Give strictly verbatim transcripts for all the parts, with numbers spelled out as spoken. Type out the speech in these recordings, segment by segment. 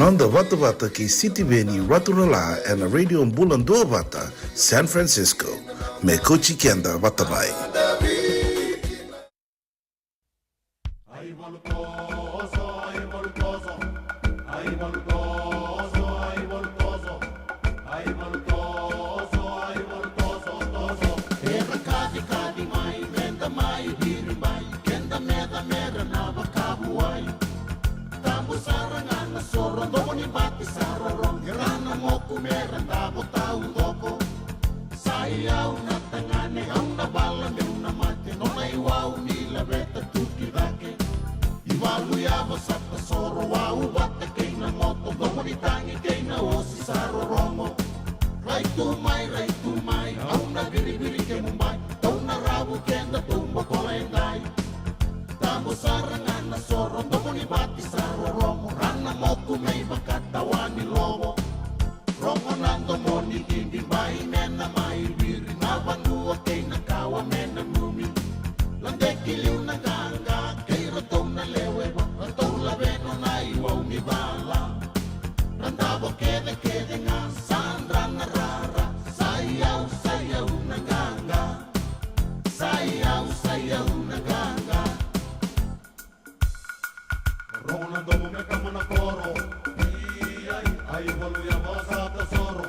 Noda vatavata kei Sitiveni Raturala ena Radio Bula Duavata, San Francisco. Me kauti keda vata mai. Era kacikaci mai, meda mai viri mai, keda meca mera na vakavuai. Tabu sara ga na soro, domo ni bati sa rorogo, era na moku mera davo taucoko. Sa i au na tagane, au na vala meu na mate, nona iwau ni laveta tu ki cake. Ivalu yava sa tasoro, wau vata kei na moto, domo ni tagi kei na osi sa rorogo. Rai tu mai, rai tu mai, au na viriviri kemu bai, tou na ravu keda tou bokola edai. Tabu sara ga na soro, domo ni bati sa rorogo, ra na moku me ivakatawa ni lovo. Rogo na domo ni cibi, bai me na mai viri, na vanua kei na kawa me nanumi. Ladeki liu na qaqa kei ratou na lewe va, ratou laveno na iwau ni vala. Ra davo kecekece ga, sa dra na rara, sa i au, sa i au na qaqa. Sa i au, sa i au na qaqa. Rogo na domo me kama na koro. Iai, ai valu yava sa tasoro.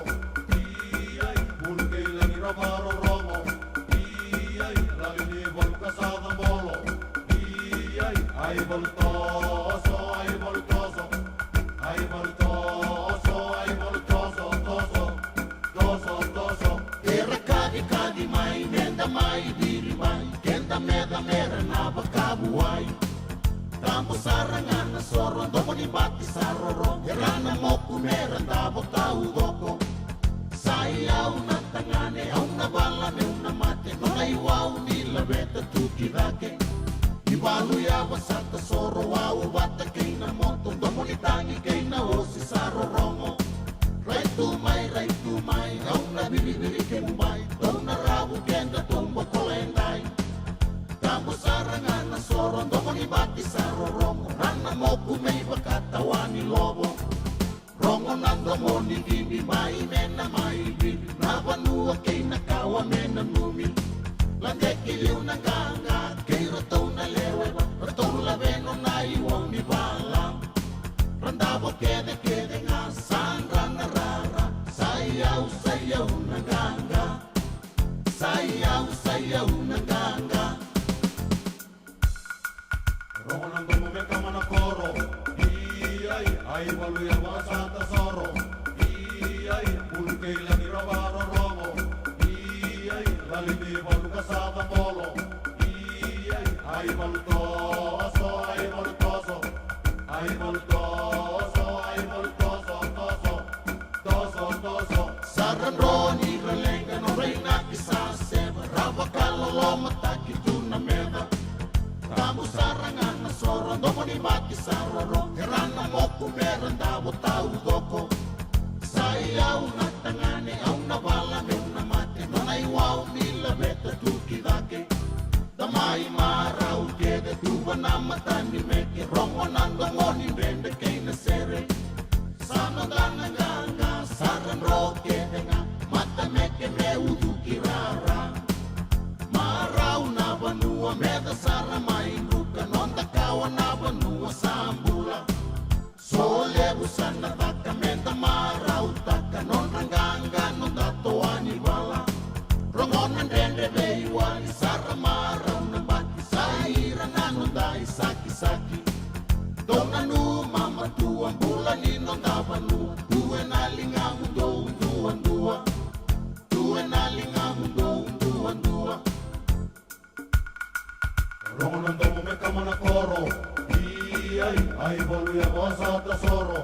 Iai, bulu kei lagi ra varorogo. Iai, lali ni valu ka sa cabolo. Iai, ai valu toso, ai valu toso. Ai valu toso, ai valu toso, toso. Toso, toso. Era kacikaci mai, meda mai viri mai, keda meca mera na vakavuai. Tabu sara ga na soro, domo ni bati sa roro, era na moku mera davo taucoko. Sa i au na tagane, au na vala meu na mate, nona iwau ni laveta tu ki cake. Ivalu yava sa tasoro, wau vata kei na moto, domo ni tagi kei na osi sa rorogo. Rai tu mai, rai tu mai, au na viriviri kemu bai, tou na ravu keda tou bokola edai. Tabu sara ga na soro, domo ni bati sa rorogo, ra na moku me ivakatawa ni lovo. Rogo na domo ni cibi, bai me na mai viri, na vanua kei na kawa me nanumi. Ladeki liu na qaqa kei ratou na lewe va, ratou laveno na iwau ni vala. Ra davo kecekece ga, sa dra na rara, sa i au, sa i au na qaqa. Sa i au, sa i au na qaqa. Rogo na domo me kama na koro. Iai, ai valu yava sa tasoro. Iai, bulu kei lagi ra varorogo. Iai, lali ni valu ka sa cabolo. Iai, ai valu toso, ai valu toso. Ai valu toso, ai valu toso, toso. Toso, toso. Sa ra dro ni ra leqa, nodra inaki sa seva, ra vakalolomataki tu na meca. Tabu sara ga na soro, domo ni bati sa roro, era na moku mera davo taucoko. Sa i au na tagane, au na vala meu na mate, nona iwau ni laveta tu ki cake. Da mai marau kece, tuva na mata ni meke, rogo na domo ni dredre kei na sere. Sa noda na qaqa, sa ra dro kece ga, mata meke me ucuki rara. Marau na vanua, meca sara mai druka, noda kawa na vanua sa bula. So levu sa na caka, meda marautaka, nodra qaqa, noda toa ni vala. Rogo na dredre veiwali, sa ra marau na bati, sa ira na noda isakisaki. Dou nanuma matua, bula ni noda vanua, tu ena ligamu dou duadua. Tu ena ligamu dou duadua. Rogo na domo me kama na koro. Iai, ai valu yava sa tasoro.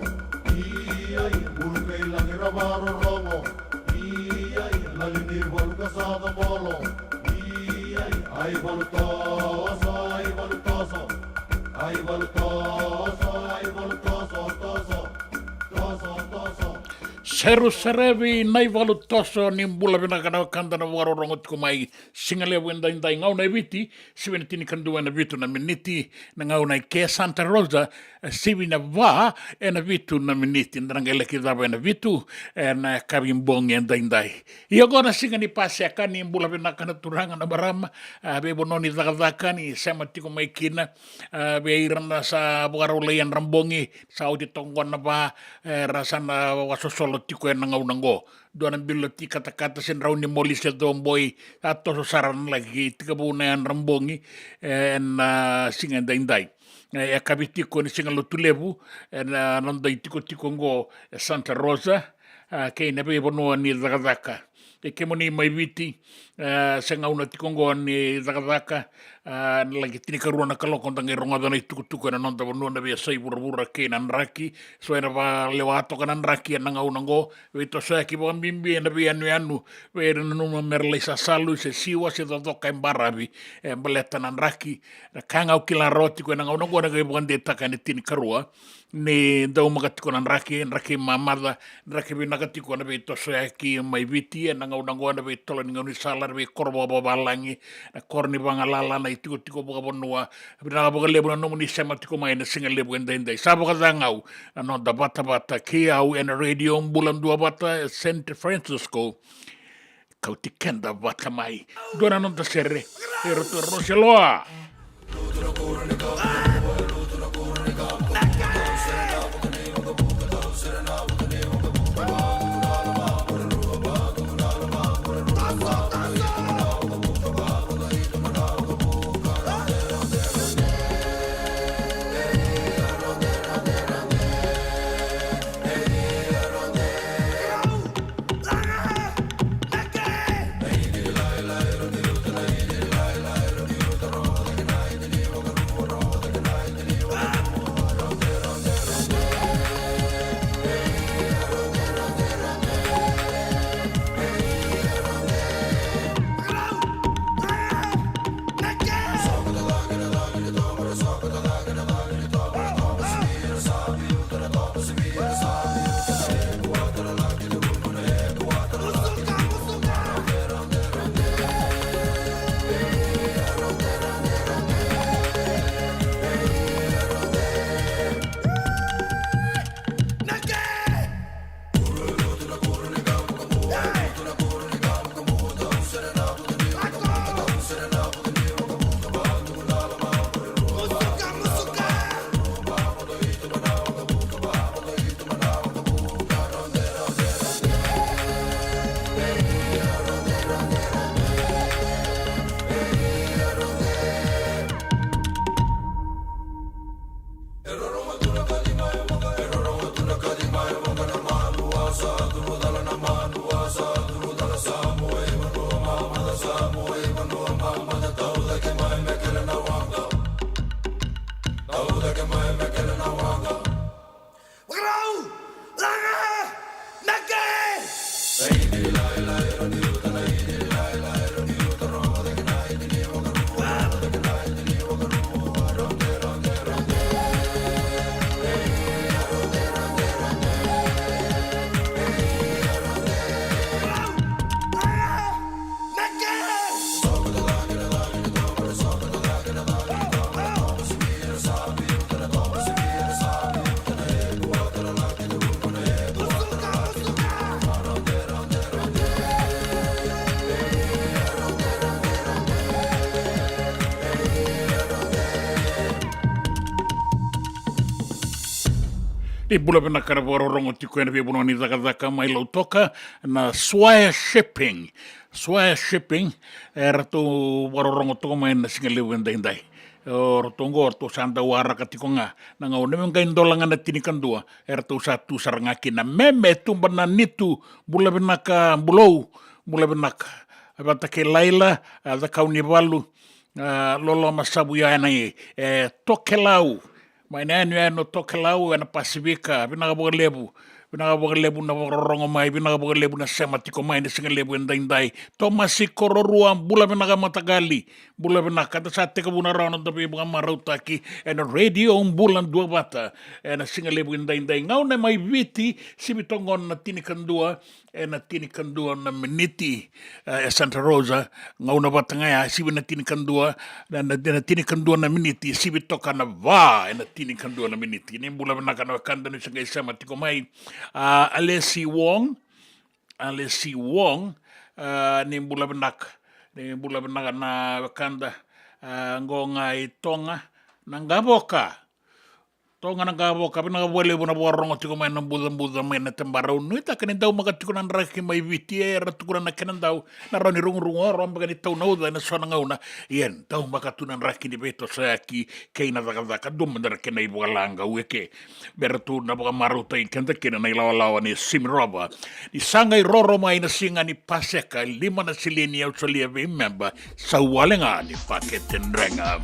Iai, bulu kei lagi ra varorogo. Iai, lali ni valu ka sa cabolo. Iai, ai valu toso, ai valu toso. Ai valu toso, ai valu toso, toso. Toso, toso. Seru serevi na ivalu toso. Ni bula vinaka na wekada na vakarorogo tiko mai. Siga levu edaidai, gauna e Viti, sivi na tinikadua ena vitu na miniti na gauna e ke Santa Rosa, sivi na va ena vitu na miniti, da na qai laki cava ena vitu ena yakavi bogi edaidai. Ia oqo na siga ni Paseka, ni bula vinaka na turaga na marama, a, veivanua ni cakacaka ni sema tiko mai kina, a, vei ira na sa vakarau lai yadra bogi, sa oti toka oqo na va, era sa na vakasosolo tiko ena gauna oqo. Dua na bilo ti katakata se drau ni moli se coboi, a toso sara na laki tekivu na yadra bogi, e, ena siga edaidai. E, e yakavi tiko ni siga Lotulevu, ena noda itikotiko oqo e Santa Rosa, a, kei na veivanua ni cakacaka. E kemuni mai Viti, e, se gauna tiko oqo ni cakacaka, a, na laki tinikarua na kaloko da qai rogoca na itukutuku ena noda vanua na veiyasai vuravura kei na draki. So ena vakalewa toka na draki ena gauna oqo, veitosoyaki vakabibi ena veiyanuyanu, vei ira nanuma mera lai sasalu se siwa se cocoka e baravi, e, baleta na draki. Na ka ga au kila rawa tiko ena gauna oqo na qai vakadeitaka ena tinikarua, ni daumaka tiko na draki, draki mamaca, draki vinaka tiko na veitosoyaki mai Viti ena gauna oqo, na veitolo ni gaunisala, na veikoro vakavavalagi, na koro ni vagalala, na itikotiko vakavanua. Vinaka vakalevu na nomuni sema tiko mai ena siga levu edaidai. Sa vakacagau na noda vatavata kei au ena Radio Bula Duavata e San Francisco. Kauti keda vata mai. Dua na noda sere. Eratou Roseloa. Ni bula vinaka na vakarorogo tiko ena veivanua ni cakacaka mai Lautoka, na Swire Shipping. Swire Shipping, e, ratou vakarorogo toka mai na siga levu edaidai. O ratou oqo, ratou sa dau waraka tiko ga na gauna me qai dola ga na tinikadua, e ratou sa tu sara ga kina. Meme Tuba na Nitu, bula vinaka bulou, bula vinaka. Vata kei Laila, a, Cakaunivalu, a, Loloma Savuya, ena, e, Tokelau. Mai na yanuyanu o Tokelau ena Pasifika, vinaka vakalevu. Vinaka vakalevu na vakarorogo mai, vinaka vakalevu na sema tiko mai na siga levu edaidai. Tomasi Kororua, bula vinaka mataqali, bula vinaka. Da sa tekivu na rawa na noda veivakamarautaki ena Radio Bula Duavata ena siga levu edaidai. Gauna mai Viti, sivi toka na tinikadua ena tinikadua na miniti. E, e Santa Rosa, gauna vata ga ya, sivi na tinikadua, na, na, na tinikadua na miniti, sivi toka na va ena tinikadua na miniti. Ni bula vinaka na wekada ni sa qai sema tiko mai. A, Alesi Wong, Alesi Wong, a, ni bula vinaka, ni bula vinaka na wekada, a, qo ga i Toga, na Qavoka. Toga na Qavoka, vinaka vakalevu na vakarorogo tiko mai na bucabuca mai na Tabarau. Nuitaka ni daumaka tiko na draki mai Viti, e, era tukuna na kena dau, na rawa ni rugurugua, rawa beka ni tau na uca ena so na gauna. Ia, daumaka tu na draki ni veitosoyaki kei na cakacaka, dua mada na kena ivakalagau eke. Me ratou na vakamarautaki keda kina na ilawalawa ni Simi Rova. Ni sa qai roro mai na siga ni Paseka, lima na silini au solia vei meba, sa wale ga ni pakete drega.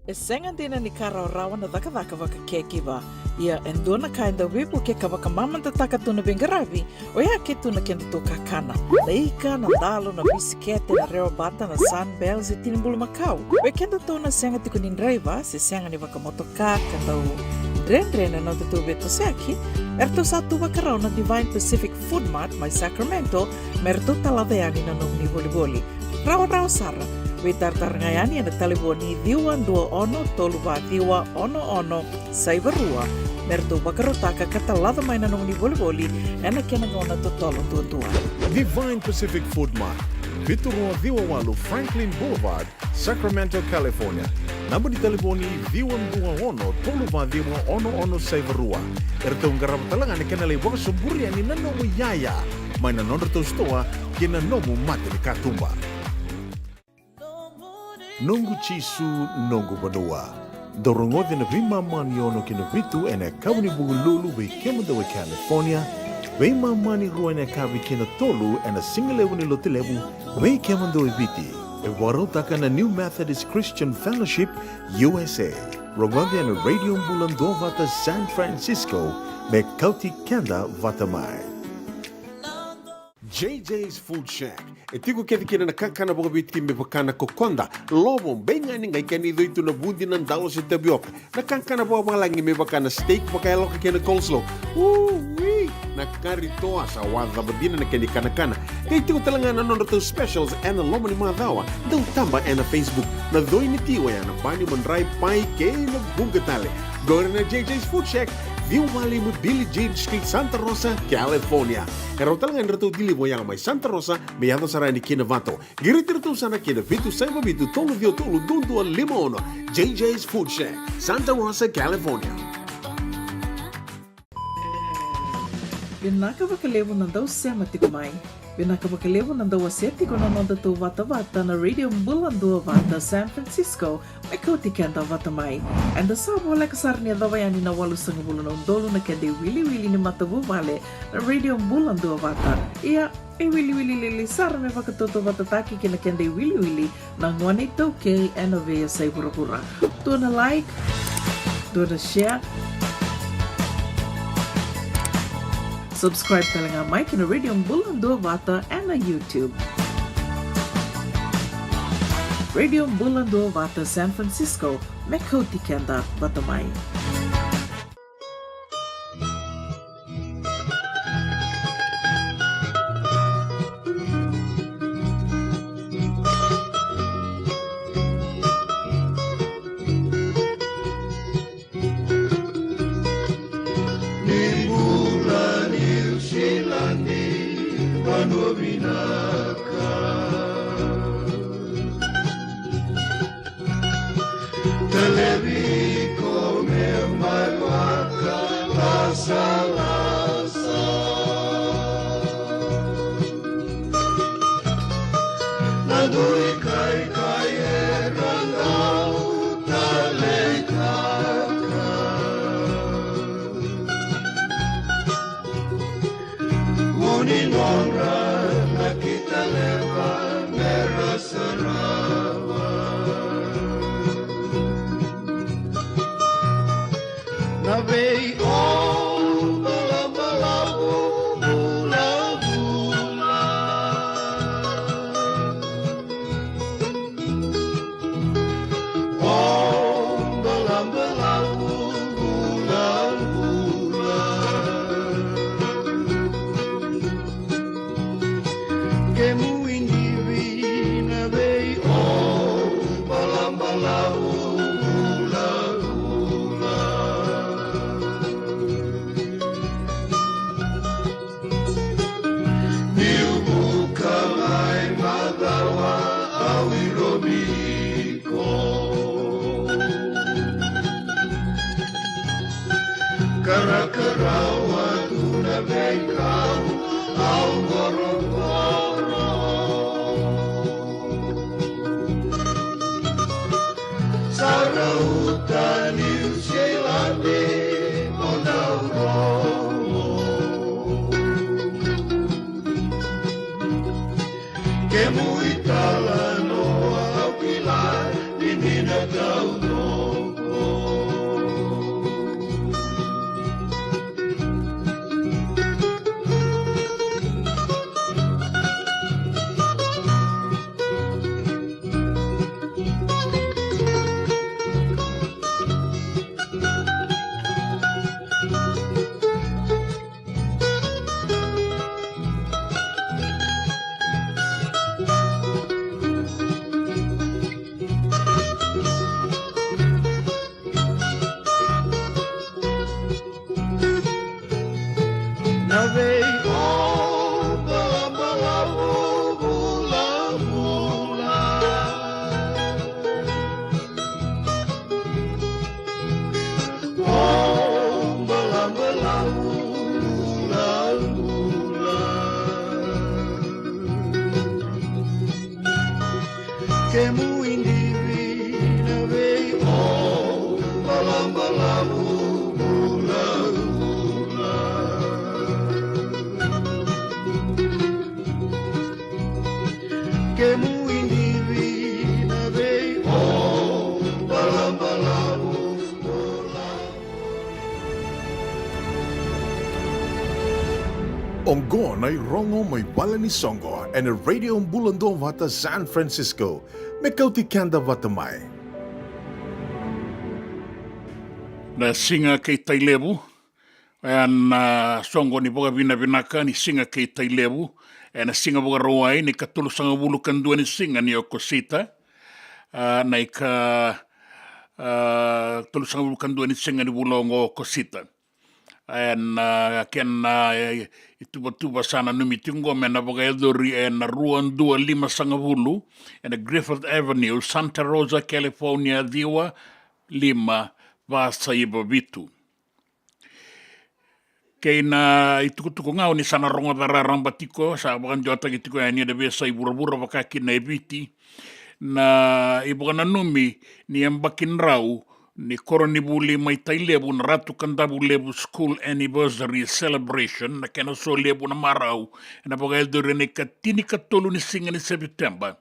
E sega dina ni ka rawarawa na cakacaka vaka caregiver. Ia e dua na ka e dau veivuke ka vakamamadataka tu na veiqaravi, oya ke tu na kedatou kakana. Na ika, na dalo, na bisikete, na rewa bata, na Sunbell se tini bulumakau. Vei kedatou na sega tiko ni draiva se sega ni vakamotoka ka dau dredre na nodatou veitosoyaki, eratou sa tu vakarau na Divine Pacific Food Mart mai Sacramento me ratou talaca yani na nomuni volivoli. Rawarawa sara. Veitaratara ga yani ena talevoni ciwa dua ono tolu va ciwa ono ono saiva rua me ratou vakarautaka ka talaca mai na nomuni volivoli ena kena gauna totolo duadua. Divine Pacific Food Mart, vitu rua ciwa walu Franklin Boulevard, Sacramento, California. Naba ni talevoni ciwa dua ono tolu va ciwa ono ono saiva rua. Eratou qarava tale ga na kena lai vakasoburi yani na nomu iyaya mai na nodratou sitoa kei na nomu mata ni katuba. Noqu Jisu, noqu vanua. Dou rogoci na veimama ni ono ki na vitu ena yakavi ni Vukelulu vei kemudou e California, veimama ni rua ena yakavi ki na tolu ena sigalevu ni Lotulevu vei kemudou e Viti. E vakarautaka na New Methodist Christian Fellowship U S A. Rogoci ena Radio Bula Duavata San Francisco me kauti keda vata mai. J J's Food Shack. E tiko kece kina na kakana vakaviti me vaka na kokoda, lovo, beigani, qai kena icoi tu na vudi, na dalo se tavioka. Na kakana vakavalagi me vaka na steak vakayaloka kei na coleslaw. Ui! Na kari toa sa wacava dina na kena ikanakana. Qai tiko tale ga na nodratou specials ena loma ni macawa. Dau taba ena Facebook. Na coi ni ti oya na bani, madrai, pai kei na vuqa tale. Qori na J J's Food Shack, ciwa walu lima Billie Jean Street, Santa Rosa, California. E rawa tale ga ni ratou deliver oya mai Santa Rosa me yaco sara yani ki Novato. Qiriti iratou sara ki na vitu saiva vitu tolu ciwa tolu dua dua lima ono. J J's Food Shack, Santa Rosa, California. Vinaka vakalevu na dau sema tiko mai. Vinaka vakalevu na dau wasea tiko na nodatou vatavata na Radio Bula Duavata San Francisco, me kauti keda vata mai. Eda sa voleka sara ni yacova yani na walusagavulu na udolu na keda iwiliwili ni matavuvale na Radio Bula Duavata. Ia, e wiliwili lili sara me vakatautauvatataki kei na keda iwiliwili na gone iTaukei ena veiyasai vuravura. Dua na like, dua na share. Subscribe tale ga mai ki na Radio Bula Duavata ena YouTube. Radio Bula Duavata San Francisco, me kauti keda vata mai. Ni bula Niu Siladi, vanua vinaka. Talevi ko me mai vakalasalasa. Na dui kaikai era dau taleitaka. Vu ni nodra na kita leva me ra sarava. Na vei o balabalavu vulavula. O balabalavu vulavula. Kemu indivi na vei o balabalavu vulavula. Niu vuka mai macawa au irovi iko. Karakarawa tu na veikau au qoroqoro. Sa rauta Niu Siladi mo dau rogo. Kemu italanoa au kila ni ni na dau rogo. Kemu inivi na vei o balabalavu. Oqo na irogo mai vale ni soqo ena Radio Bula Duavata San Francisco, me kauti keda vata mai. Na siga kei Tailevu, ena soqo ni vakavinavinaka ni siga kei Tailevu, ena siga Vakarauwai ni ikatolusagavulu ka dua ni siga ni Okosita, a, na ika, a, tolusagavulu ka dua ni siga ni vula oqo o Okosita. Ena, a, kena, e, ituvatuva sa nanumi tiko oqo me na vakayacori ena rua dua limasagavulu, ena Griffith Avenue, Santa Rosa, California, ciwa lima va saiva vitu. Kei na itukutuku ga o ni sa na rogoca raraba tiko, sa vakadewataki tiko yani ena veiyasai vuravura vaka kina e Viti, na ivakananumi ni yabaki drau ni koronivuli mai Tailevu, na Ratu Kadavulevu School Anniversary Celebration, na kena solevu na marau, ena vakayacori ena ikatinikatolu ni siga ni Sepiteba.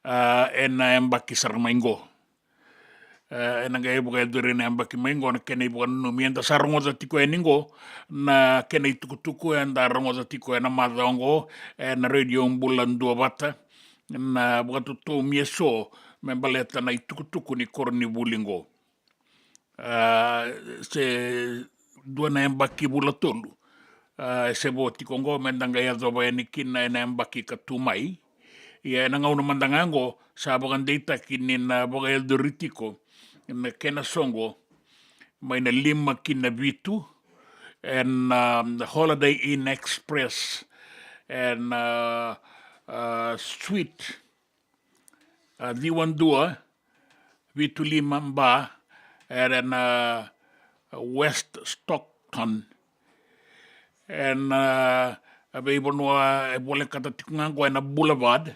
A, ena yabaki sara mai qo. A, ena qai vakayacori ena yabaki mai qo na kena ivakananumi. Eda sa rogoca tiko yani qo na kena itukutuku, eda rogoca tiko ena macawa oqo ena Radio Bula Duavata, na vakatotomi eso me baleta na itukutuku ni koronivuli qo. A, se dua na yabaki vula tolu, a, e se vo tiko oqo, me da qai yacova yani kina ena yabaki ka tu mai. Ia ena gauna mada ga oqo sa vakadeitaki ni na vakayacori tiko na kena soqo mai na lima ki na vitu ena, um, Holiday Inn Express ena, a, a, Suite, a, ciwa dua vitu lima B, ena, a, West Stockton. Ena, a, veivanua e volekata tiko ga qo ena Boulevard,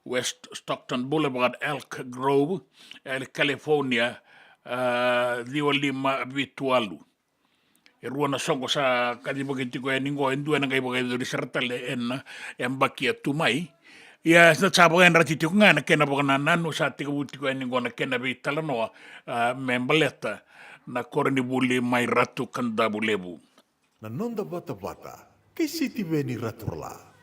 West Stockton Boulevard, Elk Grove, e California, a, ciwa lima vitu walu. E rua na soqo sa kacivaki tiko yani qo, e dua ena qai vakayacori sara tale ena yabaki a tu mai. Ia sa, sa vakayadrati tiko ga na kena vakanananu, sa tekivu tiko yani qo na kena veitalanoa, a, me baleta na koronivuli mai Ratu Kadavulevu. Na noda vatavata kei Sitiveni Raturala.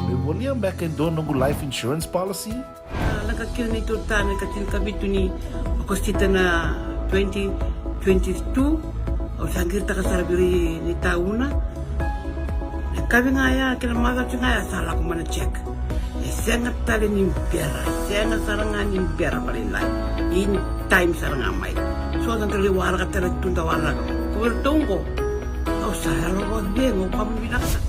Me volia beka e dua noqu life insurance policy? A, lako kina ni tutana ka tinikavitu ni Okosita na twenty twenty-two. Au sa qiritaka sara vei ira ni tauna. Na kavi ga ya, kena macawa ga ya sa lako mai na check. E sega tale ni bera, sega sara ga ni bera vakalailai. In time sara ga mai. So sa dau lai waraka tale tu da waraka. Ko vei ratou qo. Au sa yalo vakacegu, au kama vinaka.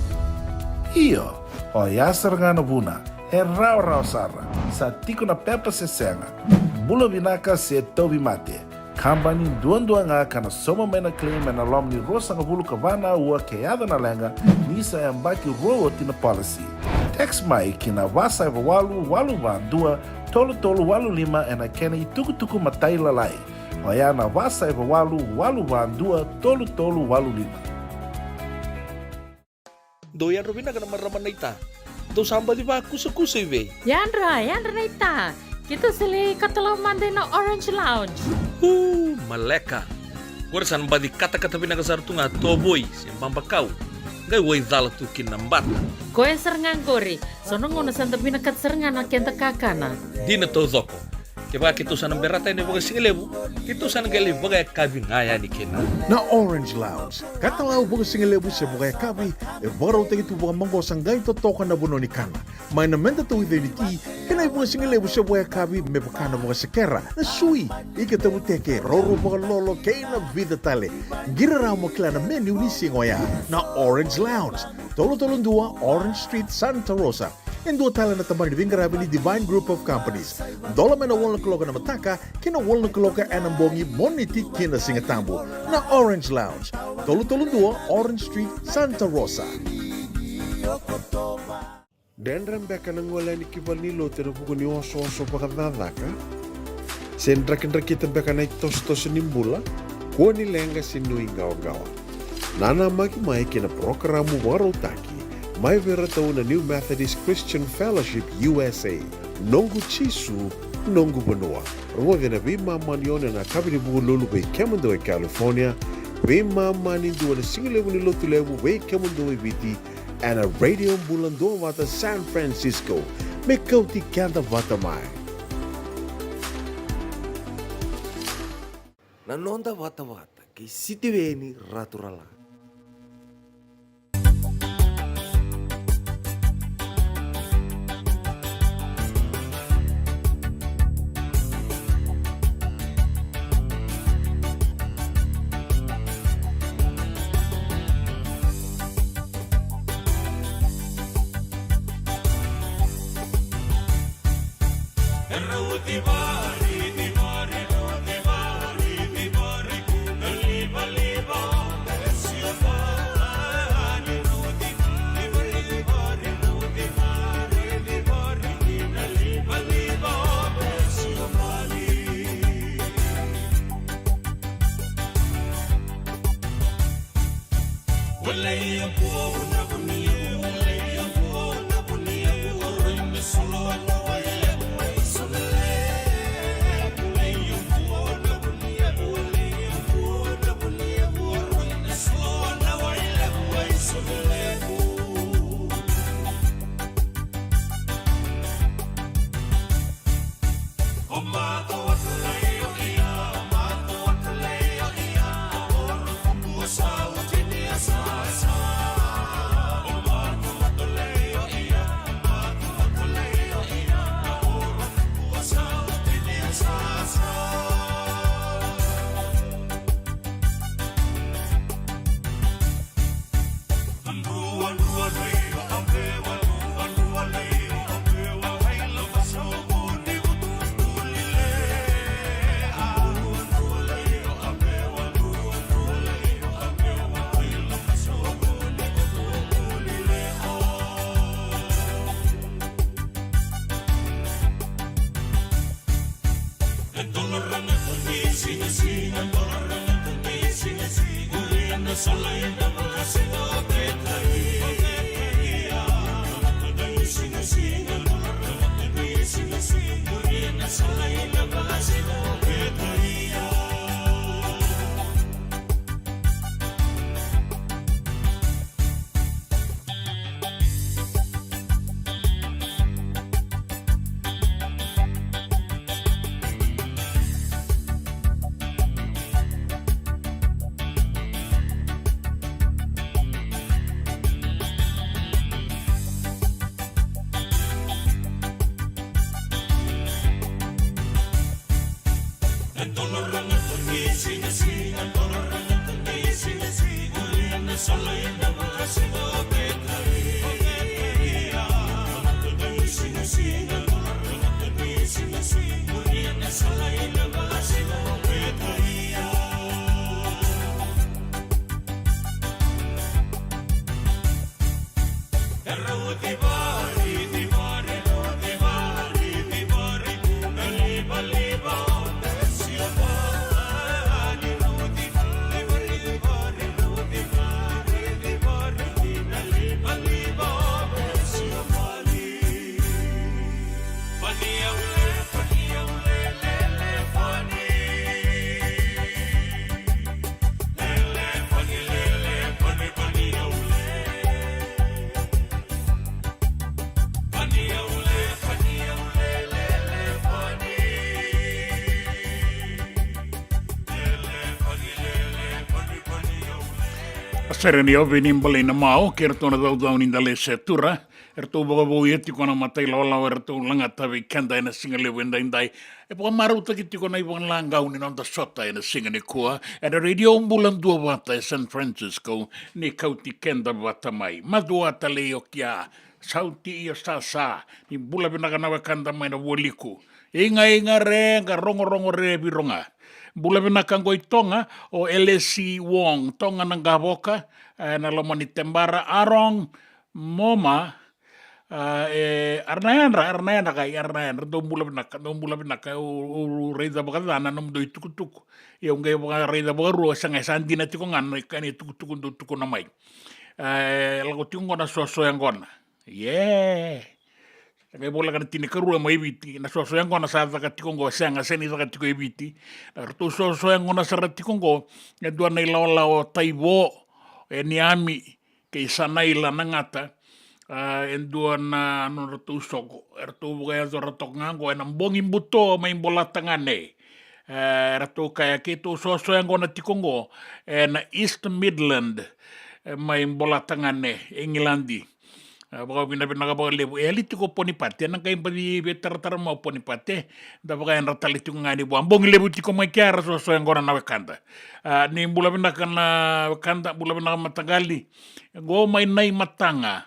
Io, oya sara ga na vuna. E rawarawa sara. Sa tiko na pepa se sega. Bula vinaka se tauvimate. Kabani duadua ga ka na sauma mai na claim ena loma ni ruasagavulu ka va na aua ke yaco na leqa, ni sa yabaki rua oti na policy. Text mai ki na va saiva walu walu va dua tolu tolu walu lima ena kena itukutuku matailalai. Oya na va saiva walu walu va dua tolu tolu walu lima. Dou yadra vinaka na marama naita. Dou sa baci vakusakusa i vei? Yadra, yadra naita. Keitou sa lai katalau mada ina Orange Lounge. Uu, maleka. Qori sa na baci katakata vinaka sara tu ga tovoi se babakau. Qai waicala tu kina na bata. Koya sara ga qori. So na gauna sa da vinakata sara ga na keda kakana. Dina taucoko. Kevaka keitou sa na berata yani vakasigalevu, keitou sa na qai lai vakayakavi ga yani kina. Na Orange Lounge, katalau vakasigalevu se vakayakavi, e vakarautaki tu vakamaqosa qai totoka na vanua ni kana. Mai na meda tauica ni ti, kei na ivakasigalevu se vakayakavi me vaka na vakasekera, na sui, ika tavuteke, roro vakalolo, kei na vica tale. Qiri rawa mo kila na menu ni siga oya. Na Orange Lounge, tolu tolu dua Orange Street, Santa Rosa. E dua tale na tabana ni veiqaravi ni Divine Group of Companies. Dola mai na walu na kaloko ena mataka ki na walu na kaloko ena bogi, Moniti ki na Sigatabu. Na Orange Lounge, tolu tolu dua Orange Street, Santa Rosa. Dredre beka na gole yani ki valenilotu ena vuku ni osooso vakacakacaka? Se drakidrakita beka na itosotoso ni bula? Kua ni leqa se nuiqawaqawa. Nanamaki mai ki na parokaramu vakarautaki mai vei iratou na New Methodist Christian Fellowship U S A. Noqu Jisu, noqu vanua. Rogoci ena veimama ni ono ena yakavi ni Vukelulu vei kemudou e California, veimama ni dua na sigalevu ni Lotulevu vei kemudou e Viti, ena Radio Bula Duavata San Francisco. Me kauti keda vata mai. Na noda vatavata kei Sitiveni Raturala. A sere ni ovi ni balei na mau kei ratou na caucau ni dale se tura. Eratou vakavouia tiko na mata ilawalawa eratou lagata vei keda ena siga levu edaidai. E vakamarautaki tiko na ivakalagau ni noda sota ena siga nikua ena Radio Bula Duavata e San Francisco, ni kauti keda vata mai. Macuata lei okia, sauti io sasa, ni bula vinaka na wekada mai na Vualiku. Iga iga rega rogorogo re viroga. Bula vinaka qo i Toga, o L S C Wong, Toga na Qavoka, e, na loma ni Tebara, Arong, Moma, a, e, ara na yadra, ara na yadra kai, ara na yadra, dou bula vinaka, dou bula vinaka, au, au raica vakacana nomudou itukutuku. Ia au qai vakaraica vakarua, sa qai sa dina tiko ga na kena itukutuku dou tukuna mai. E, lako tiko qo na soso yaqona. Ie. Sa qai voleka na tinikarua mai Viti, na soso yaqona sa caka tiko qo, sega, sega ni caka tiko e Viti. Na ratou soso yaqona sara tiko qo, e dua na ilawalawa o Taivo, e Niami, kei Sanaila na gata, a, e dua na nodratou soko. Eratou vakayacora toka ga qo ena bogi buto mai Bolatagane. E, eratou kaya keitou soso yaqona tiko qo ena East Midland, e, mai Bolatagane, Igiladi. E, vakavinavinaka vakalevu. E yali tiko Ponipate, ena qai baci veitaratara mai o Ponipate, da vakayadra tale tiko ga ni vua. Bogi levu tiko mai kea, era soso yaqona na wekada. A, ni bula vinaka na wekada, bula vinaka mataqali. Qo mai Naimataga,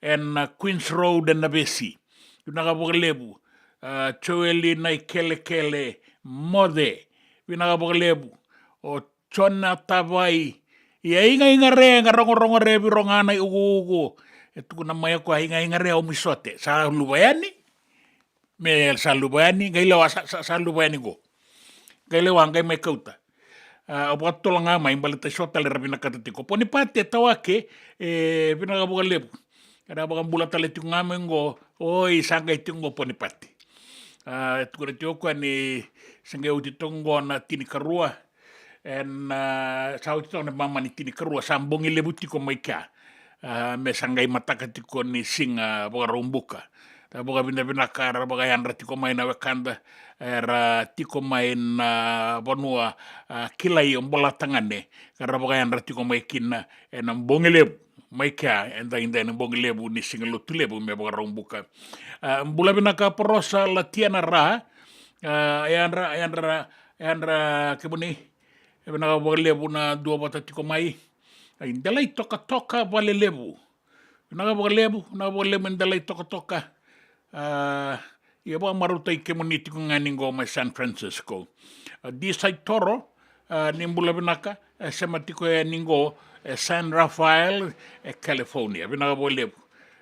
ena Queens Road ena Vesi. Vinaka vakalevu. A, Joeli Naikelekele Moce. Vinaka vakalevu. O Jona Tavai. Ia, iga iga re, ga rogorogo re viroga na iukuuku. E tukuna mai o koya, iga iga re, au mai sote. Sa luva yani. Me sa luva yani, qai lewa sa, sa, sa luva yani qo. Qai lewa, qai mai kauta. A, au vakatotolo ga mai, baleta e so tale era vinakata tiko. Ponipate, Tawake, e, vinaka vakalevu. Era vakabula tale tiko ga mai qo, oi, sa qai tiko qo Ponipate. A, e tukuna tiko o koya ni sa qai oti toka qo na tinikarua. Ena, a, sa oti toka na mamani tinikarua, sa bogi levu tiko mai kea. A, me sa qai mataka tiko ni siga Vakaraubuka. Ra vakavinavinaka, ra vakayadra tiko mai na wekada, era tiko mai na vanua, a, kilai o Bolatagane, ka ra vakayadra tiko mai kina ena bogi levu mai kea, edaidai na bogi levu ni siga Lotulevu mai Vakaraubuka. A, bula vinaka Porosa Latiana Ra, a, yadra, yadra, yadra kemuni, e vinaka vakalevu na duavata tiko mai. Ai, Delai Tokatoka Valelevu. Vinaka vakalevu, vinaka vakalevu me Delai Tokatoka. A, ia vakamarautaki kemuni tiko ga ni qo mai San Francisco. A, D Saitoro, a, ni bula vinaka, e sema tiko yani qo, e San Rafael, e California. Vinaka vakalevu,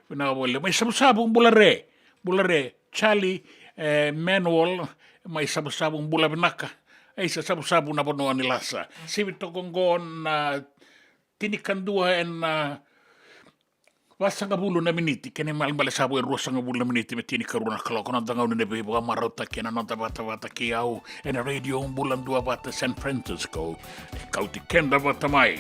vinaka vakalevu. Mai Savusavu, bula re, bula re. Charlie, e, Manuel, mai Savusavu, bula vinaka. Ai, sa Savusavu na vanua ni lasa. Sivi toka qo na tinikadua ena vasagavulu na miniti, kena ibalebale sa vo e ruasagavulu na miniti me tinikarua na kaloko. Noda gauna ni veivakamarautaki ena noda vatavata kei au ena Radio Bula Duavata San Francisco. E kauti keda vata mai.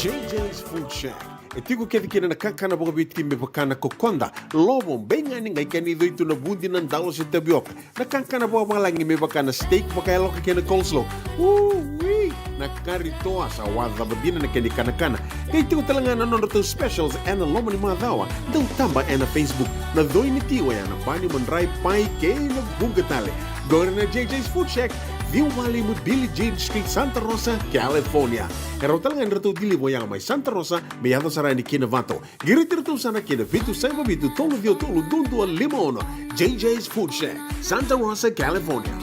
J J's Food Shack. E tiko kece kina na kakana vakaviti me vaka na kokoda, lovo, beigani, qai kena icoi tu na vudi, na dalo se tavioka. Na kakana vakavalagi me vaka na steak vakayaloka kei na coleslaw. Ui! Na kari toa sa wacava dina na kena ikanakana. Qai tiko tale ga na nodratou specials ena loma ni macawa. Dau taba ena Facebook. Na coi ni ti oya na bani, madrai, pai kei na vuqa tale. Qori na J J's Food Shack, ciwa walu lima Billie Jean Street, Santa Rosa, California. E rawa tale ga ni ratou deliver oya mai Santa Rosa me yaco sara yani ki Novato. Qiriti iratou sara ki na vitu saiva vitu tolu ciwa tolu dua dua lima ono. J J's Food Shack, Santa Rosa, California.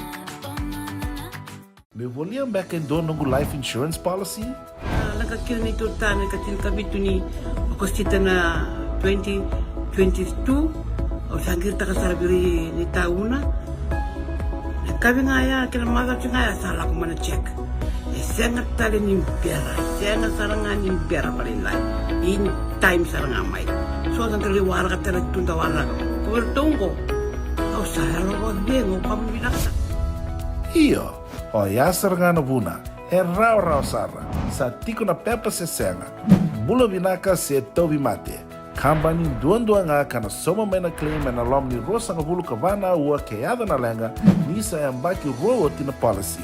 Meu volia beka e dua noqu life insurance policy? A, lako kina neitou ta na ika tinikavitu ni Okosita na twenty twenty-two. Au sa qiritaka sara vei ira ni tauna. Na kavi ga ya, kei na macawa ga ya sa lako mai na check. E sega tale ni bera, sega sara ga ni bera vakalailai. In time sara ga mai. So sa qai waraka tale tu da waraka. Ko vei ratou qo. Au sa yalo vakacegu, au kama vinaka sara. Io, oya sara ga na vuna. E rawarawa sara. Sa tiko na pepa se sega. Bula vinaka se tauvimate. Kabani duadua ga ka na sauma mai na claim ena loma ni ruasagavulu ka va na aua ke yaco na leqa ni sa yabaki rua oti na policy.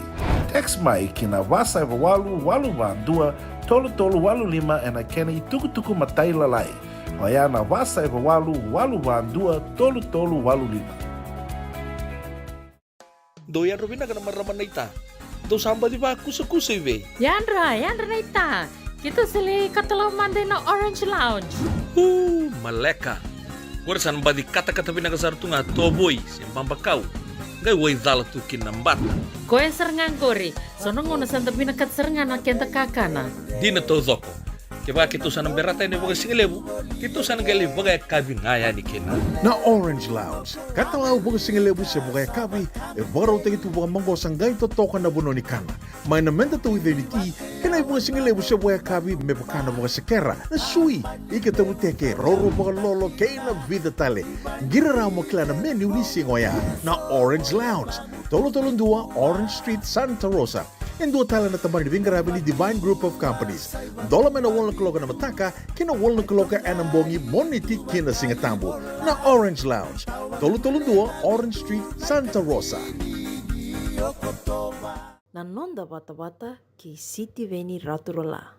Text mai ki na va saiva walu walu va dua tolu tolu walu lima ena kena itukutuku matailalai. Oya na va saiva walu walu va dua tolu tolu walu lima. Dou yadra vinaka na marama naita. Dou sa baci vakusakusa i vei? Yadra, yadra naita. Keitou sa lai katalau mada ina Orange Lounge. Uu, maleka. Qori sa na baci katakata vinaka sara tu ga tovoi se babakau. Qai wai cala tu kina na bata. Koya sara ga qori. So na gauna sa da vinakata sara ga na keda kakana. Dina taucoko. Kevaka keitou sa na berata yani vakasigalevu, keitou sa na qai lai vakayakavi ga yani kina. Na Orange Lounge, katalau vakasigalevu se vakayakavi, e vakarautaki tu vakamaqosa qai totoka na vanua ni kana. Mai na meda tauica ni ti, kei na ivakasigalevu se vakayakavi me vaka na vakasekera, na sui, ika tavuteke, raurau vakalolo, kei na vica tale. Qiri rawa mo kila na menu ni siga oya. Na Orange Lounge, tolu tolu dua Orange Street, Santa Rosa. E dua tale na tabana ni veiqaravi ni Divine Group of Companies. Dola mai na walu na kaloko ena mataka ki na walu na kaloko ena bogi, Moniti ki na Sigatabu. Na Orange Lounge, tolu tolu dua Orange Street, Santa Rosa. Na noda vatavata kei Sitiveni Raturala.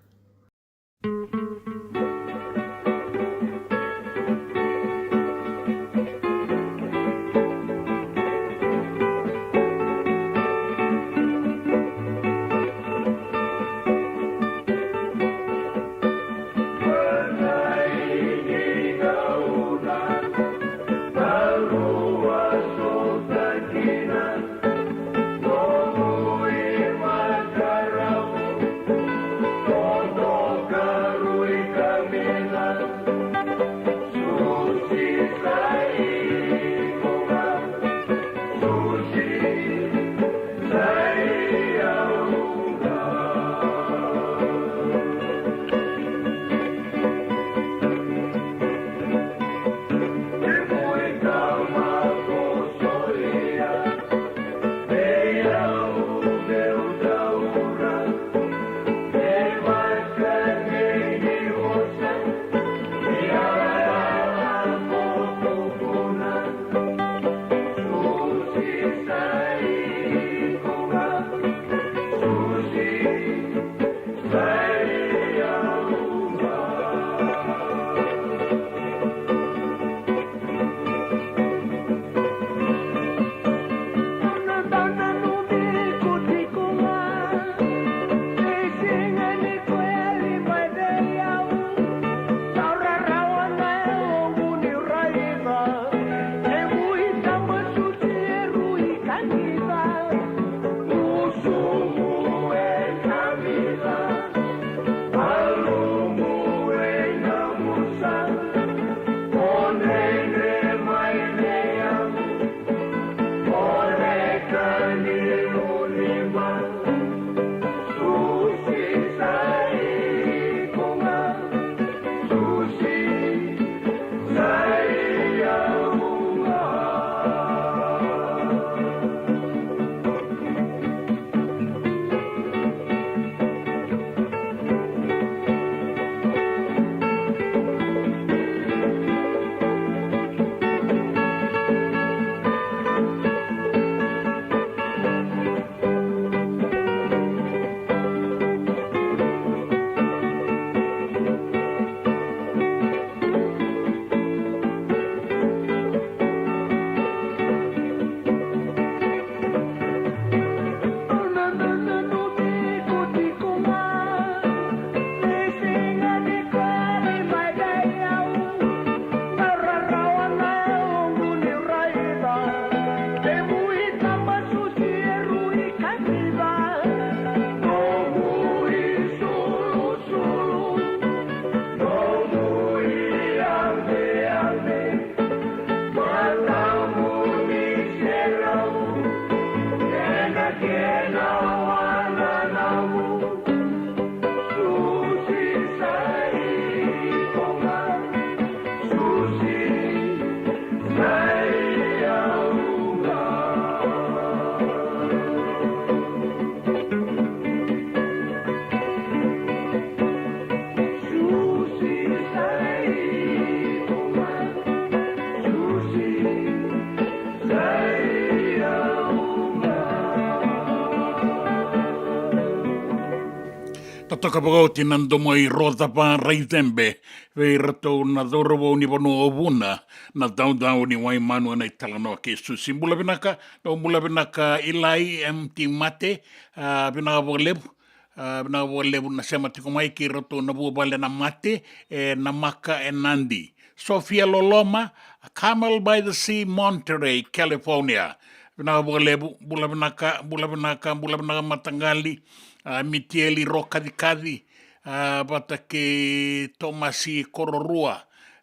Toka vakaoti na domo i Rotava Raicebe vei iratou na cauravou ni vanua o Vuna, na caucau ni Waimanu ena italanoa kei Susi. Bula vinaka, na bula vinaka Ilai M T Mate, a, vinaka vakalevu, a, vinaka vakalevu na sema tiko mai kei iratou na vuvale na Mate, e Namaka e Nadi. Sofia Loloma, Carmel by the Sea, Monterey, California. Vinaka vakalevu, bula vinaka, bula vinaka, bula vinaka mataqali, a, Mitieli Rokacikaci, a, vata kei Tomasi Kororua.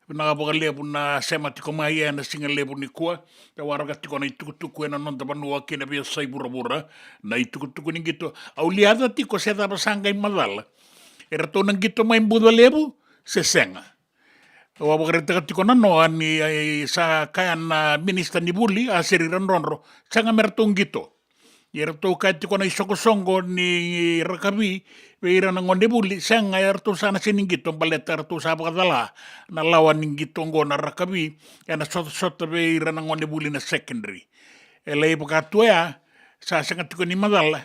Vinaka vakalevu na sema tiko mai ena siga levu nikua. E waraka tiko na itukutuku ena noda vanua kei na veiyasai vuravura. Na itukutuku ni qito. Au liaca tiko se cava sa qai macala. Eratou na qito mai Bucalevu, se sega. Au a vakaraitaka tiko na noa ni, e, sa kaya na minisita ni vuli, a Seri Radrodro, sega me ratou qito. Ia ratou kaya tiko na isoqosoqo ni rakavi vei ira na gone vuli, sega, e ratou sa na sega ni qito baleta ratou sa vakacala na lawa ni qito oqo na rakavi, ena sotasota vei ira na gone vuli na secondary. E lai vaka tu oya, sa sega tiko ni macala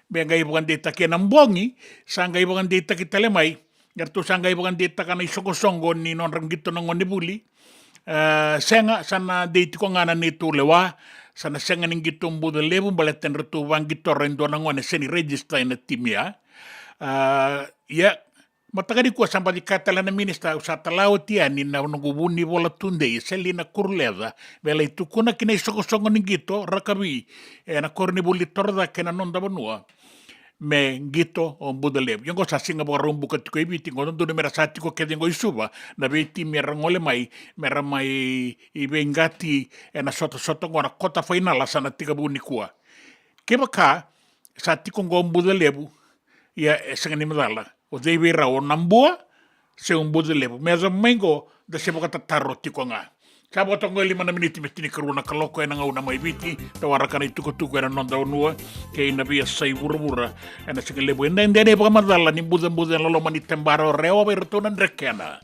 me qai vakadeitaki ena bogi, sa qai vakadeitaki tale mai, eratou sa qai vakadeitaka na isoqosoqo ni nodra qito na gone vuli. E, sega, sa na dei tiko ga na neitou lewa, sa na sega ni qito Bucalevu baleta ni ratou vaqitora e dua na gone sega ni register ena timi ya. E, ia, mataka nikua sa baci kaya tale na minisita, au sa tala oti yani na noqu vunivola tudei, Selina Kuruleca, me lai tukuna ki na isoqosoqo ni qito rakavi ena koronivuli torocake ena noda vanua, me qito o Bucalevu. Ia oqo sa siga Vakaraubuka tiko e Viti, oqo dodonu mera sa tiko kece oqo i Suva na veitimi era gole mai, mera mai veiqati ena sotasota oqo, na kota fainala sa na tekivu nikua. Kevaka sa tiko oqo Bucalevu, ia e sega ni macala. O cei vei rau, o Nabua se o Bucalevu? Me yacova mai oqo, da se vakatataro tiko ga. Sa vakatoka oqo e lima na miniti me tinikarua na kaloko ena gauna mai Viti, da waraka na itukutuku ena noda vanua kei na veiyasai vuravura. Ena siga levu edaidai na ivakamacala ni bucabuca ena loma ni tebara o Rewa vei iratou na Drekena.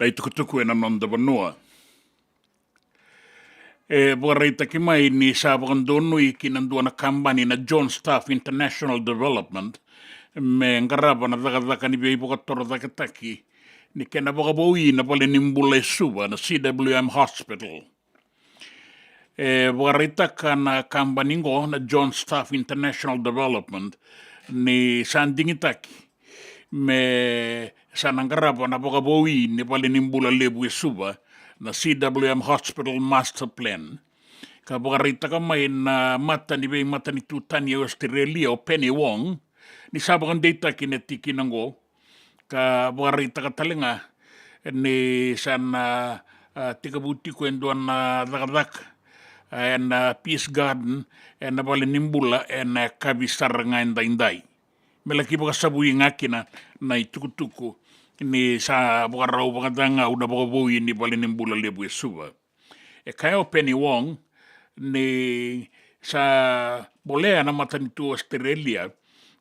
itukutuku ena noda vanua. E vakaraitaki mai ni sa vakadonui ki na dua na kabani na John Staff International Development me qarava na cakacaka ni veivakatorocaketaki ni kena vakavoui na vale ni bula e Suva, na C W M Hospital. E vakaraitaka na kabani qo na John Staff International Development ni sa digitaki me sa na qarava na vakavoui ni vale ni bula levu e Suva, na C W M Hospital Master Plan. Ka vakaraitaka mai na mata ni veimatanitu tani e Australia, o Penny Wong, ni sa vakadeitaki na tikina qo, ka vakaraitaka tale ga ni sa na, a, tekivu tiko e dua na cakacaka, a, ena Peace Garden, ena vale ni bula, ena yakavi sara ga edaidai. Me laki vakasavui ga kina na itukutuku ni sa vakarau vakacagau na vakavoui ni vale ni bula levu e Suva. E kaya o Penny Wong ni sa bolea na matanitu Australia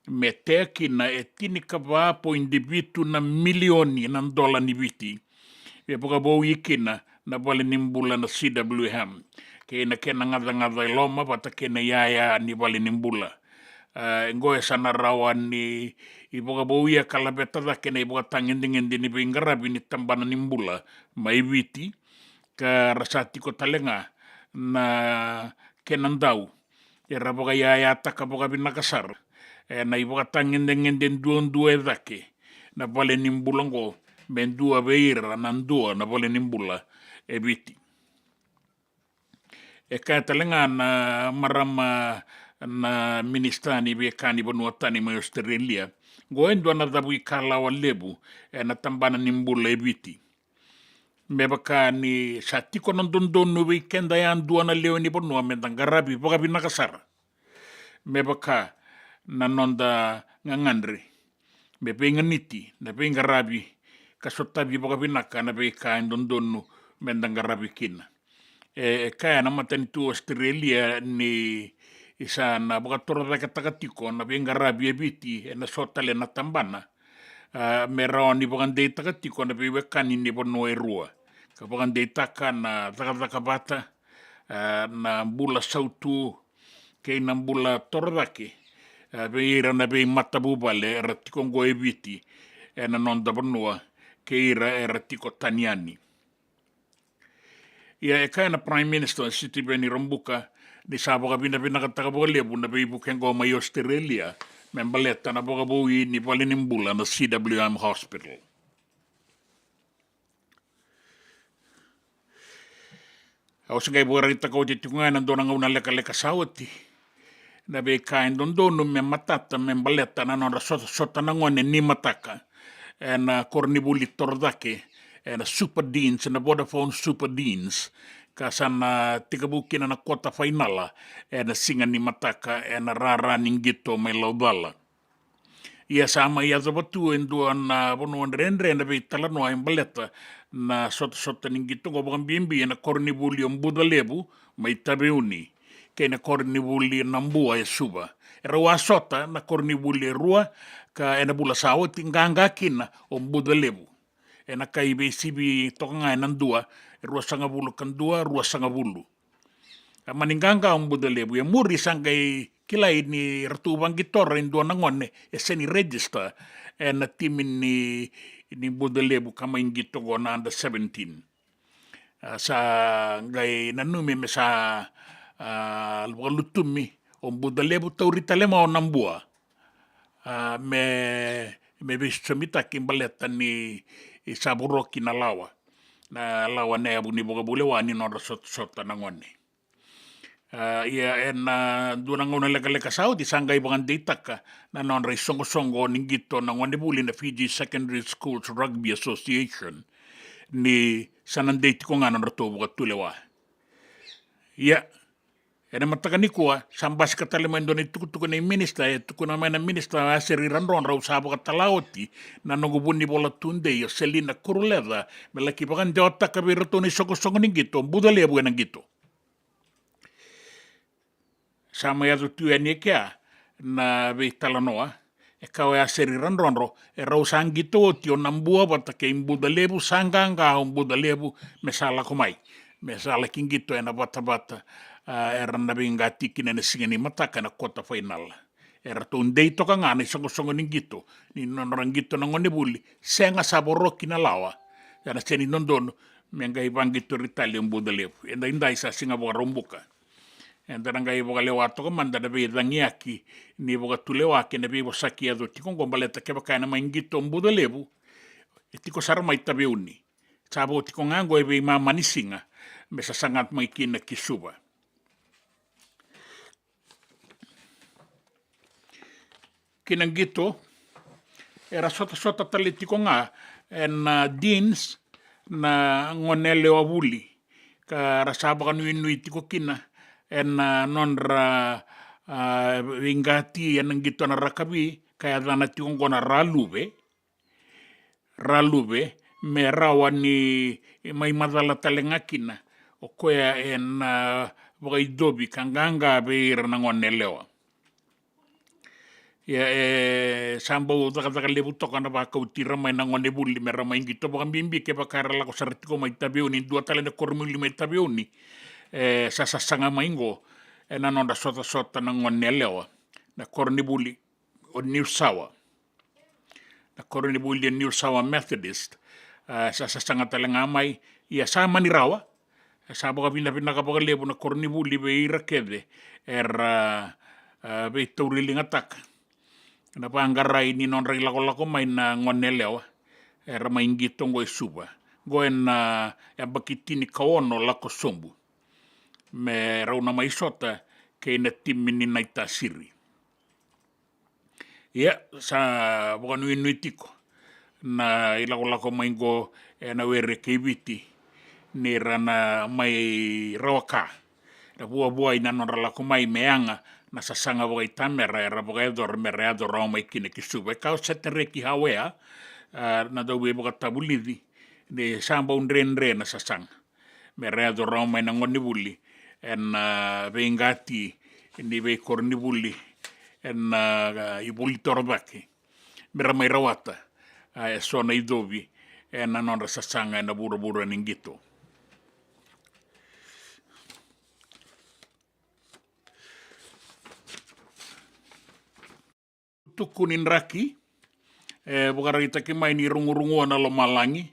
me tea kina e tinikava poidi vitu na milioni na dola ni Viti e vakavoui kina na vale ni bula na C W M kei na kena gacagaca e loma vata kei na iyaya ni vale ni bula. A, e qo e sa na rawa ni vakavouya ka laveta cake na ivakatagedegede ni veiqaravi ni tabana ni bula mai Viti, ka ra sa tiko tale ga na kena dau era vakaiyayataka vakavinaka sara ena ivakatagedegede duadua e cake na vale ni bula oqo me dua vei ira na dua na vale ni bula e Viti. E kaya tale ga na marama na minisita ni veika ni vanua tani mai Australia, oqo e dua na cavuikalawa levu ena tabana ni bula e Viti. Me vaka ni sa tiko na dodonu vei keda yadua na lewe ni vanua me da qaravi vakavinaka sara me vaka na noda gagadre me veiganiti na veiqaravi ka sotavi vakavinaka na veika e dodonu me da qaravi kina. E, e kaya na matanitu Australia ni sa na vakatorocaketaka tiko na veiqaravi e Viti ena so tale na tabana, a, me rawa ni vakadeitaka tiko na veiwekani ni vanua e rua, ka vakadeitaka na cakacaka vata, a, na bula sautu kei na bula torocake, a, vei ira na veimatavuvale era tiko oqo e Viti ena noda vanua kei ira era tiko tani yani. Ia e kaya na Prime Minister Sitiveni Rabuka ni sa vakavinavinakataka vakalevu na veivuke oqo mai Australia me baleta na vakavoui ni vale ni bula na C W M Hospital. Au se qai vakaraitaka oti tiko ga ena dua na gauna lekaleka sa oti na veika e dodonu me matata me baleta na nodra sotasota na gone ni mataka ena koronivuli torocake ena Super Deans, na Vodafone Super Deans, ka sa na tekivu kina na kota fainala ena siga ni mataka ena rara ni qito mai Laucala. Ia sa mai yacova tu e dua na vanua dredre na veitalanoa e baleta na sotasota ni qito oqo, vakabibi ena koronivuli o Bucalevu mai Taveuni kei na koronivuli Nabua e Suva. E rau a sota na koronivuli e rua ka ena vula sa oti qaqa kina o Bucalevu. Ena kai veisivi toka ga ena dua, e ruasagavulu ka dua, ruasagavulu. A mani qaqa o Bucalevu, e muri sa qai kilai ni ratou vaqitora e dua na gone e sega ni register ena timi ni, ni Bucalevu ka mai qito oqo na under seventeen. A, sa qai nanumi me sa, a, vakalutumi o Bucalevu, tauri tale mai o Nabua. A, me, me veisosomitaki baleta ni sa voroki na lawa, na lawa na yavu ni vakavulewa ni nodra sotasota na gone. A, ia ena dua na gauna lekaleka sa oti sa qai vakadeitaka na nodra isoqosoqo ni qito na gonevuli na Fiji Secondary Schools Rugby Association ni sa na dei tiko ga na nodratou vakatulewa. Ia ena mataka nikua sa basika tale mai dua na itukutuku nei minisita, e tukuna mai na minisita Aseri Radrodro, au sa vakatala oti na noqu vunivola tudei o Selina Kuruleca me laki vakadewataka vei iratou na isoqosoqo ni qito o Bucalevu ena qito. Sa mai yaco tu yani e kea na veitalanoa E ka oya seri ra drodro, e rau sa qito oti o Nabua vata kei Bucalevu, sa qaqa o Bucalevu me sa lako mai, me sa laki qito ena vatavata, a, era na veiqati kina ena siga ni mataka ena quarter final. Eratou dei toka ga na isoqosoqo ni qito, ni nodra qito na gonevuli, sega sa voroki na lawa. Sa na sega ni dodonu me qai vaqitori tale o Bucalevu. Edaidai sa Siga Vakaraubuka. Eda na qai vakalewa toka mada na veicagiyaki ni vakatulewa kei na veivosaki e yaco tiko oqo, baleta kevaka ena mai qito o Bucalevu, e tiko sara mai Taveuni. Sa vo tiko ga oqo e veimama ni siga me sasaga mai kina ki Suva. Ki na qito, era sotasota tale tiko ga ena, a, Deans na gone yalewa vuli, ka ra sa vakanuinui tiko kina ena, a, nodra, a, veiqati ena qito na rakavi, ka yacana tiko oqo na Raluve. Raluve, me rawa ni mai macala tale ga kina o koya ena, a, vakaidovi ka qaqa vei ira na gone yalewa. Ia, e sa bau cakacaka levu toka na vakauti ira mai na gonevuli me ra mai qito, vakabibi kevaka era lako sara tiko mai Taveuni, dua tale na koronivuli mai Taveuni e sa sasaga mai oqo ena nodra sotasota na gone yalewa, na koronivuli o Niusawa. Na koronivuli o Niusawa Methodist, a, sa sasaga tale ga mai, ia sa mani rawa. E sa vakavinavinaka vakalevu na koronivuli vei ira kece era, a, veitauriligataka na vaqarai ni nodra ilakolako mai na gone yalewa era mai qito oqo e Suva. Oqo ena, a, yabaki tinikaono lako sobu, me rau na mai sota kei na timi ni Naitasiri. Ia, sa vakanuinui tiko na ilakolako mai oqo ena were kei Viti ni ra na mai rawa ka. Na vuavuai na nodra lako mai me yaga na sasaga vakaitamera era vakayacora me ra yaco rawa mai kina ki Suva. E kaya o Setareki Hawea, a, na dauveivakatavulici, ni sa bau dredre na sasaga me ra yaco rawa mai na gonevuli ena, a, veiqati ni veikoronivuli ena, a, ivoli torocake me ra mai rawata, a, eso na icovi ena nodra sasaga ena vuravura ni qito. Tuku ni draki e vakaraitaki mai ni rugurugua na lomalagi,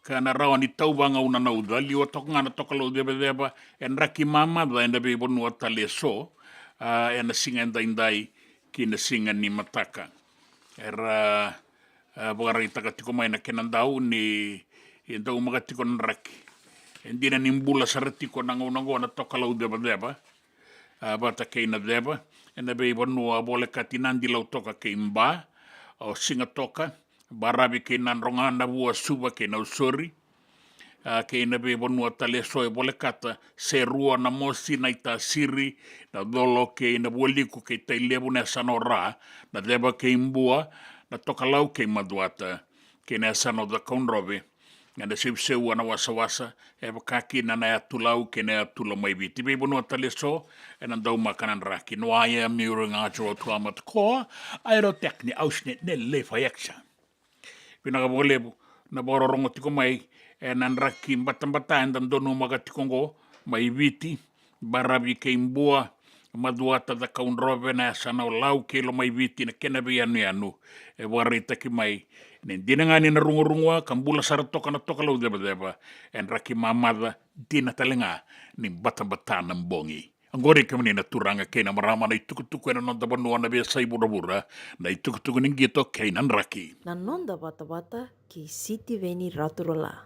ka na rawa ni tauvaga una nauca, liwa toka ga na tokalau cevaceva e draki mamaca ena veivanua tale eso, a, ena siga edaidai ki na siga ni mataka. Era, a, vakaraitaka tiko mai na kena dau ni e daumaka tiko na draki. E dina ni bula sara tiko na gauna oqo na tokalau cevaceva, a, vata kei na ceva ena veivanua volekati Nadi, Lautoka kei Ba, o Sigatoka, Baravi kei Nadroga, Navua, Suva kei Nausori, a, kei na veivanua tale eso e volekata Serua, Namosi, Naitasiri, Nacolo kei Navualiku kei Tailevu, na yasana o Ra, Naceva kei Bua, Natokalau kei Macuata, kei na yasana o Cakaudrove, ena seuseua na wasawasa e vaka kina na yatu Lau kei na yatu Lomaiviti. Veivanua tale eso ena daumaka na draki. Noa ia miuri ga jo tu a matakoa, aerotechni ausne ne lefa yaksa. Vinaka vakalevu na vakarorogo tiko mai ena draki batabata eda donumaka tiko oqo mai Viti, Baravi kei Bua, Macuata, Cakaudrove, na yasana o Lau kei Lomaiviti, na kena veiyanuyanu e vakaraitaki mai ni dina ga ni na rugurugua ka bula sara toka na tokalau cevaceva, e draki mamaca dina tale ga ni batabata na bogi. Oqori kemuni na turaga kei na marama, na itukutuku ena noda vanua, na veiyasai vuravura, na itukutuku ni qito kei na draki. Na noda vatavata kei Sitiveni Raturala.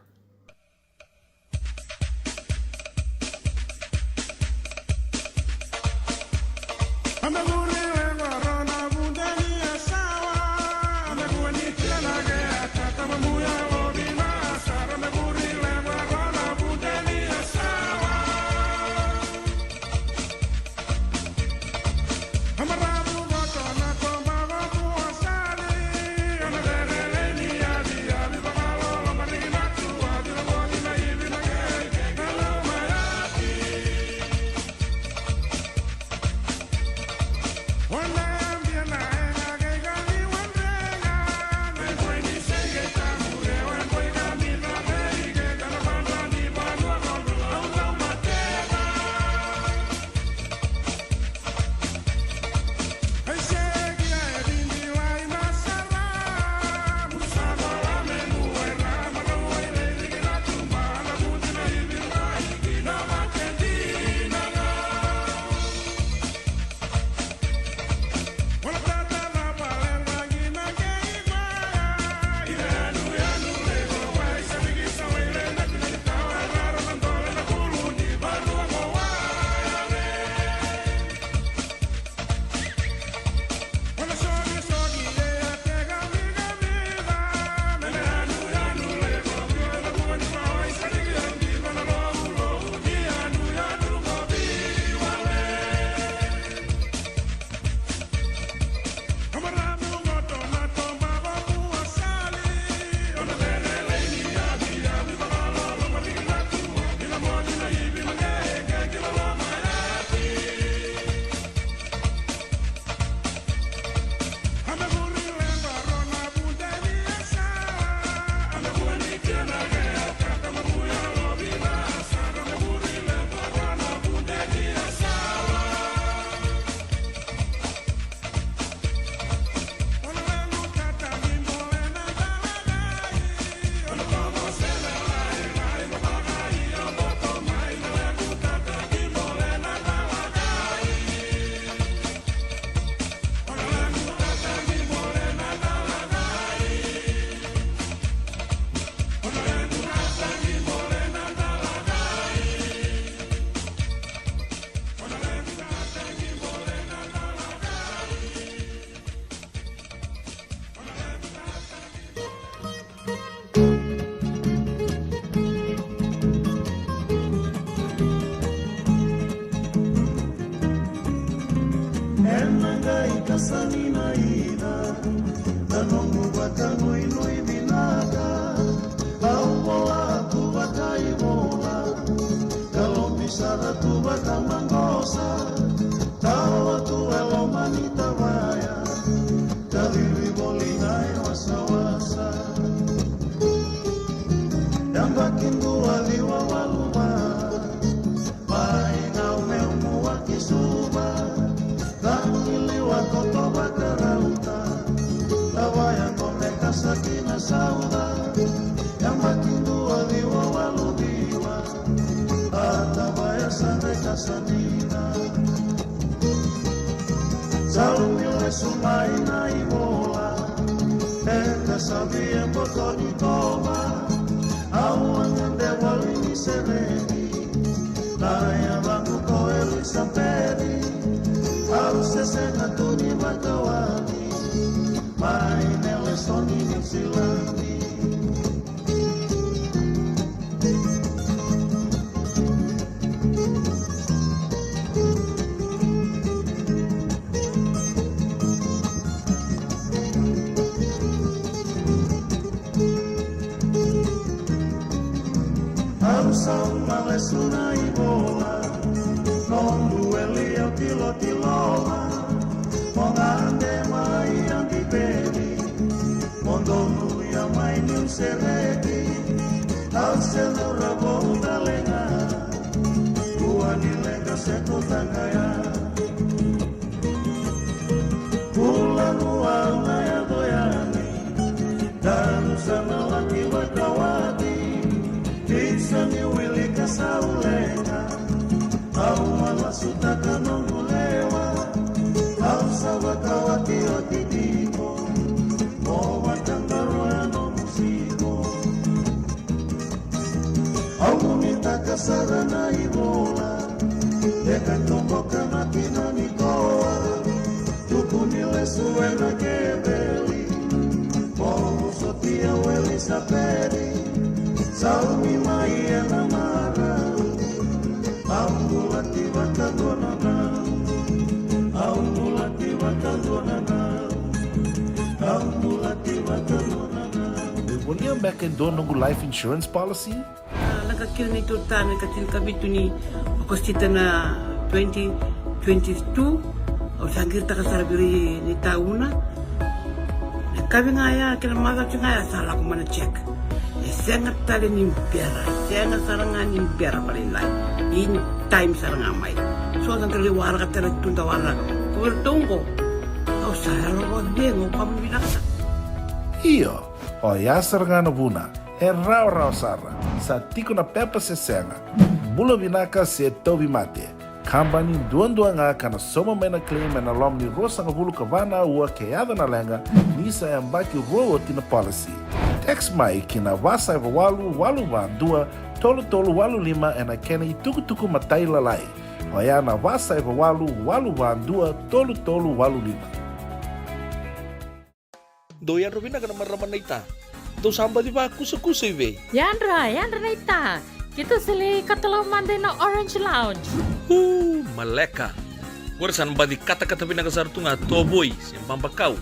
Ena qai kasani na ina na noqu vakanuinui vinaka. Au vola tu vakaivola, ka lobi sara tu vakamaqosa. Tawa tu e loma ni tavaya, ka vivi voli na e wasawasa. Yabaki dua ciwa walu va, mai na umeumu wa ki Suva. Ka ni liwa koto vakarauta, tavaya qo me kasa ki na sauca. Yabaki dua ciwa walu ciwa, a tavaya sa me kasa ni na. Sa lumi lesu mai na ivola, e kasavi e boto ni toma. Au a gade voli ni sereki, na yacaqu ko Elisapeci. Au se sega tu ni vakawati mai Nelesoni, Niusiladi. Au sauma lesu na ivola, noqu weli au tilotilo ma. Mo gade mai Adiveli, mo donuya mai niu sereki. Au se cura vou tale ga, kua ni leqa se tu tagaya. Bula rua au na yaco yani, daru sa na laki vakawati. Isa ni wilika sa uleqa, au a lasutaka noqu lewa. Au sa vakawati oti tiko, mo vakadaroya noqu siko. Au nuitaka sara na ivola, e ka toboka na kina ni koa. Tuku ni lesu ena keveli, mo sotia o Elisapeci. Saumi mai ena marau, au bulati vakadua na nau. Au bulati vakadua na nau. Au bulati vakadua na nau. E volia beka e dua noqu life insurance policy? A, laka kina neitou tane ka tinikavitu ni Okosita na twenty twenty-two. Au sa qiritaka sara vei ira ni tauna. Na kavi ga ya kei na macawa ga ya sa lako mai na check. E sega tale ni bera, e sega sara ga ni bera vakalailai. In time sara ga mai. So da qai waraka tale tu da waraka. Ko iratou qo, au sa yalo vakacegu, au vakavinavinaka sara. Io, oya sara ga na vuna. E rawarawa sara, sa tiko na pepa se sega, bula vinaka se tauvimate. Kabani duadua ga ka na sauma mai na claim ena loma ni ruasagavulu ka va na aua ke yaco na leqa, ni sa yabaki rua oti na policy. Text mai ki na va saiva walu walu va dua tolu tolu walu lima ena kena itukutuku matailalai. Oya na va saiva walu walu va dua tolu tolu walu lima. Dou yadra vinaka na marama naita. Dou sa baci vakusakusa i vei? Yadra, yadra naita. Keitou sa lai katalau mada ina Orange Lounge. Uu, maleka. Qori sa na baci katakata vinaka sara tu ga tovoi se babakau.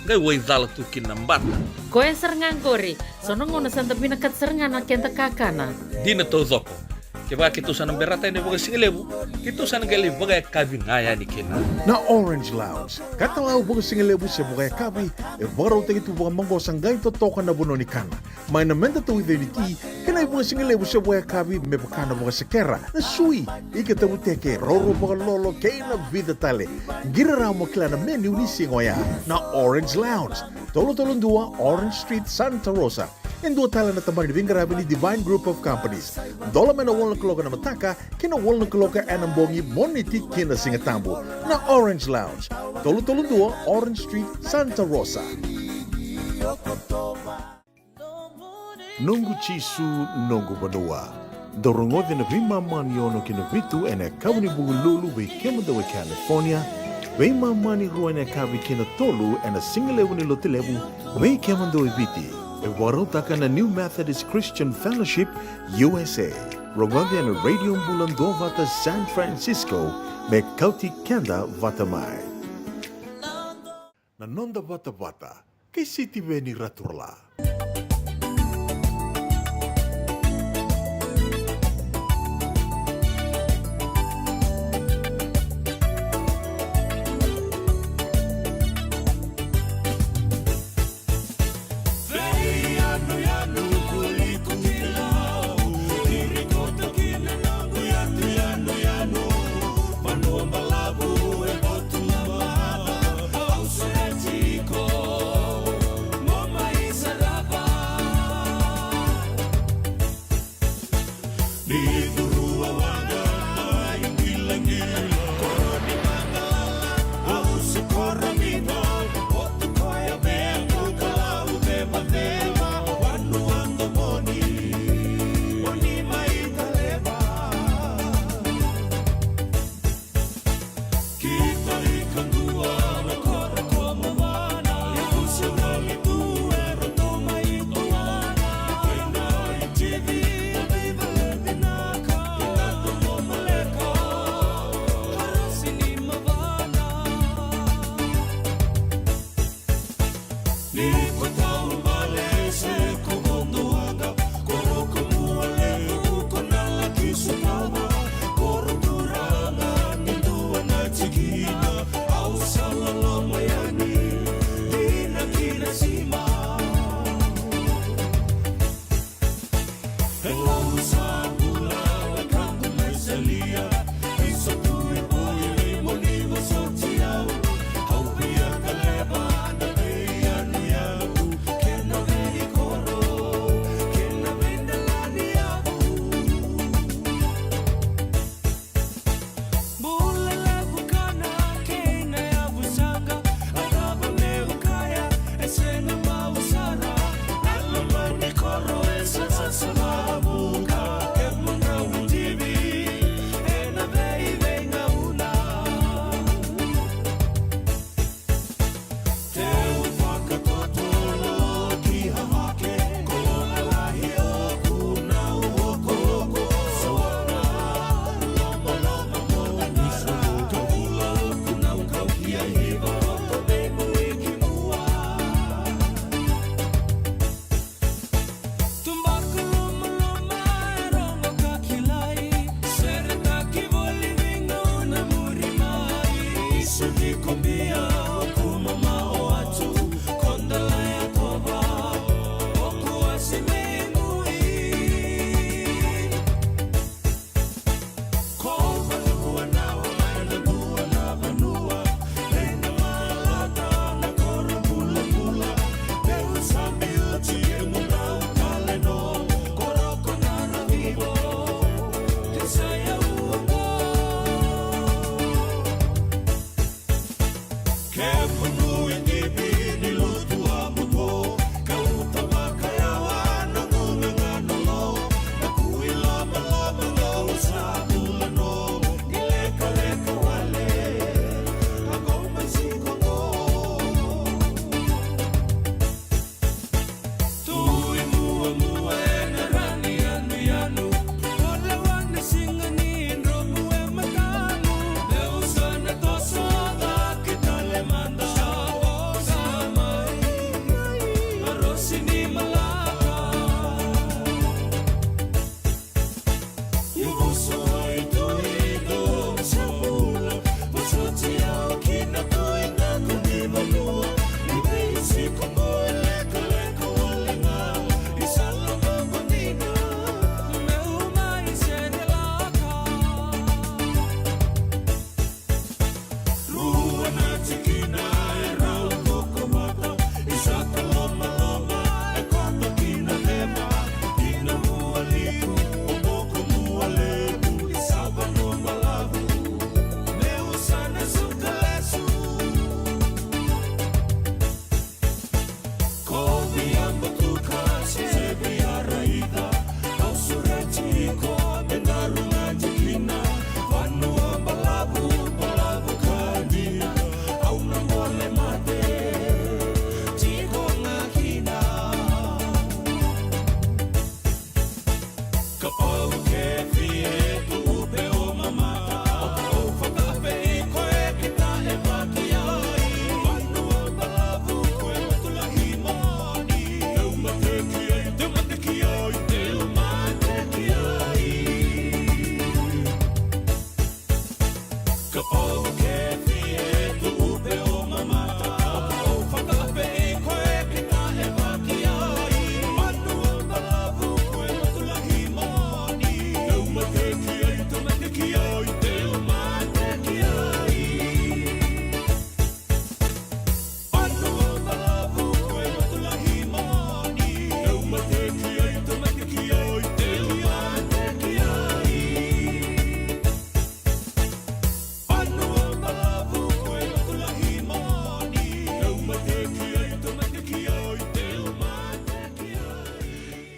Qai waicala tu kina na bata. Koya sara ga qori. So na gauna sa da vinakata sara ga na keda kakana. Dina taucoko. Kevaka keitou sa na berata yani vakasigalevu, keitou sa na qai lai vakayakavi ga yani kina. Na Orange Lounge, katalau vakasigalevu se vakayakavi, e vakarautaki tu vakamaqosa qai totoka na vanua ni kana. Mai na meda tauica ni ti, kei na ivakasigalevu se vakayakavi me vaka na vakasekera, na sui, ika tavuteke, rourou vakalolo, kei na vica tale. Qiri rawa mo kila na menu ni siga oya. Na Orange Lounge, tolu tolu dua Orange Street, Santa Rosa. E dua tale na tabana ni veiqaravi ni Divine Group of Companies. Dola mai na walu na kaloko ena mataka ki na walu na kaloko ena bogi, Moniti ki na Sigatabu. Na Orange Lounge, tolu tolu dua Orange Street, Santa Rosa. Noqu Jisu, noqu vanua. Dou rogoca na veimama ni ono ki na vitu ena yakavi ni Vukelulu vei kemudou e California, veimama ni rua ena yakavi ki na tolu ena sigalevu ni Lotulevu vei kemudou e Viti. E vakarautaka na New Methodist Christian Fellowship, U S A. Rogoca ena Radio Bula Duavata San Francisco me kauti keda vata mai. na noda vatavata kei Sitiveni Raturala.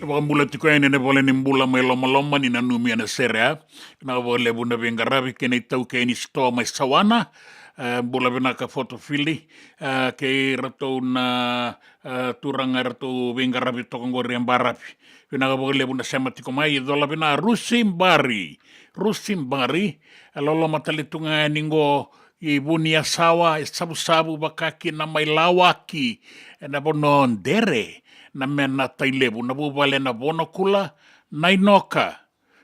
Vakabula tiko yani ena vale ni bula mai Lomaloma, ni nanumi ena sere, a. Vinaka vakalevu na veiqaravi kei na itaukei ni sitoa mai Sawana. E, bula vinaka Fotofili, e, kei ratou na, e, turaga eratou veiqaravi toka qori e Baravi. Vinaka vakalevu na sema tiko mai, e cola vinaka Rusi Bari. Rusi Bari, e loloma tale tu ga yani qo i Vuniyasawa, e Savusavu, vaka kina mai Lawaki, ena vanua o Dere, na mena Tailevu, na vuvale na Vonokula, Nainoka,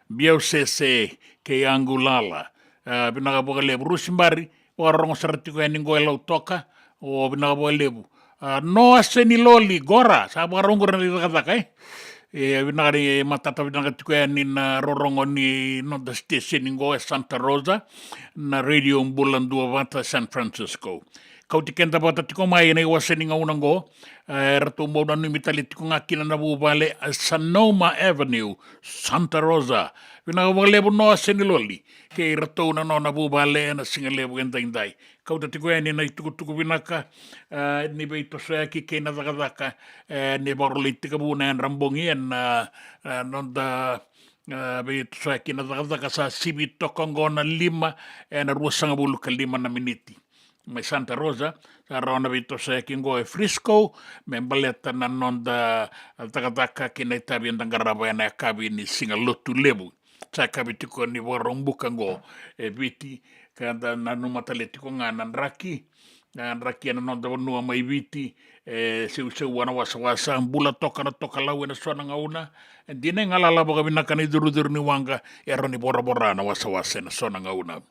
Biausese kei Yangulala. E, vinaka vakalevu Rusi Bari, vakarorogo sara tiko yani qo e Lautoka, o vinaka vakalevu. A, Noa Seniloli, qora, sa vakarau qori na cakacaka, e? E, vinaka ni matata vinaka tiko yani na rorogo ni noda station qo e Santa Rosa, na Radio Bula Duavata San Francisco. Kauti keda vata tiko mai ena iwase ni gauna qo, e, ratou bau nanumi tale tiko ga kina na vuvale, e, Sonoma Avenue, Santa Rosa. Vinaka vakalevu Noa Seniloli, kei ratou na nona vuvale ena siga levu edaidai. Kauta tiko yani na itukutuku vinaka, e, ni veitosoyaki kei na cakacaka, e, ni vakarau lai tekivu na yadra bogi ena, e, noda, e, veitosoyaki na cakacaka sa sivi toka qo na lima, ena ruasagavulu ka lima na miniti. Mai Santa Rosa, sa rawa na veitosoyaki qo e Frisco, me baleta na noda cakacaka kei na itavi eda qarava ena yakavi ni siga Lotulevu. Sa yakavi tiko ni Vakaraubuka qo e Viti, ka da nanuma tale tiko ga na draki, na draki ena noda vanua mai Viti, e seuseua na wasawasa, bula toka na tokalau ena so na gauna, e dina e galala vakavinaka na icurucuru ni waqa, e rawa ni voravora na wasawasa ena so na gauna.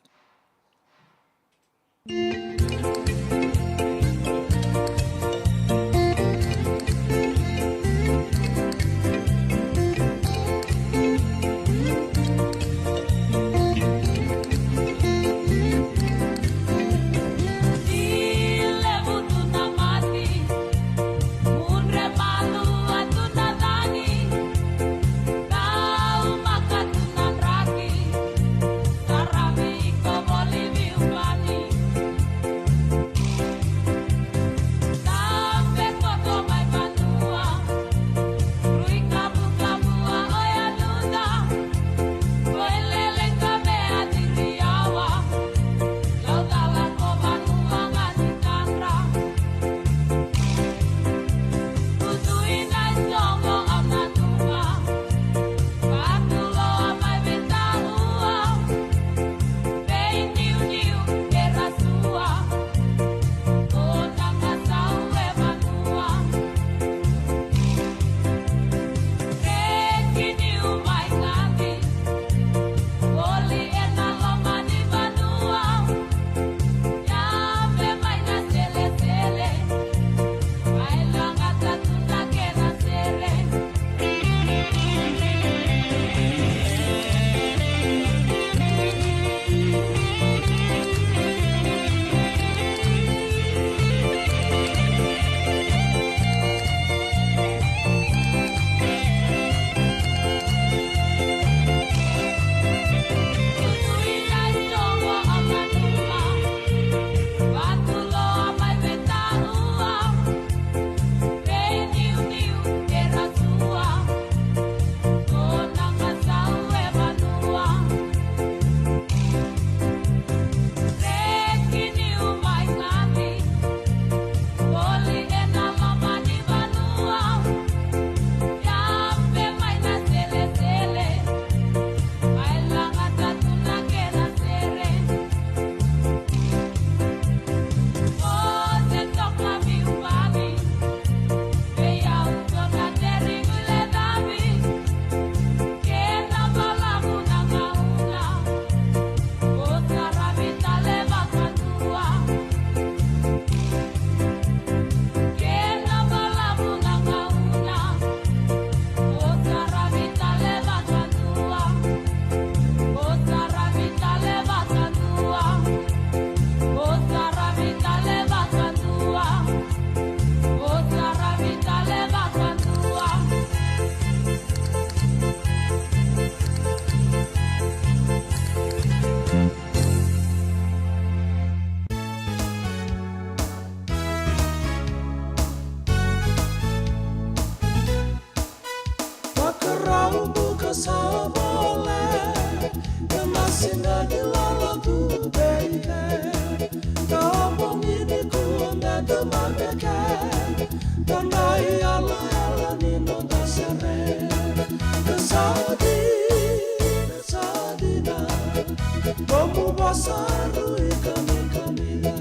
Nomu vosa rui kamikamica.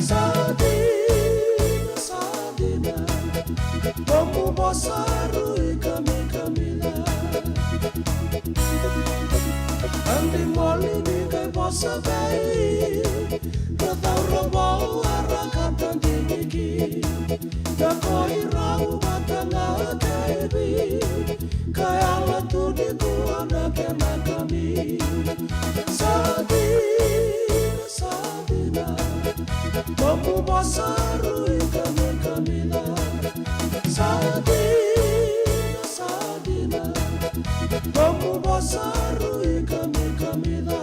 Sa dina, sa dina. Nomu vosa rui kamikamica. Adi moli ni qai vosa vei. Na cauravou era kata diniki. Na ko irau vata ga keivi. Ka yala tu ni kua na kena kami. Sa dina, sa dina. Nomu vosa rui kamikamica. Sa dina, sa dina. Nomu vosa rui kamikamica.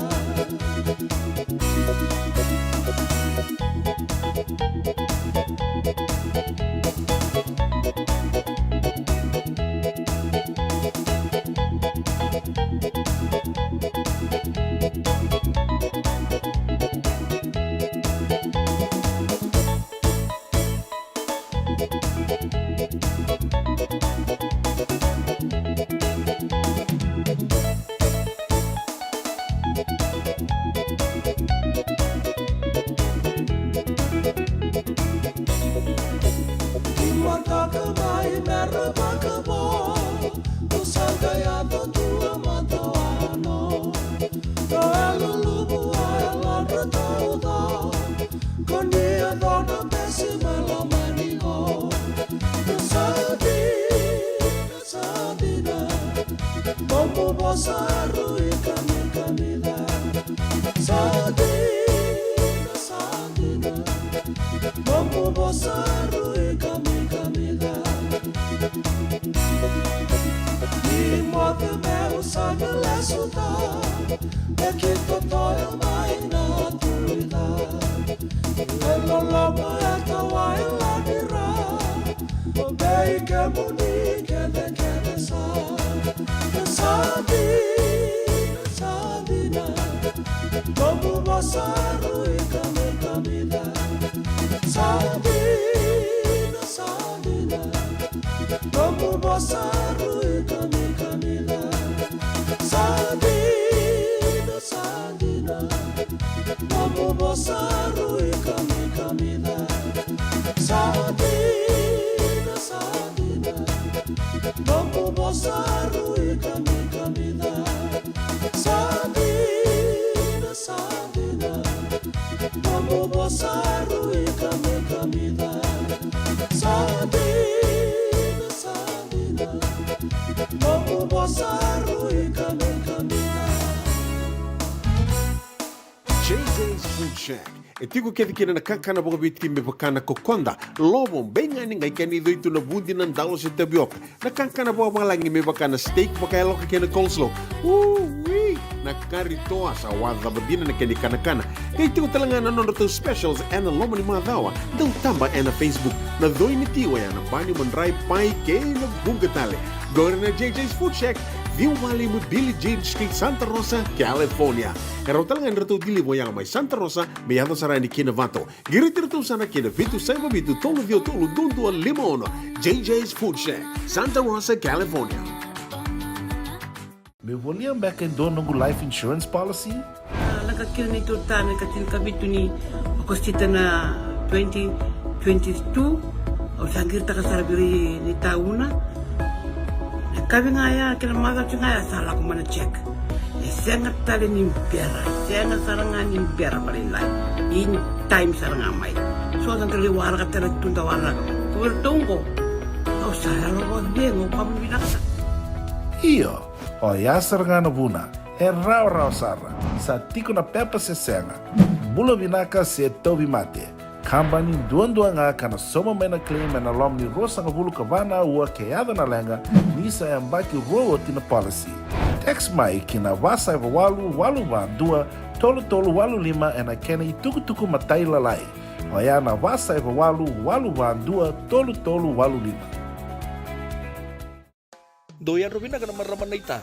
Ni mataka mai me ra vakavo, ko sa qai yaco tu a mataono. Ko e luluvu a yalodra tauca, ko ni yaco na besi mai lomani ko. Sa dina, sa dina, nomu vosa rui kamikamica. Sa dina, sa dina, nomu vosa rui kamikamica. Ni moce meu sa na lesuta, e ki totoya mai na tulica. E loloma e tawa e ladira, o vei kemuni kecekece sa. Sa dina, sa dina, nomu vosa rui kamikamica. Sa dina, sa dina, nomu vosa rui kamikamica. Sa dina, sa dina, nomu vosa rui kamikamica. Sa dina, sa dina, nomu vosa rui kamikamica. Sa dina, sa dina, nomu vosa rui kamikamica. Sa dina, sa dina, nomu vosa rui kamikamica. J J's Food Shack. E tiko kece kina na kakana vakaviti me vaka na kokoda, lovo, beigani, qai kena icoi tu na vudi, na dalo se tavioka. Na kakana vakavalagi me vaka na steak vakayaloka kei na coleslaw. Ui! Na kari toa sa wacava dina na kena ikanakana. Qai tiko tale ga na nodratou specials ena loma ni macawa. Dau taba ena Facebook. Na coi ni ti oya na bani, madrai, pai kei na vuqa tale. Qori na J J's Food Shack, ciwa walu lima Billie Jean Street, Santa Rosa, California. E rawa tale ga ni ratou deliver oya mai Santa Rosa me yaco sara yani ki Novato. Qiriti iratou sara ki na vitu saiva vitu tolu ciwa tolu dua dua lima ono. J J's Food Shack, Santa Rosa, California. Meu volia beka e dua noqu life insurance policy? A, lako kina neitou ta na ikatini ka vitu ni Okosita na twenty twenty-two. Au sa qiritaka sara vei ira na itauna. Na kavi ga ya kei na macawa ga ya sa lako mai na check. E sega tale ni bera, sega sara ga ni bera vakalailai. In time sara ga mai. So sa dau lai waraka tale tu da waraka. Ko iratou qo, au sa yalo vakacegu, au vakavinavinaka sara. Io, oya sara ga na vuna. E rawarawa sara. Sa tiko na pepa se sega. Bula vinaka se tauvimate. Kabani duadua ga ka na sauma mai na claim ena loma ni ruasagavulu ka va na aua ke yaco na leqa, ni sa yabaki rua oti na policy. Text mai ki na va saiva walu walu va dua tolu tolu walu lima ena kena itukutuku matailalai. Oya na va saiva walu walu va dua tolu tolu walu lima. Dou yadra vinaka na marama naita.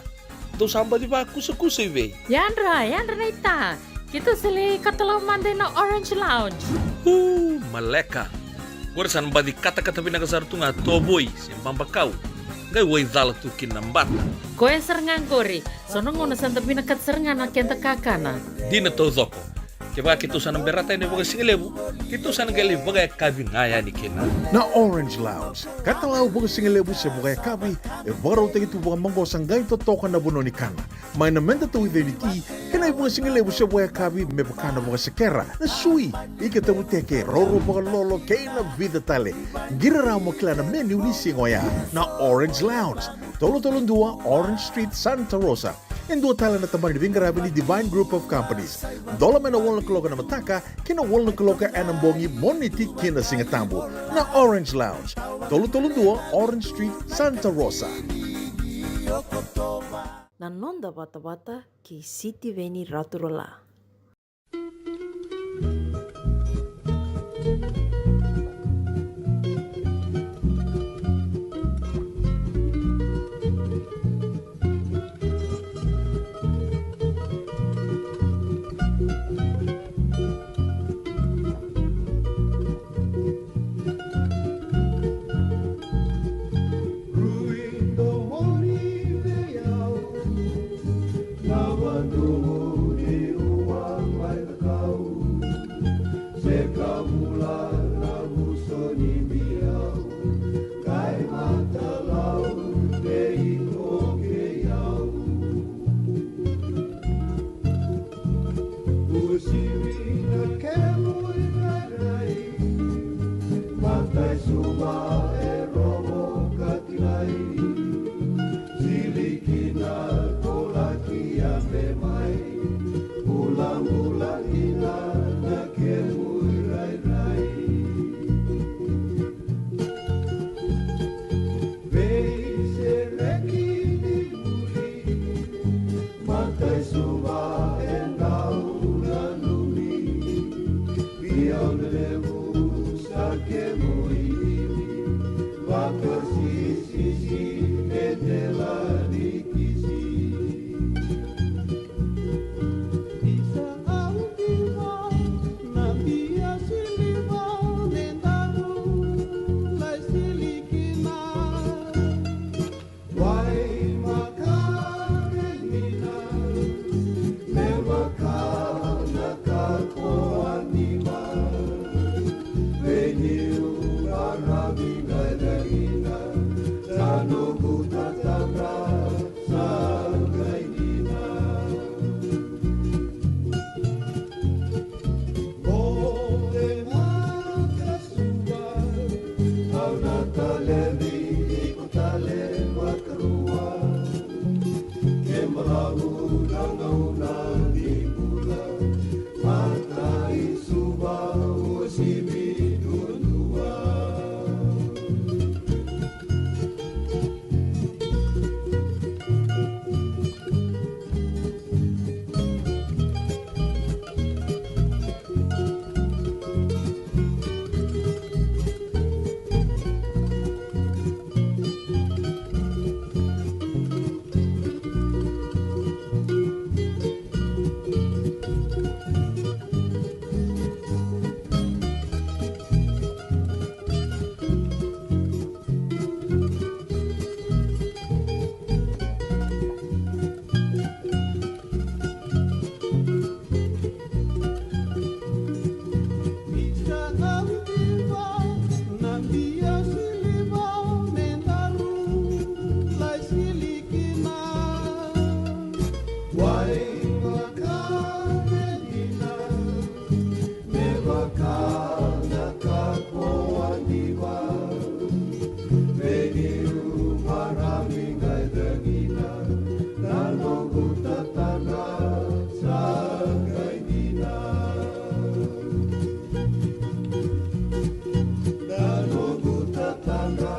Dou sa baci vakusakusa i vei? Yadra, yadra naita. Keitou sa lai katalau mada ina Orange Lounge. Uu, maleka. Qori sa na baci katakata vinaka sara tu ga tovoi se babakau. Kai waicala tu kina na bata. Koya sara ga qori, so na gauna sa da vinakata sara ga na keda kakana. Dina taucoko. Kevaka keitou sa na berata yani vakasigalevu, keitou sa na qai lai vakayakavi ga yani kina. Na Orange Lounge, katalau vakasigalevu se vakayakavi, e vakarautaki tu vakamaqosa qai totoka na vanua ni kana. Mai na meda tauica ni ti, kei na ivakasigalevu se vakayakavi me vaka na vakasekera, na sui, ika tavuteke, roro vakalolo, kei na vica tale. Qiri rawa mo kila na menu ni siga oya. Na Orange Lounge, tolu tolu dua Orange Street, Santa Rosa. E dua tale na tabana ni veiqaravi ni Divine Group of Companies. Dola mai na walu na kaloko ena mataka, kei na walu na kaloko ena bogi, Moniti kei na Sigatabu. Na Orange Lounge, tolu tolu dua Orange Street, Santa Rosa. Na noda vatavata kei Sitiveni Raturala. Rui domoni vei au na vanua ni ua mai Cakau. Sega bula na vuso ni biau, kai matalau vei o kei au. Usivi na kemu irairai, matai Suva e rogo ka kilai. Sili kina ko laki yabe mai, bulabula kina na kemu irairai. Veisereki ni muri, matai Suva e dau nanumi. Biau lelevu sa kemu inimi, vakasisisi e dela ni kisi. Isa au diva, na bia siliva, me daru lai sili kina. Wai makavenina, me vaka na kakoa ni ma. Veniu maravi qai dagina, sa noqu tatadra sa qai dina. Bote maka Suva, au na talevi iko tale vakarua. Ke balavu na gauna ni bula, matai Suva uasivi duadua. Me vaka na kakoa ni va, veniu marami qai cagina, na noqu tatadra sa qai dina. Na noqu tatadra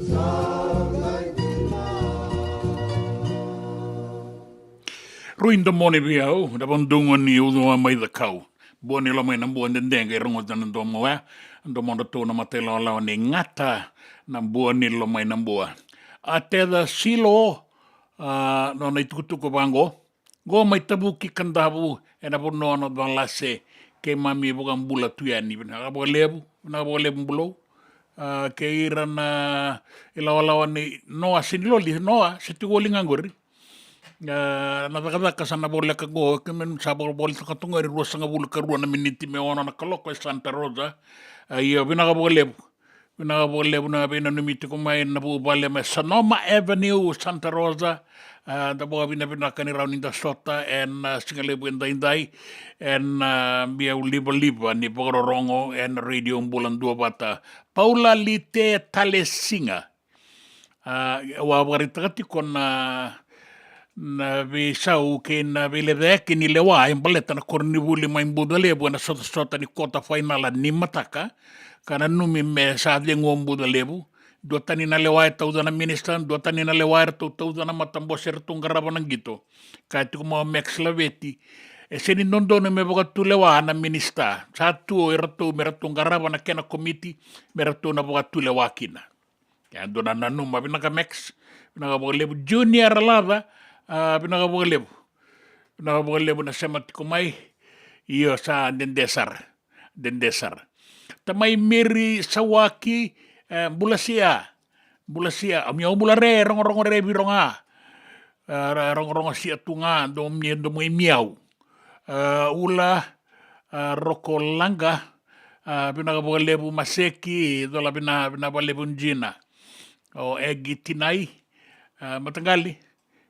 sa qai dina. Rui domoni vei au, na vadugu ni ucua mai Cakau. Bua ni loma i Nabua, dede qai rogoca na domo oya, domodratou na mata ilawalawa ni Gata, na Bua ni loma i Nabua. A Teca Silo, a, nona itukutuku vaqo. Qo mai Tavuki Kadavu, ena vanua o Nacalase, keimami vakabula tu yani. Vinaka vakalevu, vinaka vakalevu Bulou. A, kei ira na ilawalawa ni noa se ni loli, noa se tiko voli ga qori. A, na cakacaka sa na voleka qo, ke me sa voleka toka qori, ruasagavulu ka rua na miniti me ono na kaloko e Santa Rosa. A, io, vinaka vakalevu. Vinaka vakalevu na veinanumi tiko mai na vuvale mai Sonoma Avenue, Santa Rosa. A, da vakavinavinaka ni rawa ni da sota ena, a, siga levu edaidai, ena, a, biau livaliva ni vakarorogo ena Radio Bula Duavata. Paula Lite Talesiga. A, au a vakaraitaka tiko na, na veisau kei na veilecayaki ni lewa e baleta na koronivuli mai Bucalevu ena sotasota ni kota fainala ni mataka, ka nanumi me sa cegu o Bucalevu. Duatani na lewa e tauca na minista, duatani na lewa eratou tauca na matabose eratou qarava na qito. Kaya tiko mai o Max Laveti, e sega ni dodonu me vakatulewa na minista. Sa tu o iratou me ratou qarava na kena komiti me ratou na vakatulewa kina. E dua na nanuma. Vinaka Max, vinaka vakalevu. Junior Laca, a, vinaka vakalevu. Vinaka vakalevu na sema tiko mai. Io, sa dede sara. Dede sara. Tamai Meri Sawaki, e, bula sia. Bula sia. Au mia bula re, rogorogo re viroga. E, ra-, rogorogo sia tu ga, do mia, do mia miau. E, Ula, e, Roko Laga, e, vinaka vakalevu Maseki, cola vina, vina vakalevu Jina. O Egi Tinai, e, mataqali,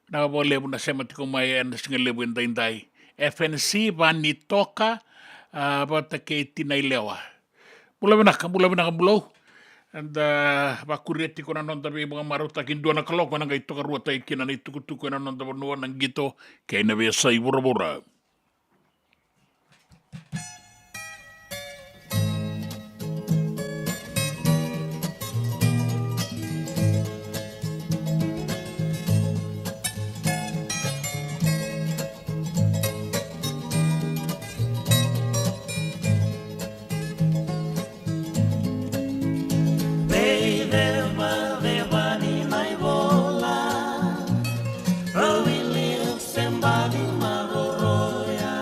vinaka vakalevu na sema tiko mai ena siga levu edaidai. F N C, Vani Toka, a, vata kei Tinai Lewa. Bula vinaka, bula vinaka Bulou. Eda, a, vakuria tiko na noda veivakamarautaki dua na kaloko, ena qai tokaruataki kina na itukutuku ena noda vanua, na qito kei na veiyasai vuravura. Veicevaceva ni na ivola, rau i liu se baci maroroya.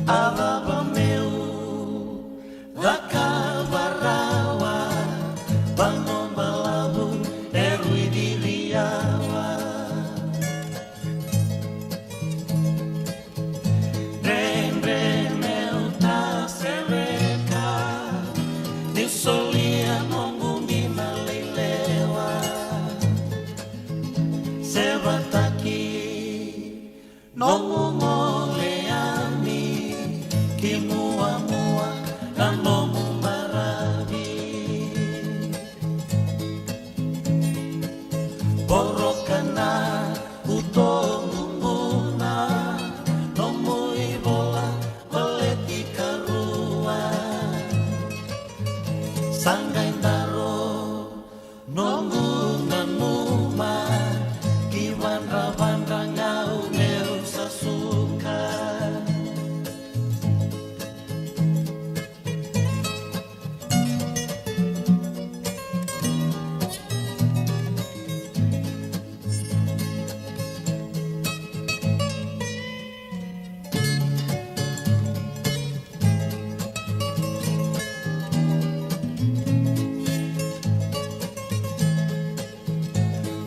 A cava meu cakava rawa, vanua balavu e rui ciri yawa. Dredre meu ta sereka, ni solia noqu dina lailewa. Sevataki noqu gole yani ki muamua na nomu baravi. Voroka na utoqu guna, nomu ivola baleti karua. Sa qai daro noqu nanuma, ki vadravadra ga au meu sa suka.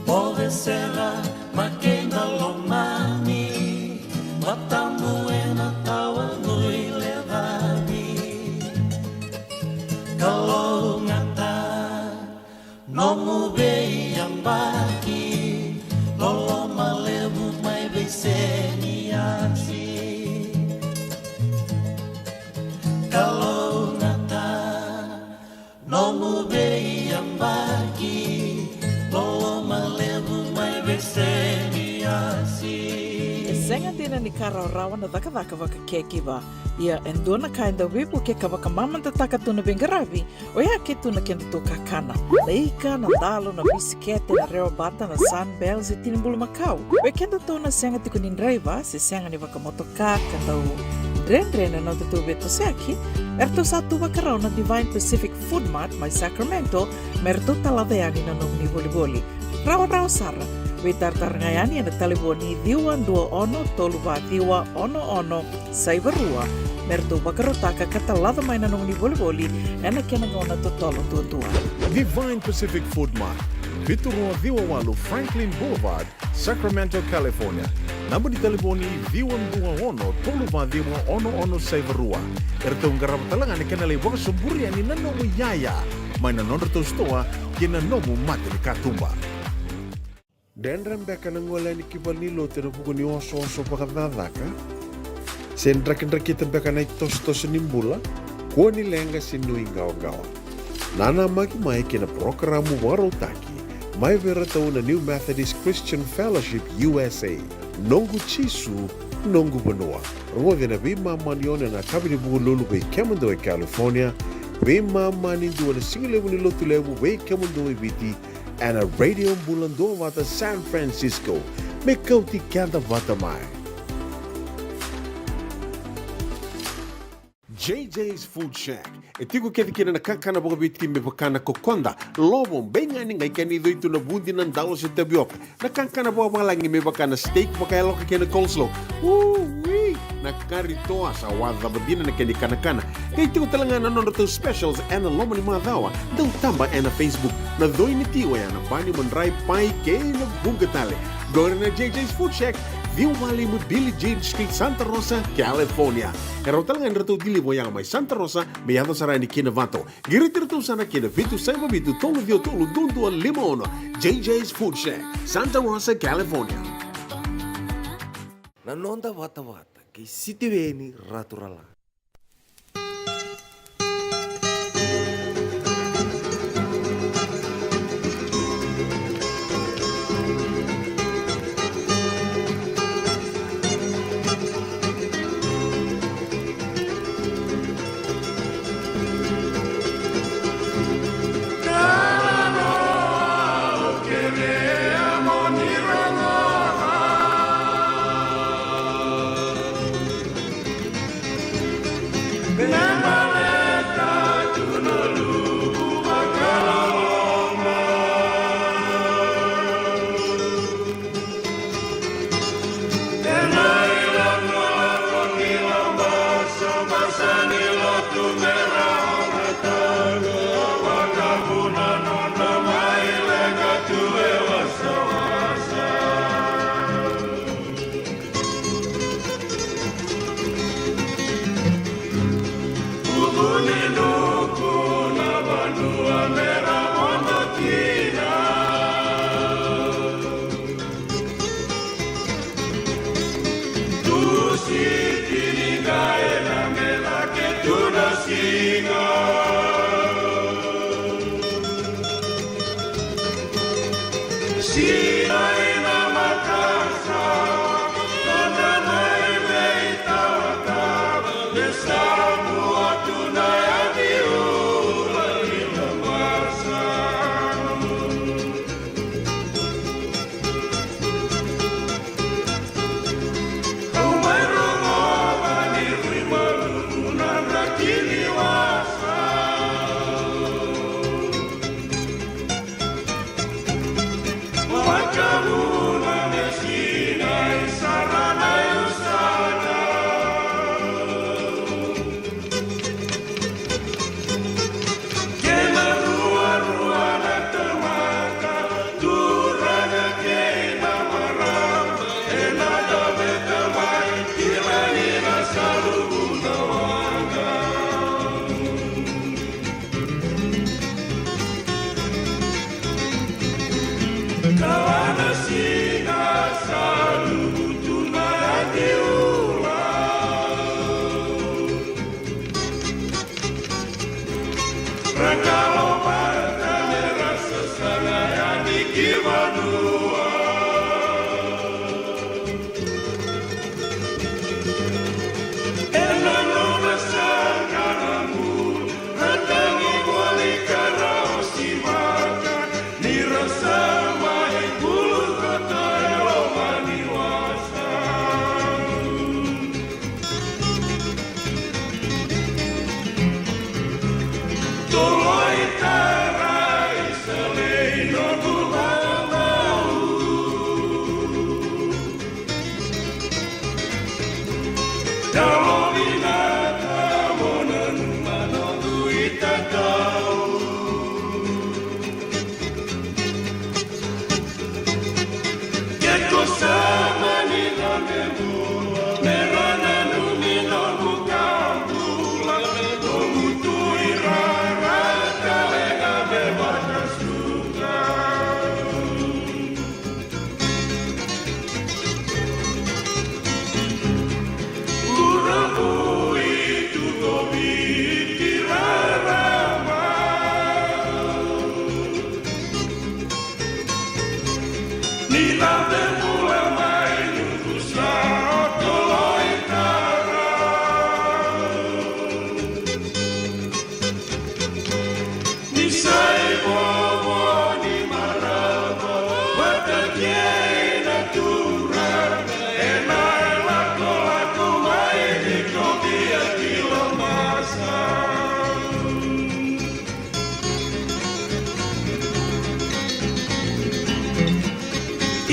O Vesera, Makeda, Lomani, Vatamu ena tawa gui lecavi. Kalougata nomu veiyabaki, loloma levu mai Veiseniasi. Kalougata nomu veiyabaki, loloma levu mai Veiseniasi. E sega dina ni ka rawarawa na cakacaka vakacaregiver. Ia e dua na ka e dau veivuke ka vakamamadataka tu na veiqaravi, oya ke tu na kedatou kakana. Na ika, na dalo, na bisikete, na rewabata, na Sunbell se tini bulumakau. Vei kedatou na sega tiko ni draiva se sega ni vakamotoka ka dau dredre na nodatou veitosoyaki, eratou sa tu vakarau na Divine Pacific Food Mart mai Sacramento me ratou talaca yani na nomuni volivoli. Rawarawa sara. Veitaratara ga yani ena talevoni ciwa dua ono tolu va ciwa ono ono saiva rua, me ratou vakarautaka ka talaca mai na nomuni volivoli ena kena gauna totolo duadua. Divine Pacific Food Mart, vitu rua ciwa walu Franklin Boulevard, Sacramento, California. Naba ni talevoni ciwa dua ono tolu va ciwa ono ono saiva rua. Eratou qarava tale ga na kena lai vakasoburi yani na nomu iyaya mai na nodratou sitoa kei na nomu mata ni katuba. Dredre beka na gole yani ki valenilotu ena vuku ni osooso vakacakacaka? Se drakidrakita beka na itosotoso ni bula? Kua ni leqa se nuiqawaqawa. Nanamaki mai kei na parokaramu vakarautaki mai vei iratou na New Methodist Christian Fellowship U S A, Noqu Jisu, Noqu Vanua. Rogoci ena veimama ni ono ena yakavi ni Vukelulu vei kemudou e California, veimama ni dua ena sigalevu ni Lotulevu vei kemudou e Viti, ena Radio Bula Duavata San Francisco. Me kauti keda vata mai. J J's Food Shack. E tiko kece kina na kakana vakaViti me vaka na kokoda, lovo, beigani, qai kena icoi tu na vudi, na dalo se tavioka. Na kakana vakavalagi me vaka na steak vakayaloka kei na coleslaw. Ui! Na kari toa sa wacava dina na kena ikanakana. Qai tiko tale ga na nodratou specials ena loma ni macawa. Dau taba ena Facebook. Na coi ni ti oya na bani, madrai, pai kei na vuqa tale. Qori na J J's Food Shack, ciwa walu lima Billie Jean Street, Santa Rosa, California. E rawa tale ga ni ratou deliver oya mai Santa Rosa me yaco sara yani ki Novato. Qiriti iratou sara ki na vitu saiva vitu tolu ciwa tolu dua dua lima ono. J J's Food Shack, Santa Rosa, California. Na noda vatavata kei Sitiveni Raturala.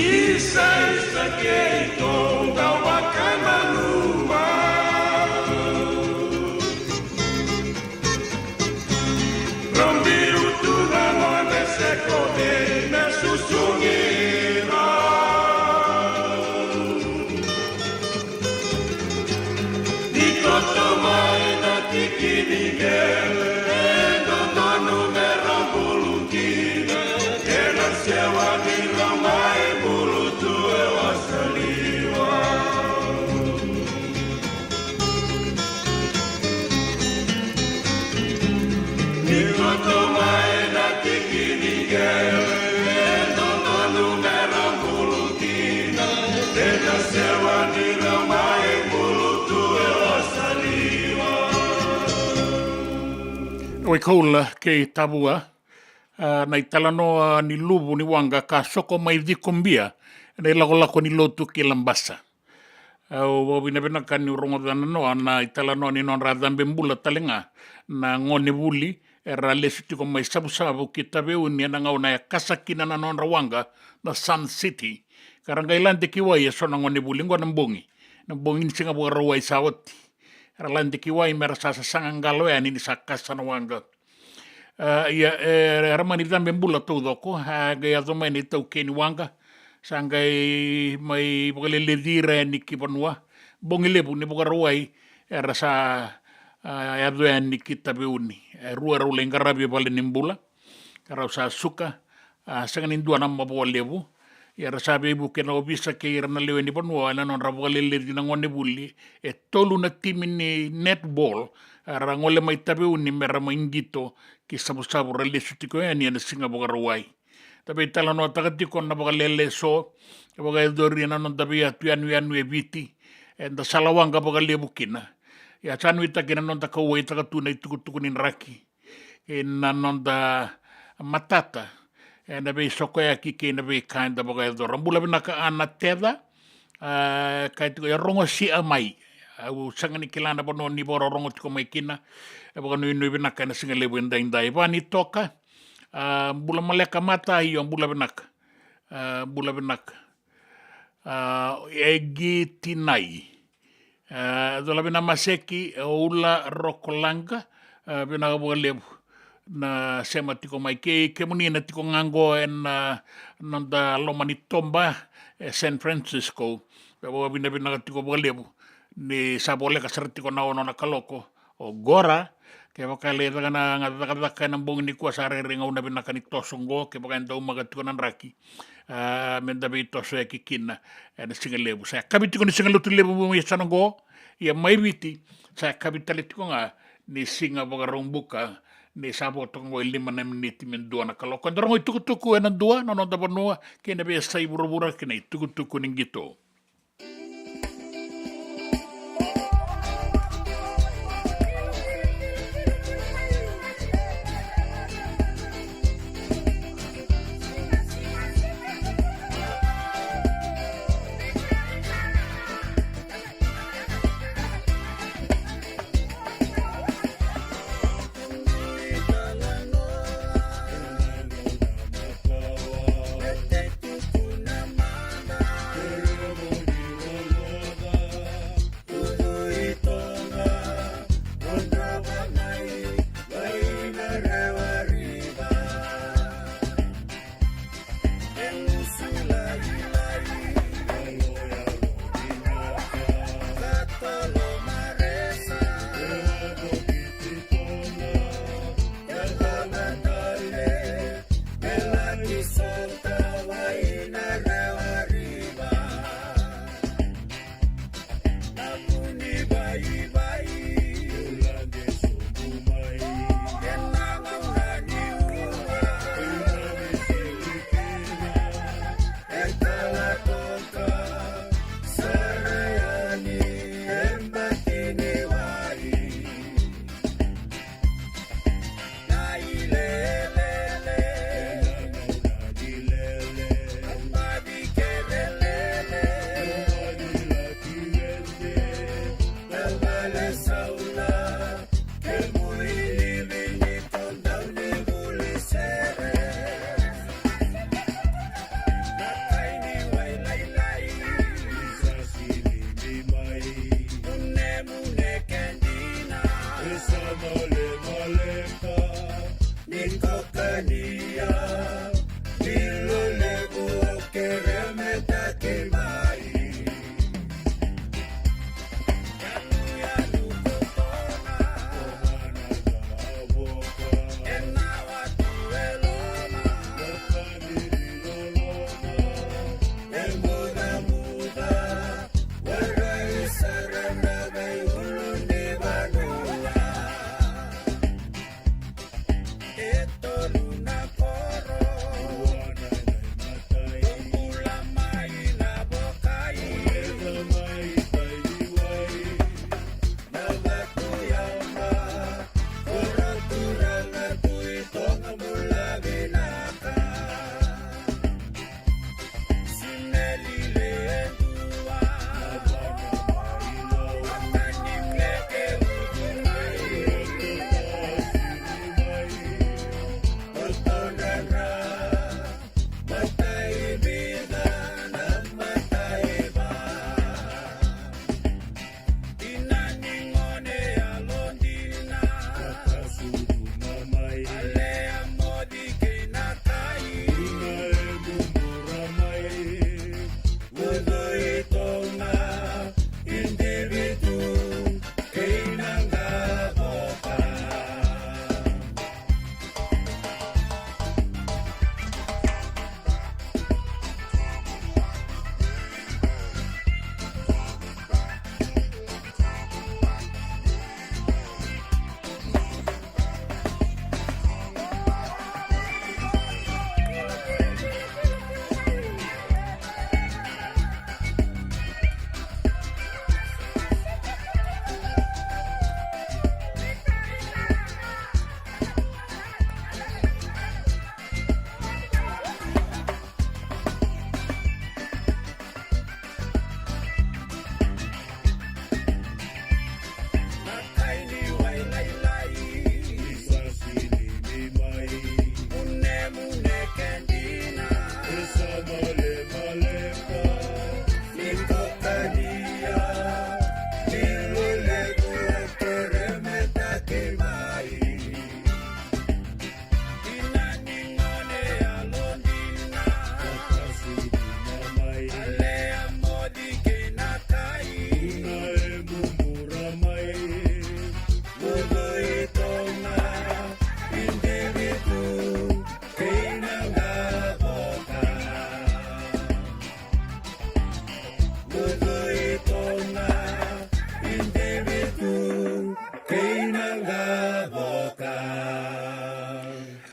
Isa, isa keitou dau vakananuma. Rau biu tu na gone se kote me susugi rau. Ni koto mai na tiki ni qele, e dodonu me rau bulu kina, ena sewa ni rau mai bulu tu e wasaliwa. Ni koto mai na tiki ni qele, e dodonu me rau bulu kina, ena sewa ni rau mai bulu tu e wasaliwa. Wai Koula kei Tavua, a, na italanoa ni luvu ni waqa ka soko mai Cikobia ena ilakolako ni lotu ki Labasa. Au vakavinavinaka niu rogoca na noa na italanoa ni nodra cabe bula tale ga na gone vuli era lesu tiko mai Savusavu ki Taveuni ena gauna e kasa kina na nodra waqa na Sun City. Ka ra qai lade ki wai eso na gone vuli qo na bogi, na bogi ni siga Vakarauwai sa oti. Era lade ki wai mera sa sasaga qalo yani ni sa kasa na waqa. A, ia, e, era mani cabe bula taucoko, a, qai yaco mai na itaukei ni waqa, sa qai mai vakaleleci ira yani ki vanua. Bogi levu ni Vakarauwai era sa, a, yaco yani ki Taveuni. E rua rau lai qaravi e vale ni bula, ka rau sa suka, a, sega ni dua na mavoa levu. Ia ra sa veivuke na ovisa kei ira na lewe ni vanua ena nodra vakaleleci na gone vuli. E tolu na timi ni netball era gole mai Taveuni mera mai qito ki Savusavu, ra lesu tiko yani ena siga Vakarauwai. Da veitalanoataka tiko na vakalele eso e vakayacori ena noda veiyatu yanuyanu e Viti, eda sala waqa vakalevu kina. Ia sa nuitaki na noda kauwaitaka tu na itukutuku ni draki kei na noda matata ena veisokoyaki kei na veika eda vakayacora. Bula vinaka Ana Teca, a, kaya tiko e Rogosia mai. Au sega ni kila na vanua ni vakarorogo tiko mai kina. E vakanuinui vinaka ena siga levu edaidai. Vani Toka, a, bula maleka mata, io, bula vinaka. A, bula vinaka. A, Egi Tinai. A, Cola Vina Maseki, Ula Rokolaqa, a, vinaka vakalevu na sema tiko mai. Kei kemuni na tiko ga qo ena noda loma ni toba e San Francisco. E vakavinavinaka tiko vakalevu ni sa voleka sara tiko na ono na kaloko. Oqo ra, kevaka e lai caka na cakacaka ena bogi nikua, sa rairai gauna vinaka ni toso oqo, kevaka e daumaka tiko na draki, a, meda veitosoyaki kina ena siga levu. Sa yakavi tiko ni siga Lotulevu mai yasana oqo, ia mai Viti sa yakavi tale tiko ga ni siga Vakaraubuka, ni sa vo toka oqo e lima na miniti me dua na kaloko. Eda rogo itukutuku ena dua na noda vanua kei na veiyasai vuravura kei na itukutuku ni qito.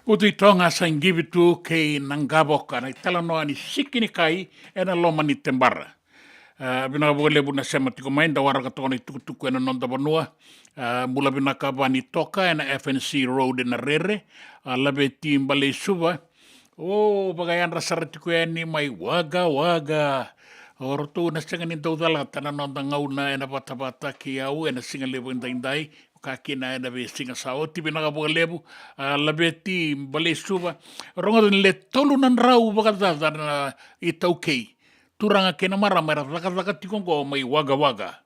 Utu i Toga sa igivitu kei na Qavoka, na italanoa ni siki ni kai ena loma ni tebara. A, vinaka vakalevu na sema tiko mai, da waraka toka na itukutuku ena noda vanua. A, bula vinaka Vani Toka ena F N C Road ena Rere. A, Laveti Baleisuva. O vakayadra sara tiko yani mai Wagga Wagga. O ratou na sega ni dau calata na noda gauna ena vatavata kei au ena siga levu edaidai, ka kina ena veisiga sa oti. Vinaka vakalevu, a, Laveti Baleisuva. Rogoca ni le tolu na drau vakacaca na itaukei, turaga kei na marama era cakacaka tiko oqo mai Wagga Wagga.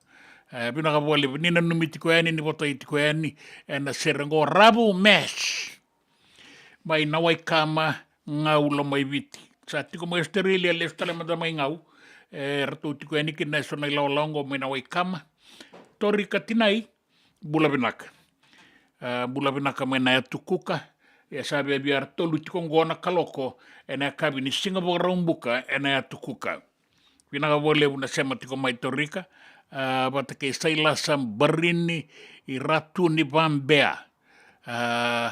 E, vinaka vakalevu ni nanumi tiko yani, ni votai tiko yani ena sere oqo. Ravu Mash mai Nawaikama, Gau, Lomaiviti. Sa tiko mai Australia, lesu tale mada mai Gau. E, ratou tiko yani kina eso na ilawalawa oqo mai Nawaikama. Tori Katinai, bula vinaka. A, bula vinaka mai na Yatu Kuka. E sa viavia era tolu tiko oqo na kaloko ena yakavi ni Siga Vakaraubuka ena Yatu Kuka. Vinaka vakalevu na sema tiko mai Torika, a, vata kei Sailasa Barini, i Ratu ni Vabea. A,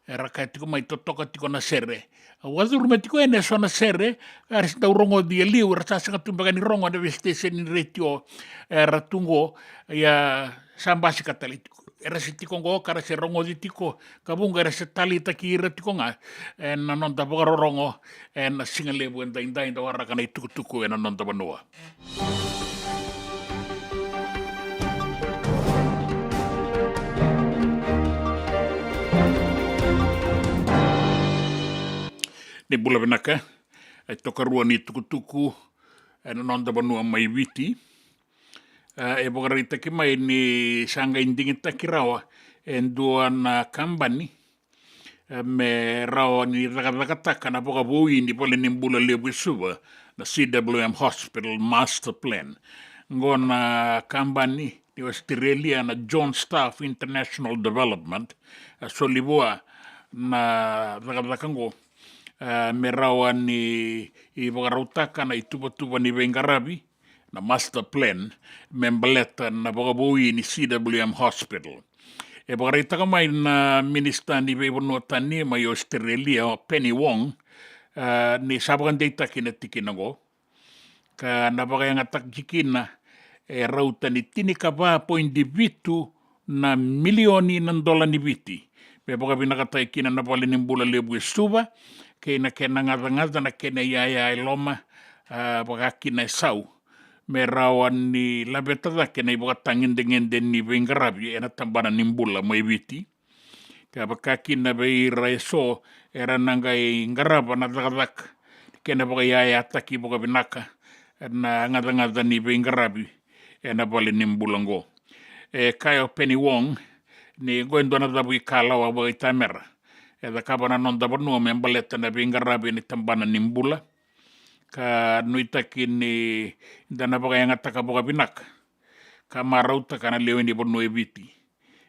era kaya tiko mai totoka tiko na sere. A, vakacuru me tiko ena eso na sere era se dau rogoci e liu, era sa sega tu beka ni rogo ena veisiteseni ni retio era tu oqo. Ia sa basika tale tiko. Era se tiko oqo ka ra se rogoci tiko, ka vuqa era se taleitaki ira tiko ga ena noda vakarorogo ena siga levu edaidai, da waraka na itukutuku ena noda vanua. Ni bula vinaka. E tokarua ni tukutuku ena noda vanua mai Viti. E, e vakaraitaki mai ni sa qai digitaki rawa e dua na kabani, e, me rawa ni cakacakataka na vakavoui ni valenibula levu e Suva, na C W M Hospital Master Plan. Qo na kabani ni Australia na John Staff International Development, a soli vua na cakacaka qo, e, me rawa ni vakarautaka na ituvatuva ni veiqaravi, na master plan, me baleta na vakavoui ni C W M Hospital. E vakaraitaka mai na minisita ni veivanua tani mai Australia, o Penny Wong, e, ni sa vakadeitaki na tikina qo, ka na vakayagataki kina e rauta ni tinikava poidi vitu na milioni na dola ni Viti, me vakavinakataki kina na valenibula levu e Suva kei na kena gacagaca, na kena iyaya e loma, a, vaka kina e sau, me rawa ni laveta cake na ivakatagedegede ni veiqaravi ena tabana ni bula mai Viti, ka vaka kina vei ira eso era na qai qarava na cakacaka, kena vakaiyayataki vakavinaka na gacagaca ni veiqaravi ena valenibula qo. E kaya o Penny Wong ni qo e dua na cavu ikalawa vakaitamera e cakava na noda vanua me baleta na veiqaravi ni tabana ni bula, ka nuitaki ni da na vakayagataka vakavinaka ka marautaka na lewe ni vanua e Viti.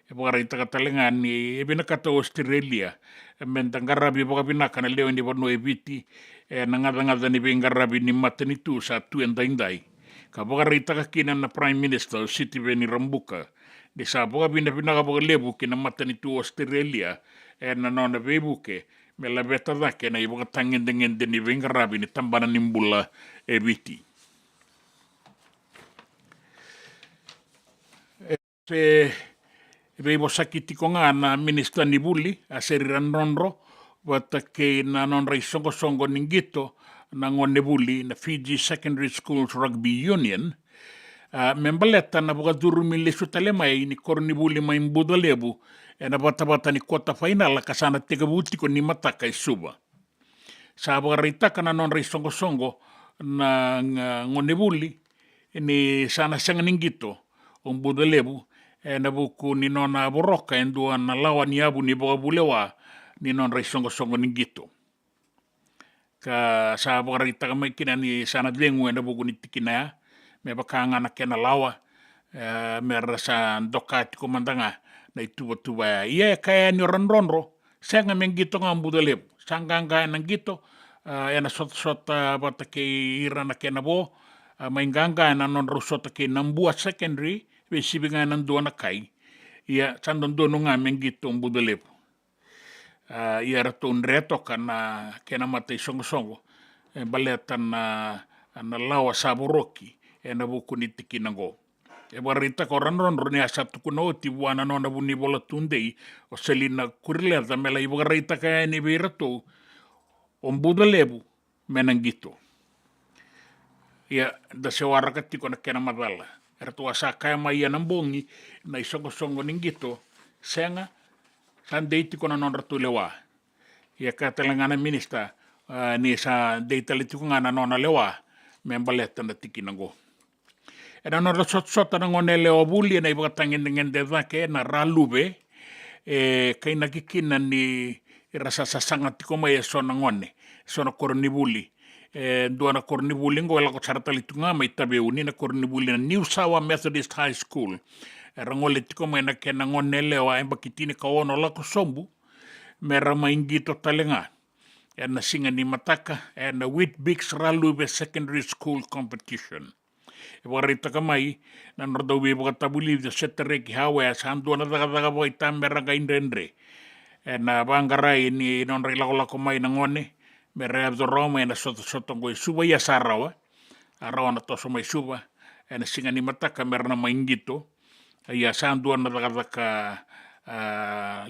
E vakaraitaka tale ga ni e vinakata o Australia me da qaravi vakavinaka na lewe ni vanua e Viti ena gacagaca ni veiqaravi ni matanitu sa tu edaidai, ka vakaraitaka kina na Prime Minister o Sitiveni Rabuka ni sa vakavinavinaka vakalevu ki na matanitu o Australia ena nona veivuke me laveta cake na ivakatagedegede ni veiqaravi ni tabana ni bula e Viti. Se veivosaki tiko ga na minisita ni vuli, a Seri Radrodro, vata kei na nodra isoqosoqo ni qito na gone vuli na Fiji Secondary Schools Rugby Union, a, me baleta na vakacurumi lesu tale mai ni koronivuli mai Bucalevu ena vatavata ni kota fainala ka sa na tekivu tiko ni mataka e Suva. Sa vakaraitaka na nodra isoqosoqo na, na gonevuli ni sa na sega ni qito o Bucalevu ena vuku ni nona voroka e dua na lawa ni yavu ni vakavulewa ni nodra isoqosoqo ni qito. Ka sa vakaraitaka mai kina ni sa na cegu ena vuku ni tikina ya, me vaka ga na kena lawa, e, me ra sa doka tiko mada ga na ituvatuva ya. Ia e kaya yani o Radrodro, sega me qito ga o Bucalevu. Sa qaqa ena qito, a, ena sotasota vata kei ira na kena vo, a, mai qaqa ena nodrau sota kei Nabua Secondary, veisivi ga ena dua na kai. Ia sa dodonu ga me qito o Bucalevu. A, ia ratou dre toka na kena mataisoqosoqo e baleta na, na lawa sa voroki ena vuku ni tikina qo. E vakaraitaka o Radrodro ni a sa tukuna oti vua na nona vunivola tudei o Selina Kurileca me lai vakaraitaka yani vei iratou o Bucalevu me na qito. Ia da se waraka tiko na kena macala. Eratou a sa kaya mai ena bogi na isoqosoqo ni qito, sega, sa dei tiko na nodratou lewa. Ia kaya tale ga na minisita, a, ni sa dei tale tiko ga na nona lewa me baleta na tikina qo. Ena nodra sotasota na gone yalewa vuli ena ivakatagedegede cake na Raluve, e kainaki kina ni ra sa sasaga tiko mai e so na gone, e so na koronivuli. E dua na koronivuli qo e lako sara tale tiko ga mai Taveuni, na koronivuli na New Sawa Methodist High School. Era gole tiko mai na kena gone yalewa yabaki tinikaono lako sobu me ra mai qito tale ga ena siga ni mataka ena Weet-Bix Raluve Secondary School Competition. E vakaraitaka mai na nodra dauveivakatavulici o Setareki Hawea, sa dua na cakacaka vakaitamera qai dredre ena vaqarai ni nodra ilakolako mai na gone me ra yaco rawa mai ena sotasota qo e Suva. Ia sa rawa, a rawa na toso mai Suva ena siga ni mataka me ra na mai qito. Ia sa dua na cakacaka, a,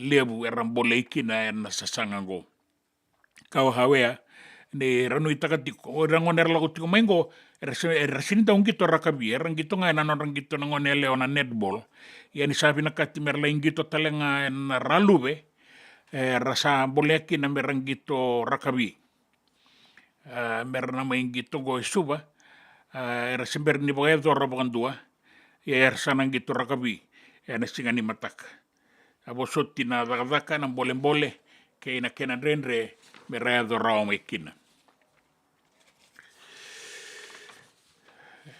levu era bolei kina ena sasaga qo. Ka o Hawea, ni ra nuitaka tiko, o ira gone era lako tiko mai qo, era se, era sega ni dau qito rakavi, era qito ga ena nodra qito na gone yalewa na netball. Ia ni sa vinakati me ra lai qito tale ga ena Raluve, era sa bolea kina me ra qito rakavi. A, me ra na mai qito qo e Suva, a, era se bera ni vakayacora vakadua. Ia era sa na qito rakavi ena siga ni mataka. A vosoti na cakacaka, na bolebole kei na kena dredre me ra yaco rawa mai kina.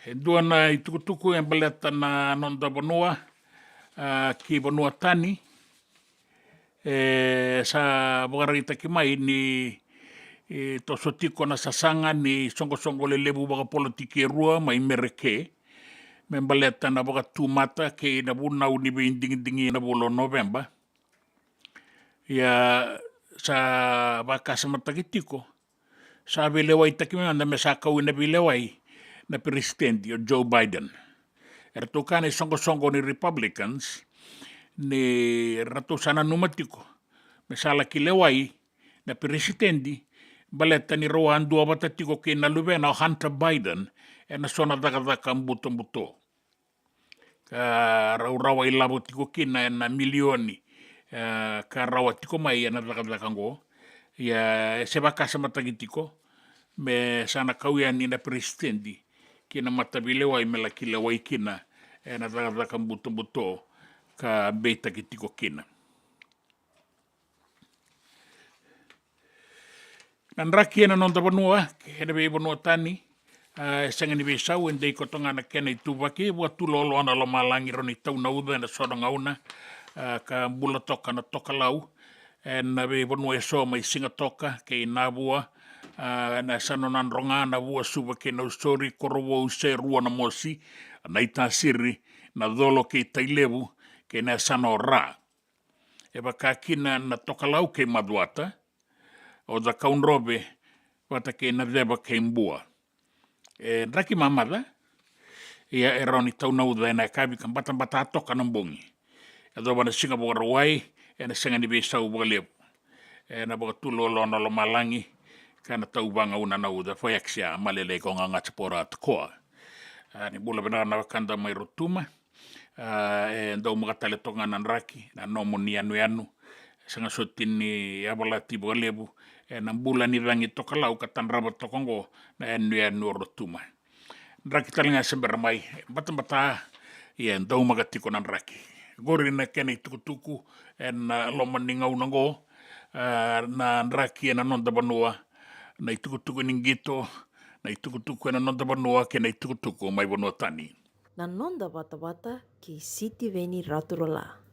E dua na itukutuku e baleta na noda vanua, a, ki vanua tani. E sa vakaraitaki mai ni, e, toso tiko na sasaga ni soqosoqo lelevu vakapolitiki e rua mai Mereke, me baleta na vakatumata kei na vunau ni veidigidigi ena vula o Noveba. Ia sa vakasamataki tiko, sa veilewaitaki mada me sa kau ina veilewai na peresitedi o Joe Biden. Eratou kaya na isoqosoqo ni Republicans ni ratou sa nanuma tiko me sa laki lewai na peresitedi, baleta ni rau a duavata tiko kei na luvena o Hunter Biden ena so na cakacaka butobuto. Ka rau rawa ilavo tiko kina ena milioni, e, ka rawa tiko mai ena cakacaka oqo. Ia e se vakasamataki tiko me sa na kau yani na peresitedi ki na mataveilewai me laki lewai kina ena cakacaka butobuto ka beitaki tiko kina. Na draki ena noda vanua, ena veivanua tani, a, e sega ni veisau, e dei koto ga na kena ituvaki, vakatuloaloa na lomalagi, rawa ni tau na uca ena so na gauna, a, ka bula toka na tokalau ena veivanua eso mai Sigatoka kei Navua, a, ena yasana o Nadroga, Navua, Suva kei Nausori, Korovou, Serua, Namosi, Naitasiri, Nacolo kei Tailevu, kei na yasana o Ra. E vaka kina na tokalau kei Macuata, o Cakaudrove, vata kei Naceva kei Bua. E draki mamaca, ia e rawa ni tau na uca ena yakavi ka batabata toka na bogi. Yacova na Siga Vakarauwai, ena sega ni veisau vakalevu. Ena vakatuloaloa na lomalagi, ka na tau vagauna na uca, fai aksia malele iko gagata pora tokoa. A, ni bula vinaka na wekada mai Rotuma. A, e dau maka tale toka ga na draki, na nomuni yanuyanu. Sega soti ni yavalati vakalevu ena bula ni cagi tokalau ka tadrava toka oqo na yanuyanu o Rotuma. Draki tale ga se bera mai, e batabata, ia e dau maka tiko na draki. Qori na kena itukutuku ena loma ni gauna oqo, a, na draki ena noda vanua, na itukutuku ni qito, na itukutuku ena noda vanua kei na itukutuku mai vanua tani. Na noda vatavata kei Sitiveni Raturala.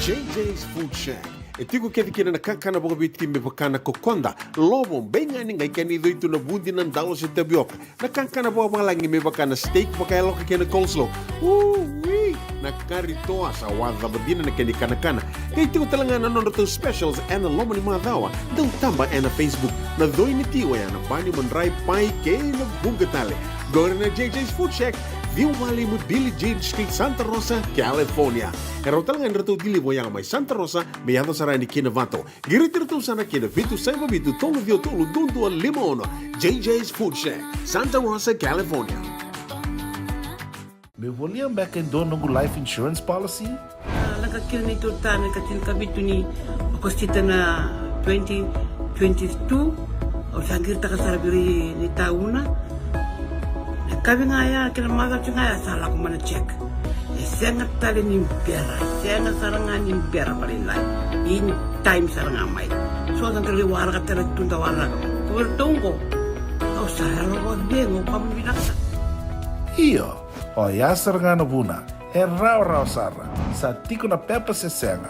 J J's Food Shack E tiko kece kina na kakana vakaviti me vaka na kokoda, lovo, beigani, qai kena icoi tu na vudi, na dalo se tavioka. Na kakana vakavalagi me vaka na steak vakayaloka kei na coleslaw. Ui! Na kari toa sa waca cava dina na kena ikanakana. Qai tiko tale ga na nodratou specials ena loma ni macawa. Dau taba ena Facebook. Na coi ni ti oya na bani, madrai, pai kei na vuqa tale. Qori na J J's Food Shack, ciwa walu lima Billie Jean Street, Santa Rosa, California. E rawa tale ga ni ratou deliver oya mai Santa Rosa, me yaco sara yani ki Novato. Qiriti iratou sara ki na vitu saiva vitu tolu ciwa tolu dua dua lima ono. J J's Food Shack, Santa Rosa, California. Meu volia beka e dua noqu life insurance policy? A, lako kina neitou tane ka tinikavitu ni Okosita na twenty twenty-two. Au sa qiritaka sara vei ira na itauna. Na kavi ga ya kei na macawa ga ya sa lako mai na check. E sega tale ni bera, e sega sara ga ni bera vakalailai. In time sara ga mai. So da qai waraka tale tu da waraka. Ko vei ratou qo, au sa yalo vakacegu, au kama vinaka sara. Io, oya sara ga na vuna. E rawarawa sara. Sa tiko na pepa se sega.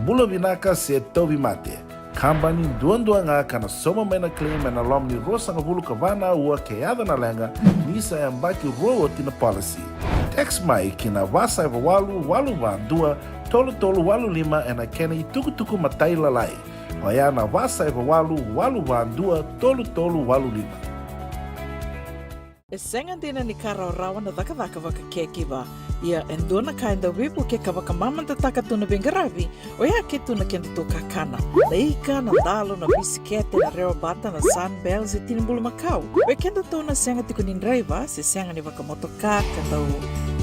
Bula vinaka se tauvimate. Kabani duadua ga ka na sauma mai na claim ena loma ni ruasagavulu ka va na aua ke yaco na leqa, ni sa yabaki rua oti na policy. Text mai ki na va saiva walu walu va dua tolu tolu walu lima ena kena itukutuku matailalai. Oya na va saiva walu walu va dua tolu tolu walu lima. E sega dina ni ka rawarawa na cakacaka vaka caregiver. Ia e dua na ka e dau veivuke ka vakamamadataka tu na veiqaravi, oya ke tu na kedatou kakana. Na ika, na dalo, na bisikete, na rewabata, na Sunbell se tini bulumakau. Vei kedatou na sega tiko ni draiva se sega ni vakamotoka ka dau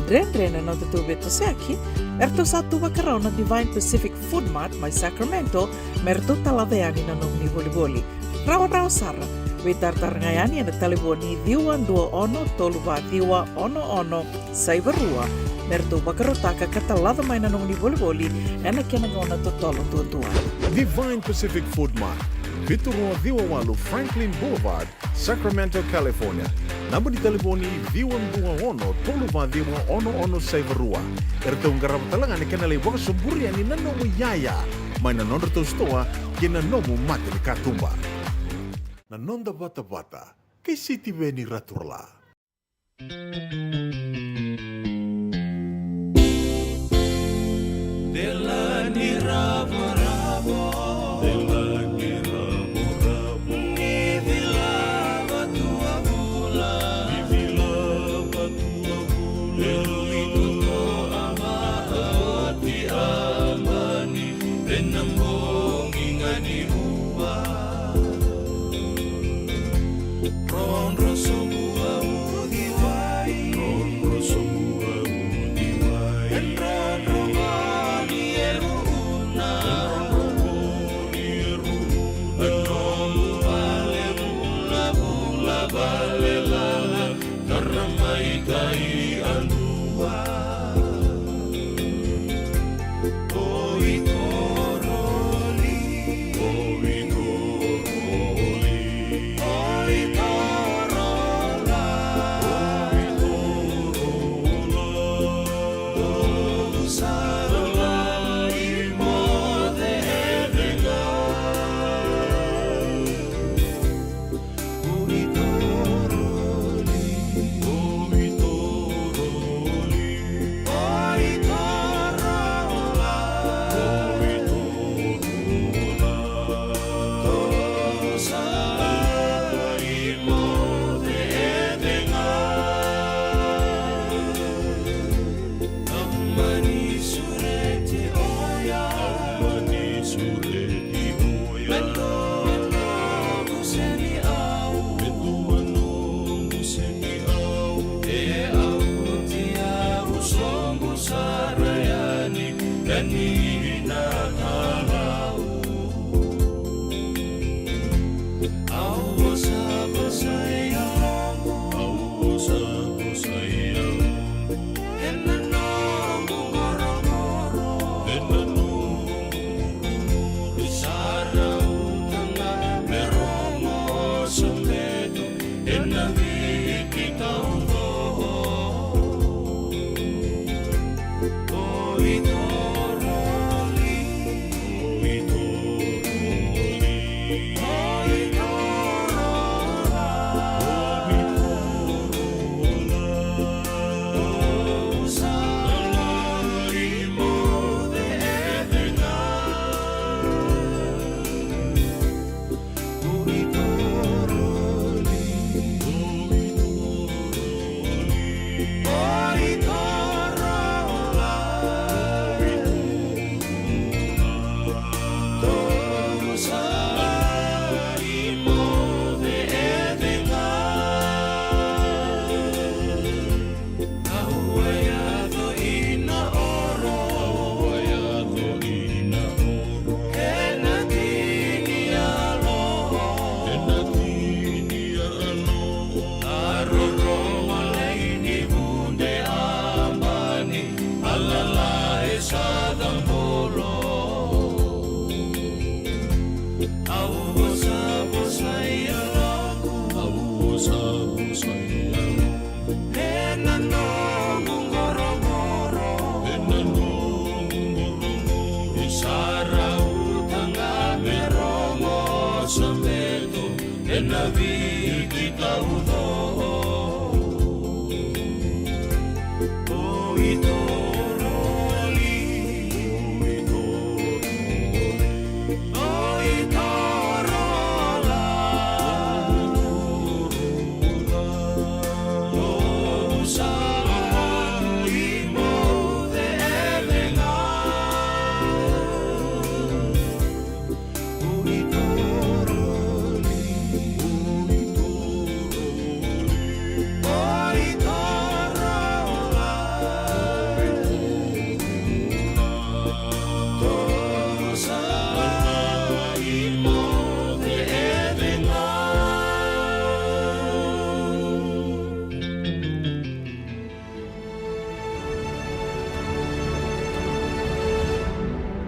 dredre na nodatou veitosoyaki, eratou sa tu vakarau na Divine Pacific Food Mart mai Sacramento, me ratou talaca yani na nomuni volivoli. Rawarawa sara. Veitaratara ga yani ena talevoni ciwa dua ono tolu va ciwa ono ono saiva rua, me ratou vakarautaka ka talaca mai na nomuni volivoli ena kena gauna totolo duadua. Divine Pacific Food Mart, vitu rua ciwa walu Franklin Boulevard, Sacramento, California. Naba ni talevoni ciwa dua ono tolu va ciwa ono ono saiva rua. Eratou qarava tale ga na kena lai vakasoburi yani na nomu iyaya mai na nodratou sitoa kei na nomu mata ni katuba. Na noda vatavata kei Sitiveni Raturala. Delani ravoravo. Delani ravoravo. Ni vilava tu a vula. Ni vilava tu a vula. E rui tu toa vakaoti a mani. Ena bogi ga ni rua. Rodro sobu a uciwai. Rodro sobu a uciwai. Ena rodro goni e ruuna. Ena rodro goni e ruuna. Ena nomu vale vulavula vale lala. Tara mai tai a dua. Oi toroli. Oi toroli. Oi torola. Oi torola. Tolu sara lai moce e vega. Au mani sureti oya. Au mani sureti oya. Me dua noqu seni au. Me dua noqu seni au. E au oti au soqu sara yani. Ka ni na tarau. Au vosa vosa e yaloqu. Au vosa vosa e yaloqu. Ena noqu qoroqoro. Ena noqu qoroqoro. Sa rauta ga me rogo sobetu. Ena viki taucoko. Oi toroli. Oi toroli.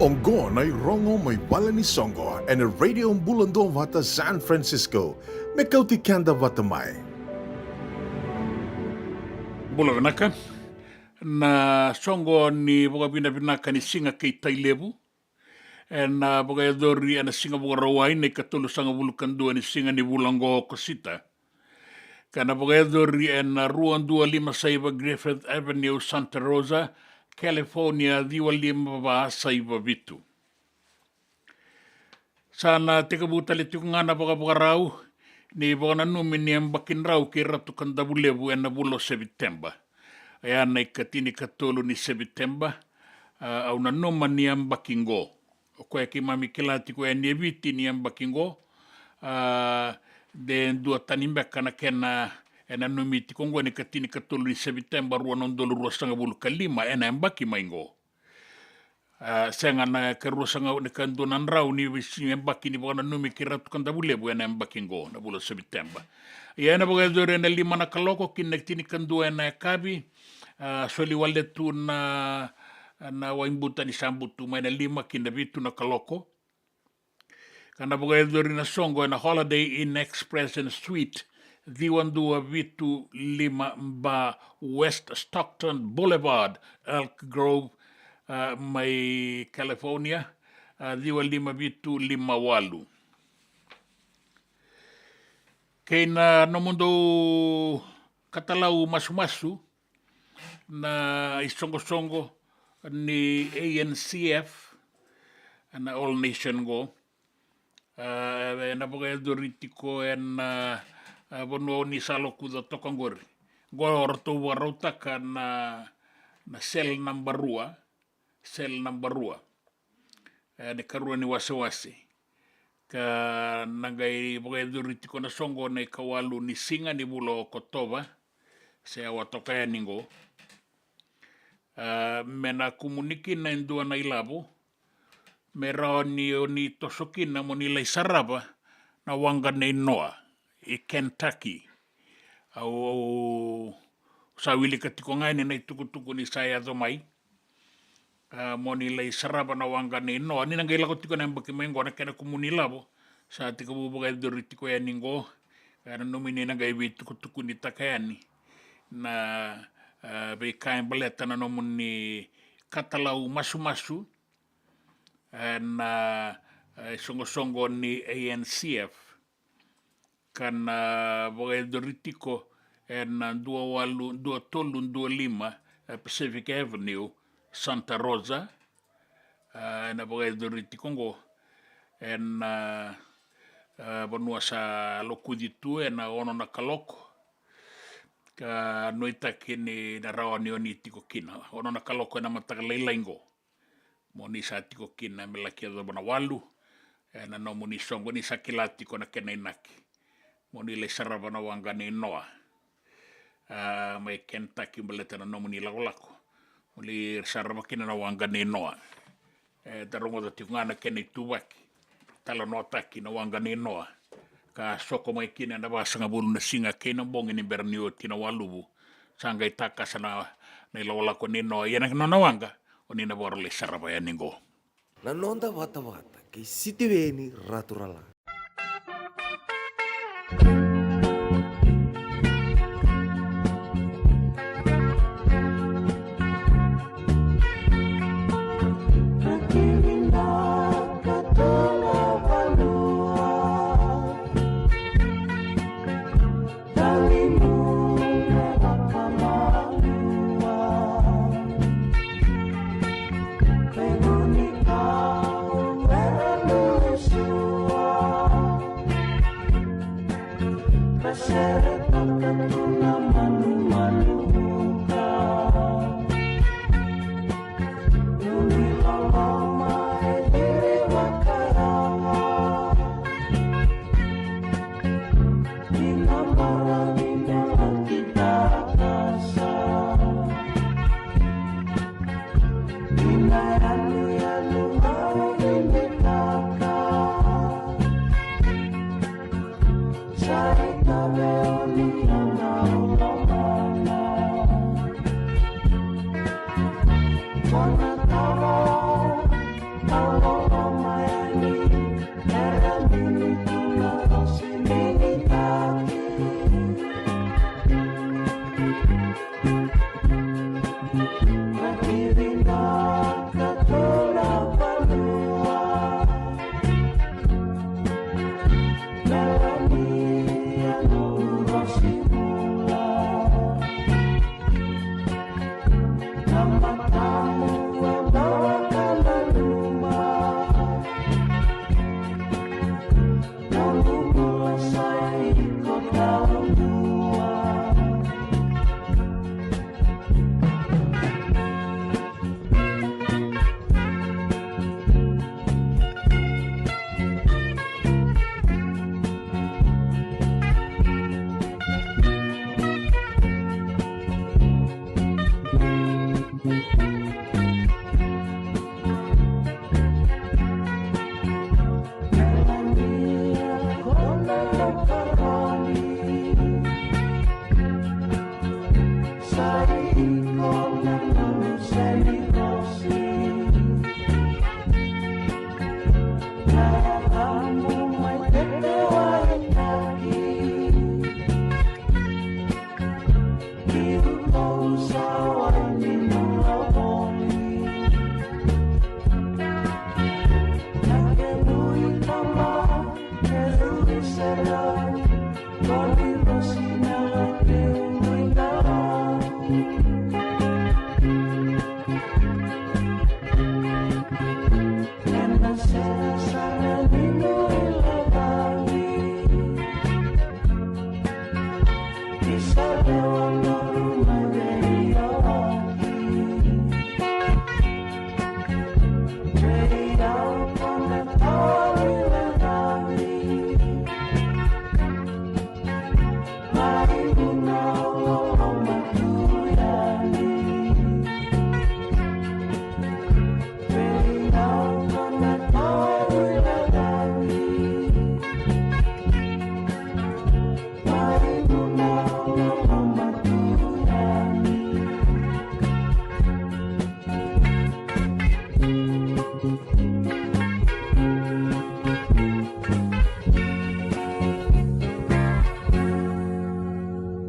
Oqo na irogo mai vale ni soqo ena Radio Bula Duavata San Francisco, me kauti keda vata mai. Bula vinaka. Na soqo ni vakavinavinaka ni siga kei Tailevu ena vakayacori ena siga Vakarauwai na ikatolusagavulu ka dua ni siga ni vula oqo o Okosita. Ka na vakayacori ena rua dua lima saiva Griffith Avenue, Santa Rosa, California, ciwa lima va saiva vitu. Sa na tekivu tale tiko ga na vakavakarau ni vakananumi ni yabaki drau kei Ratu Kadavulevu ena vula o Seviteba. Oya na ikatinikatolu ni Seviteba, a, au nanuma ni yabaki qo. O koya keimami kila tiko yani e Viti ni yabaki qo, a, de dua tani beka na kena, e nanumi tiko qo ni ikatinikatolu ni Seviteba rua na udolu ruasagavulu ka lima ena yabaki mai qo. A, sega na ikaruasagavulu, na ikadua na drau ni veisi yabaki ni vakananumi kei Ratu Kadavulevu ena yabaki qo, na vula o Seviteba. Ia ena vakayacori ena lima na kaloko ki na tinikadua ena yakavi, a, soli wale tu na, na waibuta ni sa butu mai na lima ki na vitu na kaloko. Ka na vakayacori na soqo ena Holiday Inn Express and Suite, ciwa dua vitu lima ba West Stockton Boulevard, Elk Grove, a, mai California, a, ciwa lima vitu lima walu. Kei na nomudou katalau masumasu, na isoqosoqo ni A N C F, na All Nation qo, a, ena vakayacori tiko ena, a, vanua o ni sa lokuca toka qori. Qo o ratou vakarautaka na, na cell naba rua, cell naba rua. E, na ikarua ni wasewase. Ka na qai vakayacori tiko na soqo na ikawalu ni siga ni vula o Okotova, se awa toka yani qo. A, me na kumuni kina e dua na ilavo, me rawa ni o ni toso kina mo ni lai sarava na waqa nei Noa i Kentucky. Au, au sa wilika tiko ga yani na itukutuku ni sa yaco mai. A, mo ni lai sarava na waqa nei Noa. Ni na qai lako tiko na yabaki mai qo na kena kumuni lavo. Sa tekivu vakayacori tiko yani qo. E nanumi ni na qai veitukutukunitaka yani na, a, veika e baleta na nomuni katalau masumasu. E na, e, soqosoqo ni A N C F. Ka na vakayacori tiko ena dua walu, dua tolu, dua lima, e, Pacific Avenue, Santa Rosa. A, ena vakayacori tiko qo ena, a, vanua sa lokuci tu ena ono na kaloko. Ka nuitaki ni na rawa ni o ni tiko kina. Ono na kaloko ena mataka lailai qo. Mo ni sa tiko kina me laki yacova na walu, e, na nomuni soqo ni sa kila tiko na kena inaki. Mo ni lai sarava na waqa nei Noa. A, mai Kentucky baleta na nomuni lakolako. Mo ni sarava kina na waqa nei Noa. E, da rogoca tiko ga na kena ituvaki. Talanoataki na waqa nei Noa. Ka soko mai kina ena vasagavulu na siga kei na bogi ni bera ni oti na waluvu. Sa qai takasa na, na ilakolako nei Noa. Ia na nona waqa. O ni na vakarau lai sarava yani qo. Na noda vatavata kei Sitiveni Raturala.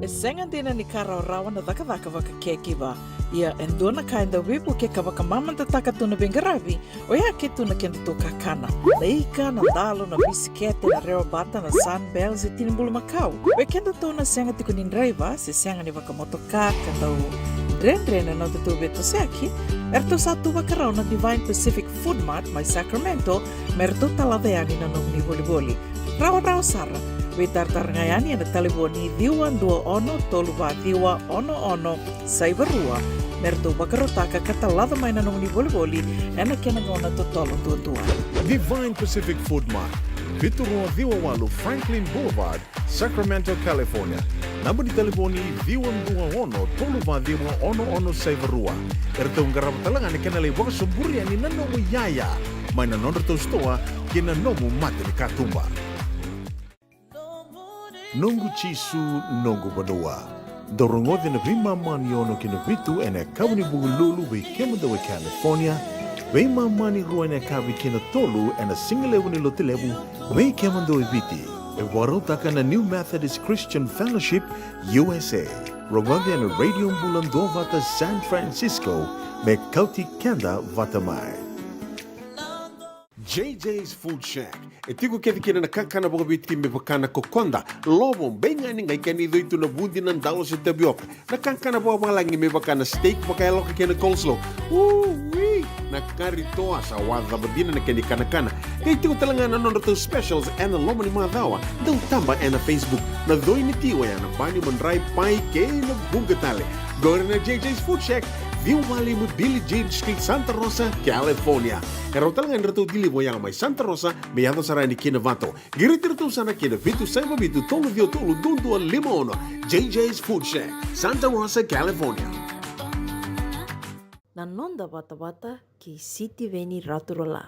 E sega dina ni ka rawarawa na cakacaka vaka caregiver. Ia e dua na ka e dau veivukei ka vakamamadataka tu na veiqaravi, oya ke tu na kedatou kakana. Na ika, na dalo, na bisikete, na rewa bata, na Sunbell se tini bulumakau. Vei kedatou na sega tiko ni draiva se sega ni vakamotoka ka dau dredre na nodatou veitosoyaki, eratou sa tu vakarau na Divine Pacific Food Mart mai Sacramento me ratou talaca yani na nomuni volivoli. Rawarawa sara. Veitaratara ga yani ena talevoni ciwa dua ono tolu va ciwa ono ono saiva rua me ratou vakarautaka ka talaca mai na nomuni volivoli ena kena gauna totolo duadua. Divine Pacific Food Mart, vitu rua ciwa walu Franklin Boulevard, Sacramento, California. Naba ni talevoni ciwa dua ono tolu va ciwa ono ono saiva rua. Eratou qarava tale ga na kena lai vakasoburi yani na nomu iyaya mai na nodratou sitoa kei na nomu mata ni katuba. Noqu Jisu, noqu vanua. Dou rogoca na veimama ni ono ki na vitu ena yakavi ni Vukelulu vei kemudou e California, veimama ni rua ena yakavi ki na tolu ena sigalevu ni Lotulevu vei kemudou e Viti. E vakarautaka na New Methodist Christian Fellowship U S A. Rogoca ena Radio Bula Duavata San Francisco me kauti keda vata mai. J J's Food Shack. E tiko kece kina na kakana vakaviti me vaka na kokoda, lovo, beigani, qai kena icoi tu na vudi, na dalo se tavioka. Na kakana vakavalagi me vaka na steak vakayaloka kei na coleslaw. Ui! Na kari toa sa wacava dina na kena ikanakana. Qai tiko tale ga na nodratou specials ena loma ni macawa. Dau taba ena Facebook. Na coi ni ti oya na bani, madrai, pai kei na vuqa tale. Qori na J J's Food Shack, ciwa walu lima Billie Jean Street, Santa Rosa, California. E rawa tale ga ni ratou deliver oya mai Santa Rosa me yaco sara yani ki Novato. Qiriti iratou sara ki na vitu saiva vitu tolu ciwa tolu dua dua lima ono. J J's Food Shack, Santa Rosa, California. Na noda vatavata kei Sitiveni Raturala.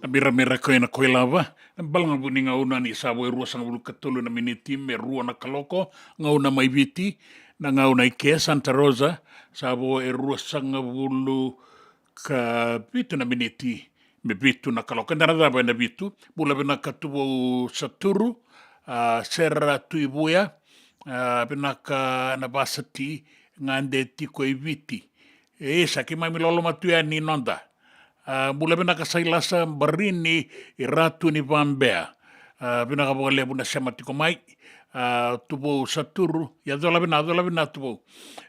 Na miramira ko ena koilava, na balagavu ni gauna ni sa vo e ruasagavulu ka tolu na miniti me rua na kaloko, gauna mai Viti, na gauna i ke Santa Rosa, sa vo e ruasagavulu ka vitu na miniti me vitu na kaloko. Eda na cava ena vitu. Bula vinaka Tuvou Saturu, a, Sera Tuivuya, a, vinaka na vasati, gade tiko i Viti. E, sa keimami loloma tu yani noda. A, bula vinaka Sailasa Barini, i Ratu ni Vabea. A, vinaka vakalevu na sema tiko mai. A, Tuvou Saturu, ia cola vina, cola vina Tuvou.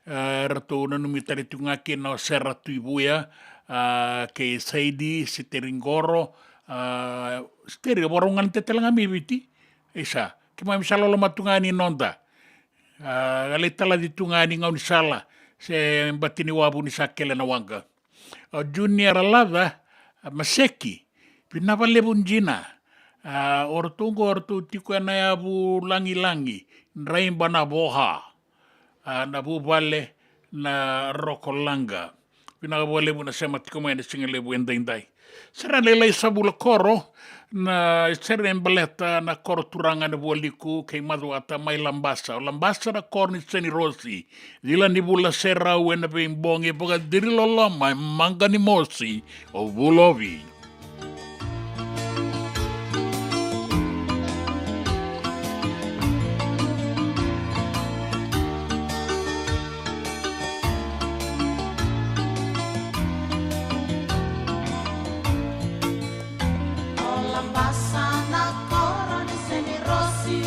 A, eratou nanumi tale tiko ga kina o Sera Tuivuya, a, kei Saidi Siteri Qoro, a, Siteri, o vakarau ga na tetele ga mai Viti. Isa, keimami sa loloma tu ga ni noda. A, a lai talaci tu ga ni gaunisala, se bati ni wavu ni sa kele na waqa. O Junior Alaca, a, Maseki, vinaka vakalevu Jina. A, o ratou qo, o ratou tiko ena yavu lagilagi, Draiba na Voha. A, na vuvale na Roko Laqa. Vinaka vakalevu na sema tiko mai ena siga levu edaidai. Sera lailai sa vula koro, na sera e baleta na koro turaga na Vualiku kei Macuata mai Labasa. O Labasa na koro ni Senirosi. Cila ni vula serau ena veibogi, vakaciri loloma e maqa ni mosi o Vulovi. O Labasa na koro ni Senirosi.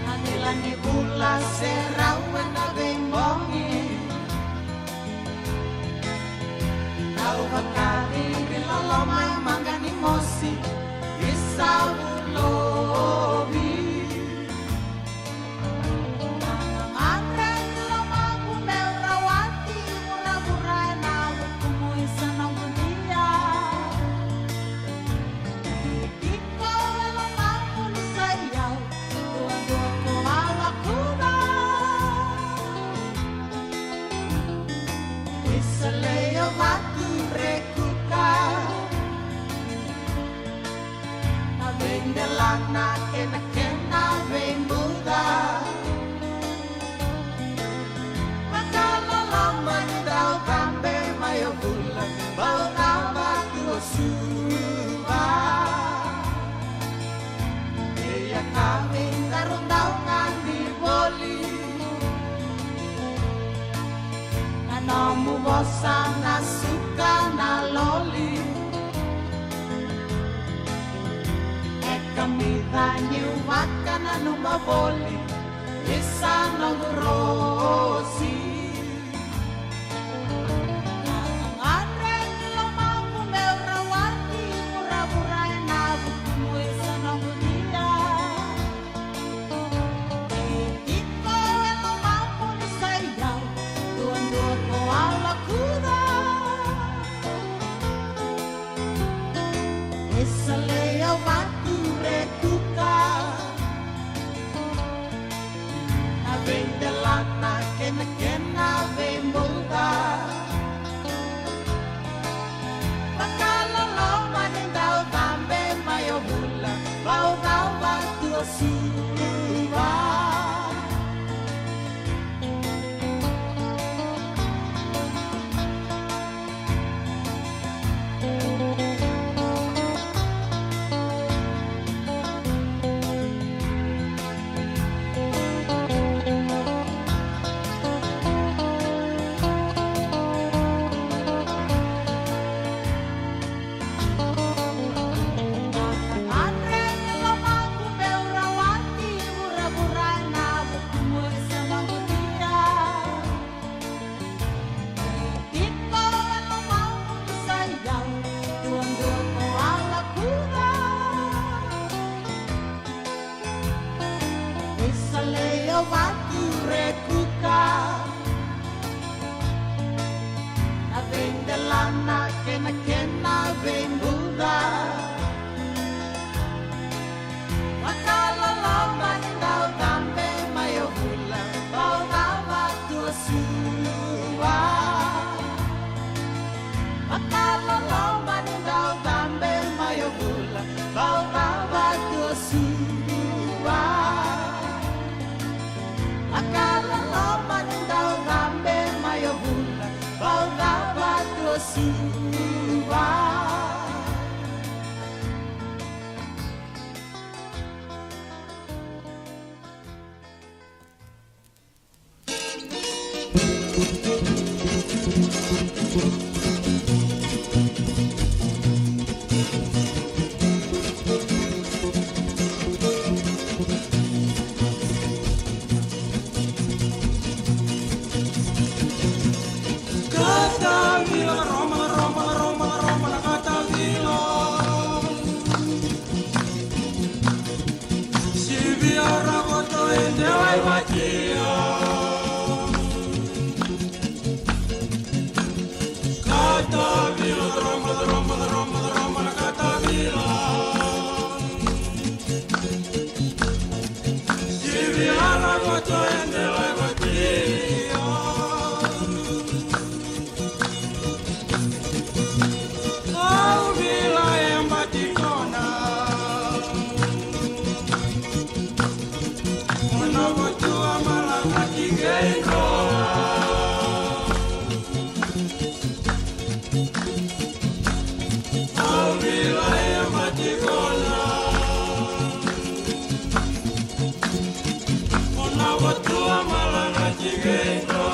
Na cila ni vula serau ena veibogi. Au vakaciri loloma e maqa ni mosi, isa Vulovi. Na gagadre ni lomamu meu rawati vuravura ena vukumu isa na budia. Iko e lomamu ni sa i au, duadua ko a lakuda. Isa leia vatu rekuka. Na veidelana kei na kena veibuca. Makaloloma ni dau cabe mai o Vula, bau cava tu o Suva. Ia ka veidaru dau gani voli. Na nomu vosa na suka na loli. Niu vakananuma voli, isa noqu rosi. Gagadre ni lomaqu meu rawati, vuravura ena vukumu, isa noqu tia. Ni tiko e lomaqu ni sa i au, duadua ko a lakuca. Isa lei au vatu rekuka, na veidelana kei na kena veibauta. Vakaloloma ni dau cabe mai o vula, vau cava tu o suluva. Isa lei au vatu rekuka, na veidelana kei na kena veibauta. Vakaloloma ni dau cabe mai o vula, vau cava tu o suluva. Vakaloloma ni dau cabe mai o vula, vau cava tu o suluva. Vakaloloma ni dau cabe mai o vula, vau cava tu o suluva. Katavila, Roma, Roma, Roma, Roma, na Katavila. Sivia rakoto e dela i vatia. Katavila, Roma, Roma, Roma, Roma, na Katavila. Sivia rakoto e dela i vatia. Au vila e batikona. Ona votua malaka ki kei dro. Au vila e batikona. Ona votua malaka ki kei dro.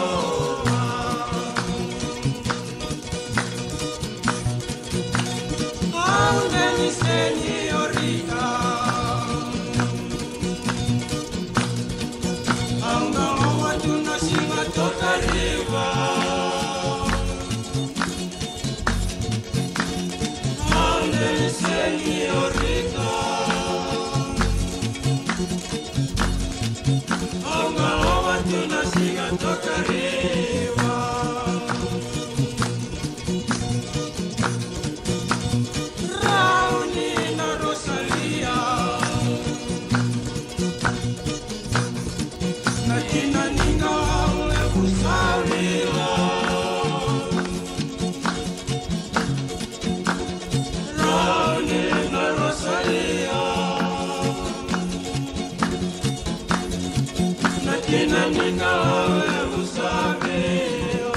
Au deni seniorita. Au na loma tu na siga toka riva. Au deni seniorita. Au na loma tu na siga toka riva. Rauni na Rosalia. Na kina ni qau e vusalia. Rauni na Rosalia. Na kina ni qau e vusalia.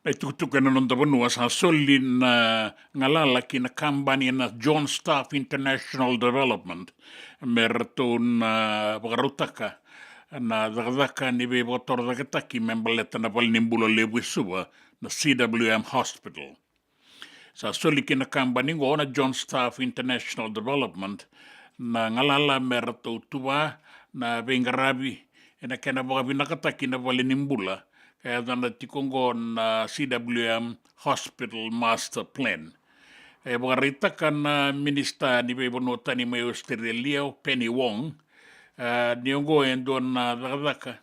Na itukutuku ena noda vanua, sa soli na galala ki na kabani na John Staff International Development me ratou na vakarautaka na cakacaka ni veivakatorocaketaki me baleta na valenibula levu e Suva, na C W M Hospital. Sa soli ki na kabani oqo na John Staff International Development na galala me ratou tuva na veiqaravi ena kena vakavinakataki na valenibula, ka yacana tiko oqo na C W M Hospital Master Plan. E vakaraitaka na minisita ni veivanua tani mai Australia, o Penny Wong, e, ni oqo e dua na cakacaka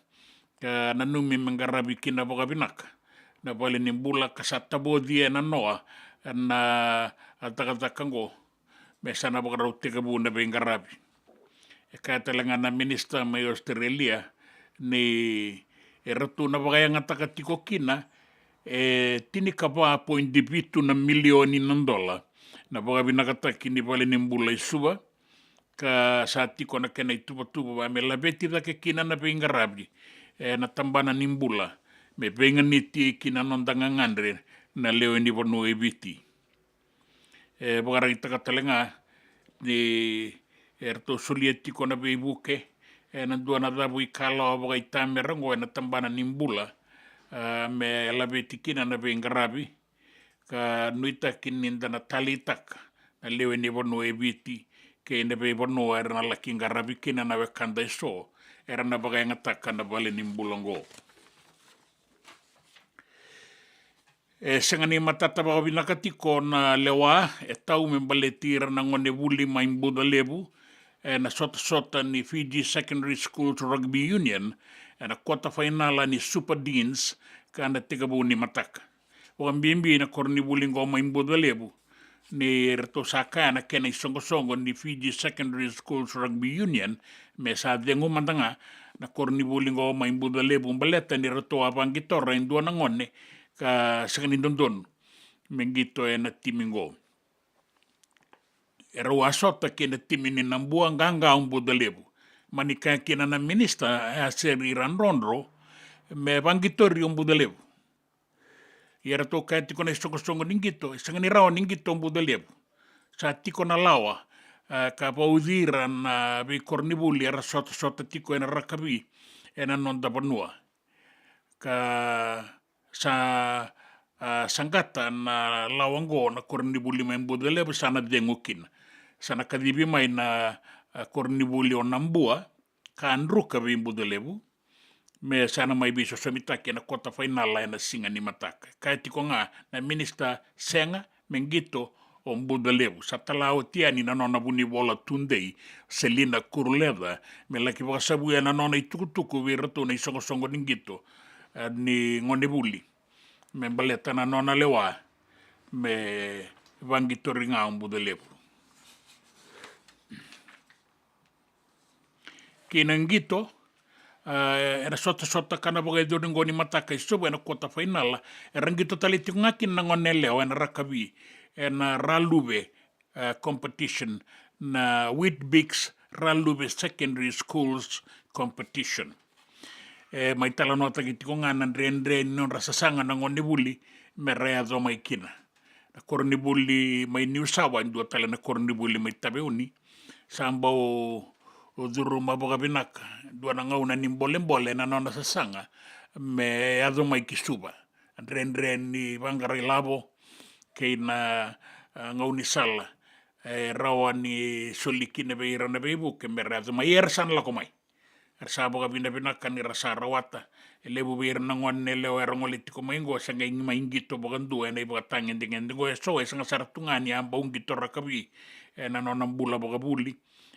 ka nanumi me qaravi kina vakavinaka na valenibula, ka sa tavoci e nanoa na cakacaka oqo me sa na vakarau tekivu na veiqaravi. E kaya tale ga na minisita mai Australia ni e ratou na vakayagataka tiko kina e tinikava poidi vitu na milioni na dola na vakavinakataki ni valenibula i Suva, ka sa tiko na kena ituvatuva me laveti cake kina na veiqaravi ena tabana ni bula me veiganiti ki na noda gagadre na lewe ni vanua e Viti. E vakaraitaka tale ga ni e ratou solia tiko na veivuke ena dua na cavuikalawa vakaitamera oqo ena tabana ni bula, a, me laveti kina na veiqaravi, ka nuitaki ni da na taleitaka na lewe ni vanua e Viti kei na veivanua era na laki qaravi kina na wekada eso era na vakayagataka na valenibula oqo. E sega ni matata vakavinaka tiko na lewa e tau me baleti ira na gonevuli mai Bucalevu ena sotasota ni Fiji Secondary Schools Rugby Union ena kota fainala ni Super Deans ka na tekivu ni mataka. Vakabibi na koronivuli oqo mai Bucalevu ni ratou sa kaya na kena isoqosoqo ni Fiji Secondary Schools Rugby Union me sa cegu mada ga na koronivuli oqo mai Bucalevu baleta ni ratou a vaqitora e dua na gone ka sega ni dodonu me qito ena timi oqo. Erau a sota kei na timi ni Nabua, Qaqa, o Bucalevu. Mani kaya kina na minisita, e a seri Radrodro me vaqitori o Bucalevu. Ia ratou kaya tiko na isoqosoqo ni qito e sega ni rawa ni qito o Bucalevu. Sa tiko na lawa, e, ka vauci ira na veikoronivuli era sotasota tiko ena rakavi ena noda vanua. Ka sa, a, saqata na lawa oqo na koronivuli mai Bucalevu, sa na cegu kina. Sa na kacivi mai na, a, koronivuli o Nabua ka druka vei Bucalevu me sa na mai veisosomitaki ena kota fainala ena siga ni mataka. Kaya tiko ga na minisita, sega me qito o Bucalevu. Sa tala oti yani na nona vunivola tudei, Selina Kuruleca, me laki vakasavuya na nona itukutuku vei iratou na isoqosoqo ni qito, e, ni gonevuli me baleta na nona lewa me vaqitori ga o Bucalevu. Kei na qito, a, ena sotasota ka na vakayacori oqo ni mataka i Suva ena kota fainala, era qito tale tiko ga kina na gone yalewa ena rakavi ena Raluve, a, competition, na Weet-Bix Raluve Secondary Schools competition. E mai talanoataki tiko ga na dredre ni nodra sasaga na gonevuli mera yaco mai kina. Na koronivuli mai Niusawa, e dua tale na koronivuli mai Taveuni, sa bau curuma vakavinaka, dua na gauna ni bolebole na nona sasaga me yaco mai ki Suva. Dredre ni vaqara ilavo kei na, a, gaunisala e rawa ni soli kina vei ira na veivuke mera yaco mai, era sa na lako mai. Era sa vakavinavinaka ni ra sa rawata. E levu vei ira na gone yalewa era gole tiko mai oqo, sa qai mai qito vakadua ena ivakatagedegede oqo, e so e sega sara tu ga ni a bau qito rakavi ena nona bula vakavuli,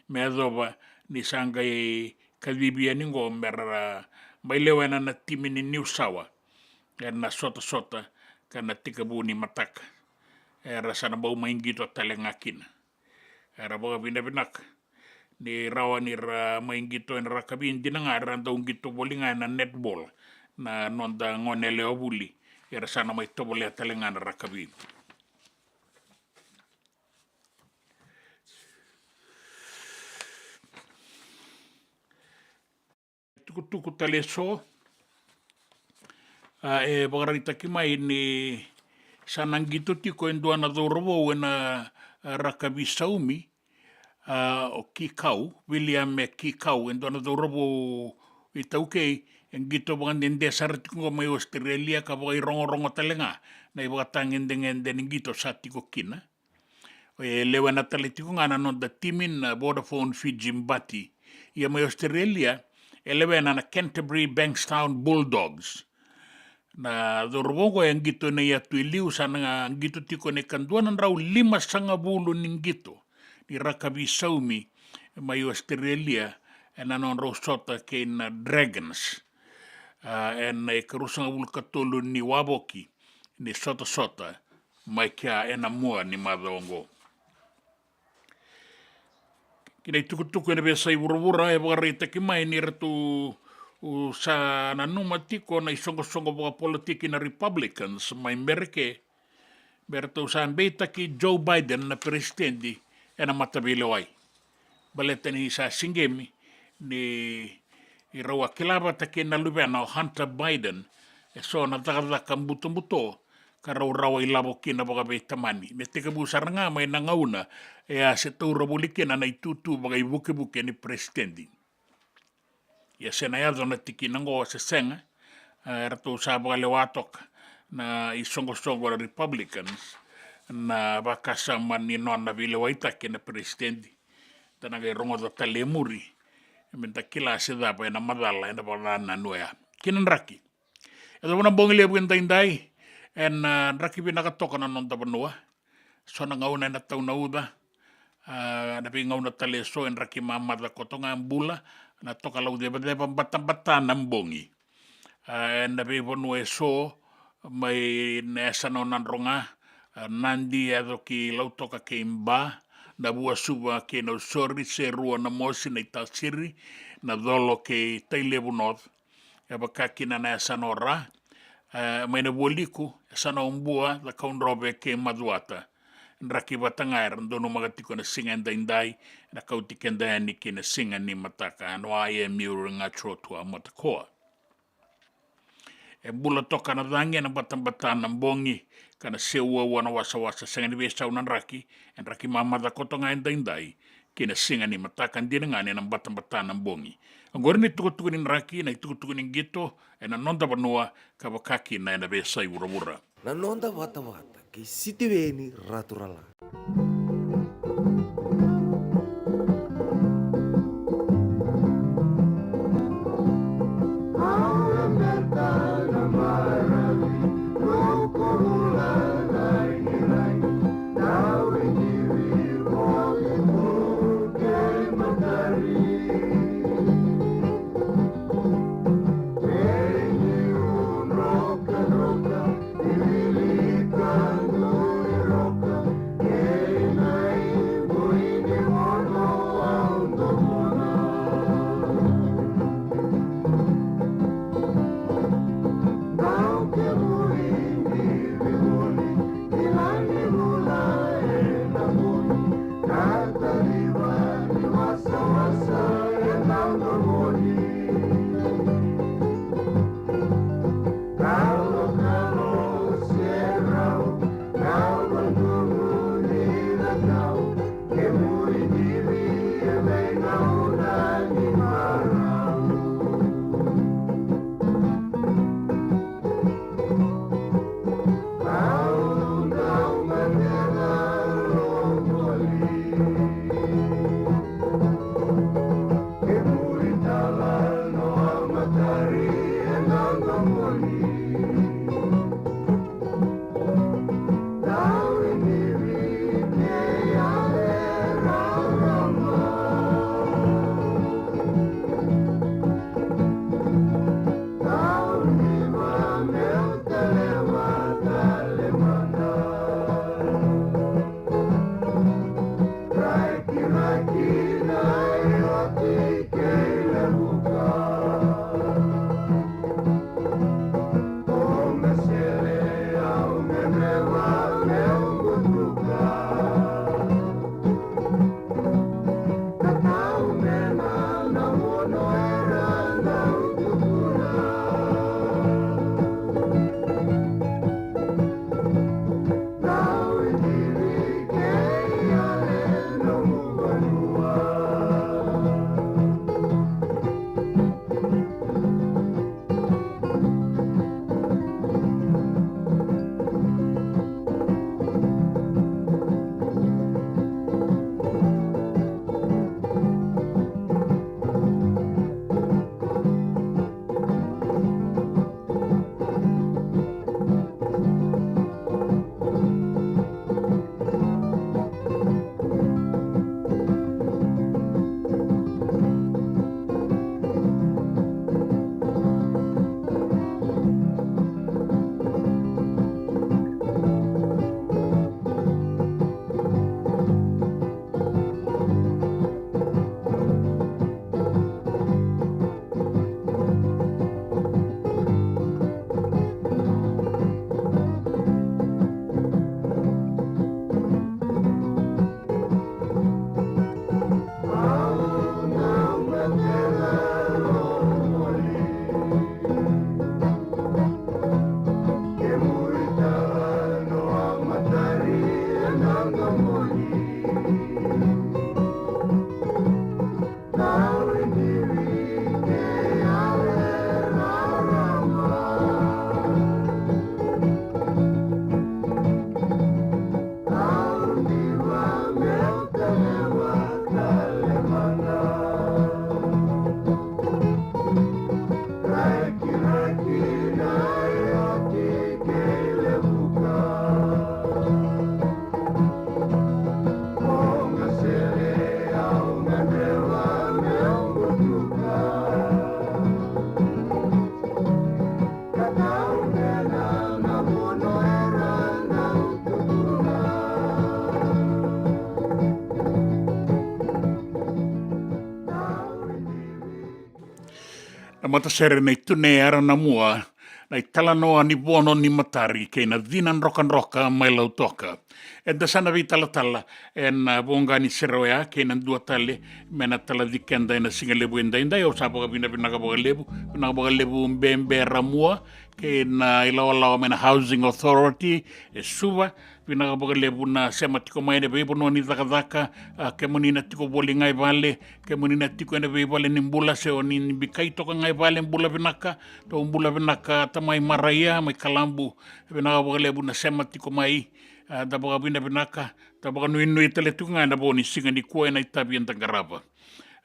me yacova ni sa qai kacivi yani oqo mera mai lewena na timi ni Niusawa ena sotasota ka na tekivu ni mataka. Era sa na bau mai qito tale ga kina. Era vakavinavinaka ni rawa ni ra mai qito ena rakavi, dina ga era dau qito voli ga ena netball, na noda gone yalewa vuli, era sa na mai tovolea tale ga na rakavi. Tukutuku tale eso, a, e vakaraitaki mai ni sa na qito tiko e dua na cauravou ena, a, rakavi saumi, a, o Kikau, William e Kikau, e dua na cauravou iTaukei, e qito vakadede sara tiko qo mai Australia ka vakairogorogo tale ga na ivakatagedegede ni qito sa tiko kina. E lewena tale tiko ga na noda timi na Vodafone Fiji Bati. Ia mai Australia, e lewena na Canterbury Bankstown Bulldogs. Na cauravou qo e qito ena iyatu e liu, sa na qito tiko ena ikadua na drau limasagavulu ni qito ni rakavi saumi mai Australia, ena nodrau sota kei na Dragons. A, ena ikarusagavulu ka tolu ni wavoki ni sotasota mai kea ena mua ni macawa oqo. Ki na itukutuku ena veiyasai vuravura, e vakaraitaki mai ni ratou, u, sa nanuma tiko na isoqosoqo vakapolitiki na Republicans mai Mereke me ratou sa beitaki Joe Biden na peresitedi ena mataveilewai. Baleta ni sa siqemi ni rau a kila vata kei na luvena o Hunter Biden eso na cakacaka butobuto ka rau rawa ilavo kina vakaveitamani. Me tekivu sara ga mai na gauna e a se taura voli kina na itutu vakaivukevuke ni peresitedi. Ia se na yaco na tikina oqo se sega, e, ratou sa vakalewa toka na isoqosoqo na Republicans na vakasama ni nona veilewaitaki na peresitedi. Da na qai rogoca tale e muri me da kila se cava ena macala ena vakanananu oya. Ki na draki. E yacova na bogi levu edaidai, ena, a, draki vinaka toka na noda vanua. So na gauna ena tau na uca, a, na veigauna tale eso e draki mamaca koto ga e bula, na tokalau cevaceva batabata na bogi. A, ena veivanua eso, mai na yasana o Nadroga, a, Nadi, yaco ki Lautoka kei Ba, Navuasuva kei Nausori, Serua, Namosi, Naitasiri, Nacolo kei Tailevu North, e vaka kina na yasana o Ra, e, mai na Vualiku, yasana o Bua, Cakaudrove kei Macuata. Draki vata ga era donumaka tiko ena siga edaidai, ena kauti keda yani ki na siga ni mataka, no I M U Ringa Trotua Matakoa. E bula toka na cagi ena batabata na bogi, ka na seuaua na wasawasa, sega ni veisau na draki, e draki mamaca koto ga edaidai, ki na siga ni mataka, dina ga ni na batabata na bogi. Oqori na itukutuku ni draki, na itukutuku ni qito ena noda vanua, ka vaka kina ena veiyasai vuravura. Na noda vatavata kei Sitiweni Raturala. Matasere na itune ara na mua, na italanoa ni vono ni matari kei na cina drokadroka mai Lautoka. Eda sa na veitalatala ena voqa ni sere oya kei na dua tale me na talaci keda ena siga levu edaidai. Au sa vakavinavinaka vakalevu, vinaka vakalevu Bebe Ramua kei na ilawalawa mai na Housing Authority e Suva. Vinaka vakalevu na sema tiko mai ena veivanua ni cakacaka, a, kemuni na tiko voli ga i vale, kemuni na tiko ena veivale ni bula se o ni bikai toka ga i vale, bula vinaka. Tou bula vinaka tamai Maraia mai Kalabu. Vinaka vakalevu na sema tiko mai. A, da vakavinavinaka, da vakanuinui tale tiko ga ena vo ni siga nikua ena itavi eda qarava.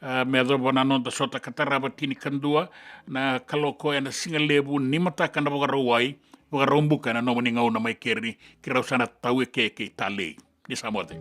A, me yacova na noda sota ka tarava tinikadua na kaloko ena siga levu ni mataka na Vakarauwai, Vakaraubuka ena nomuni gauna mai keri, keirau sa na tau eke kei talei. Ni sa moce.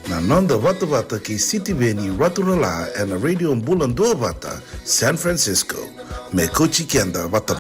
Na noda vatavata kei Sitiveni Raturala ena Radio Bula Duavata, San Francisco. Me kauti keda vata.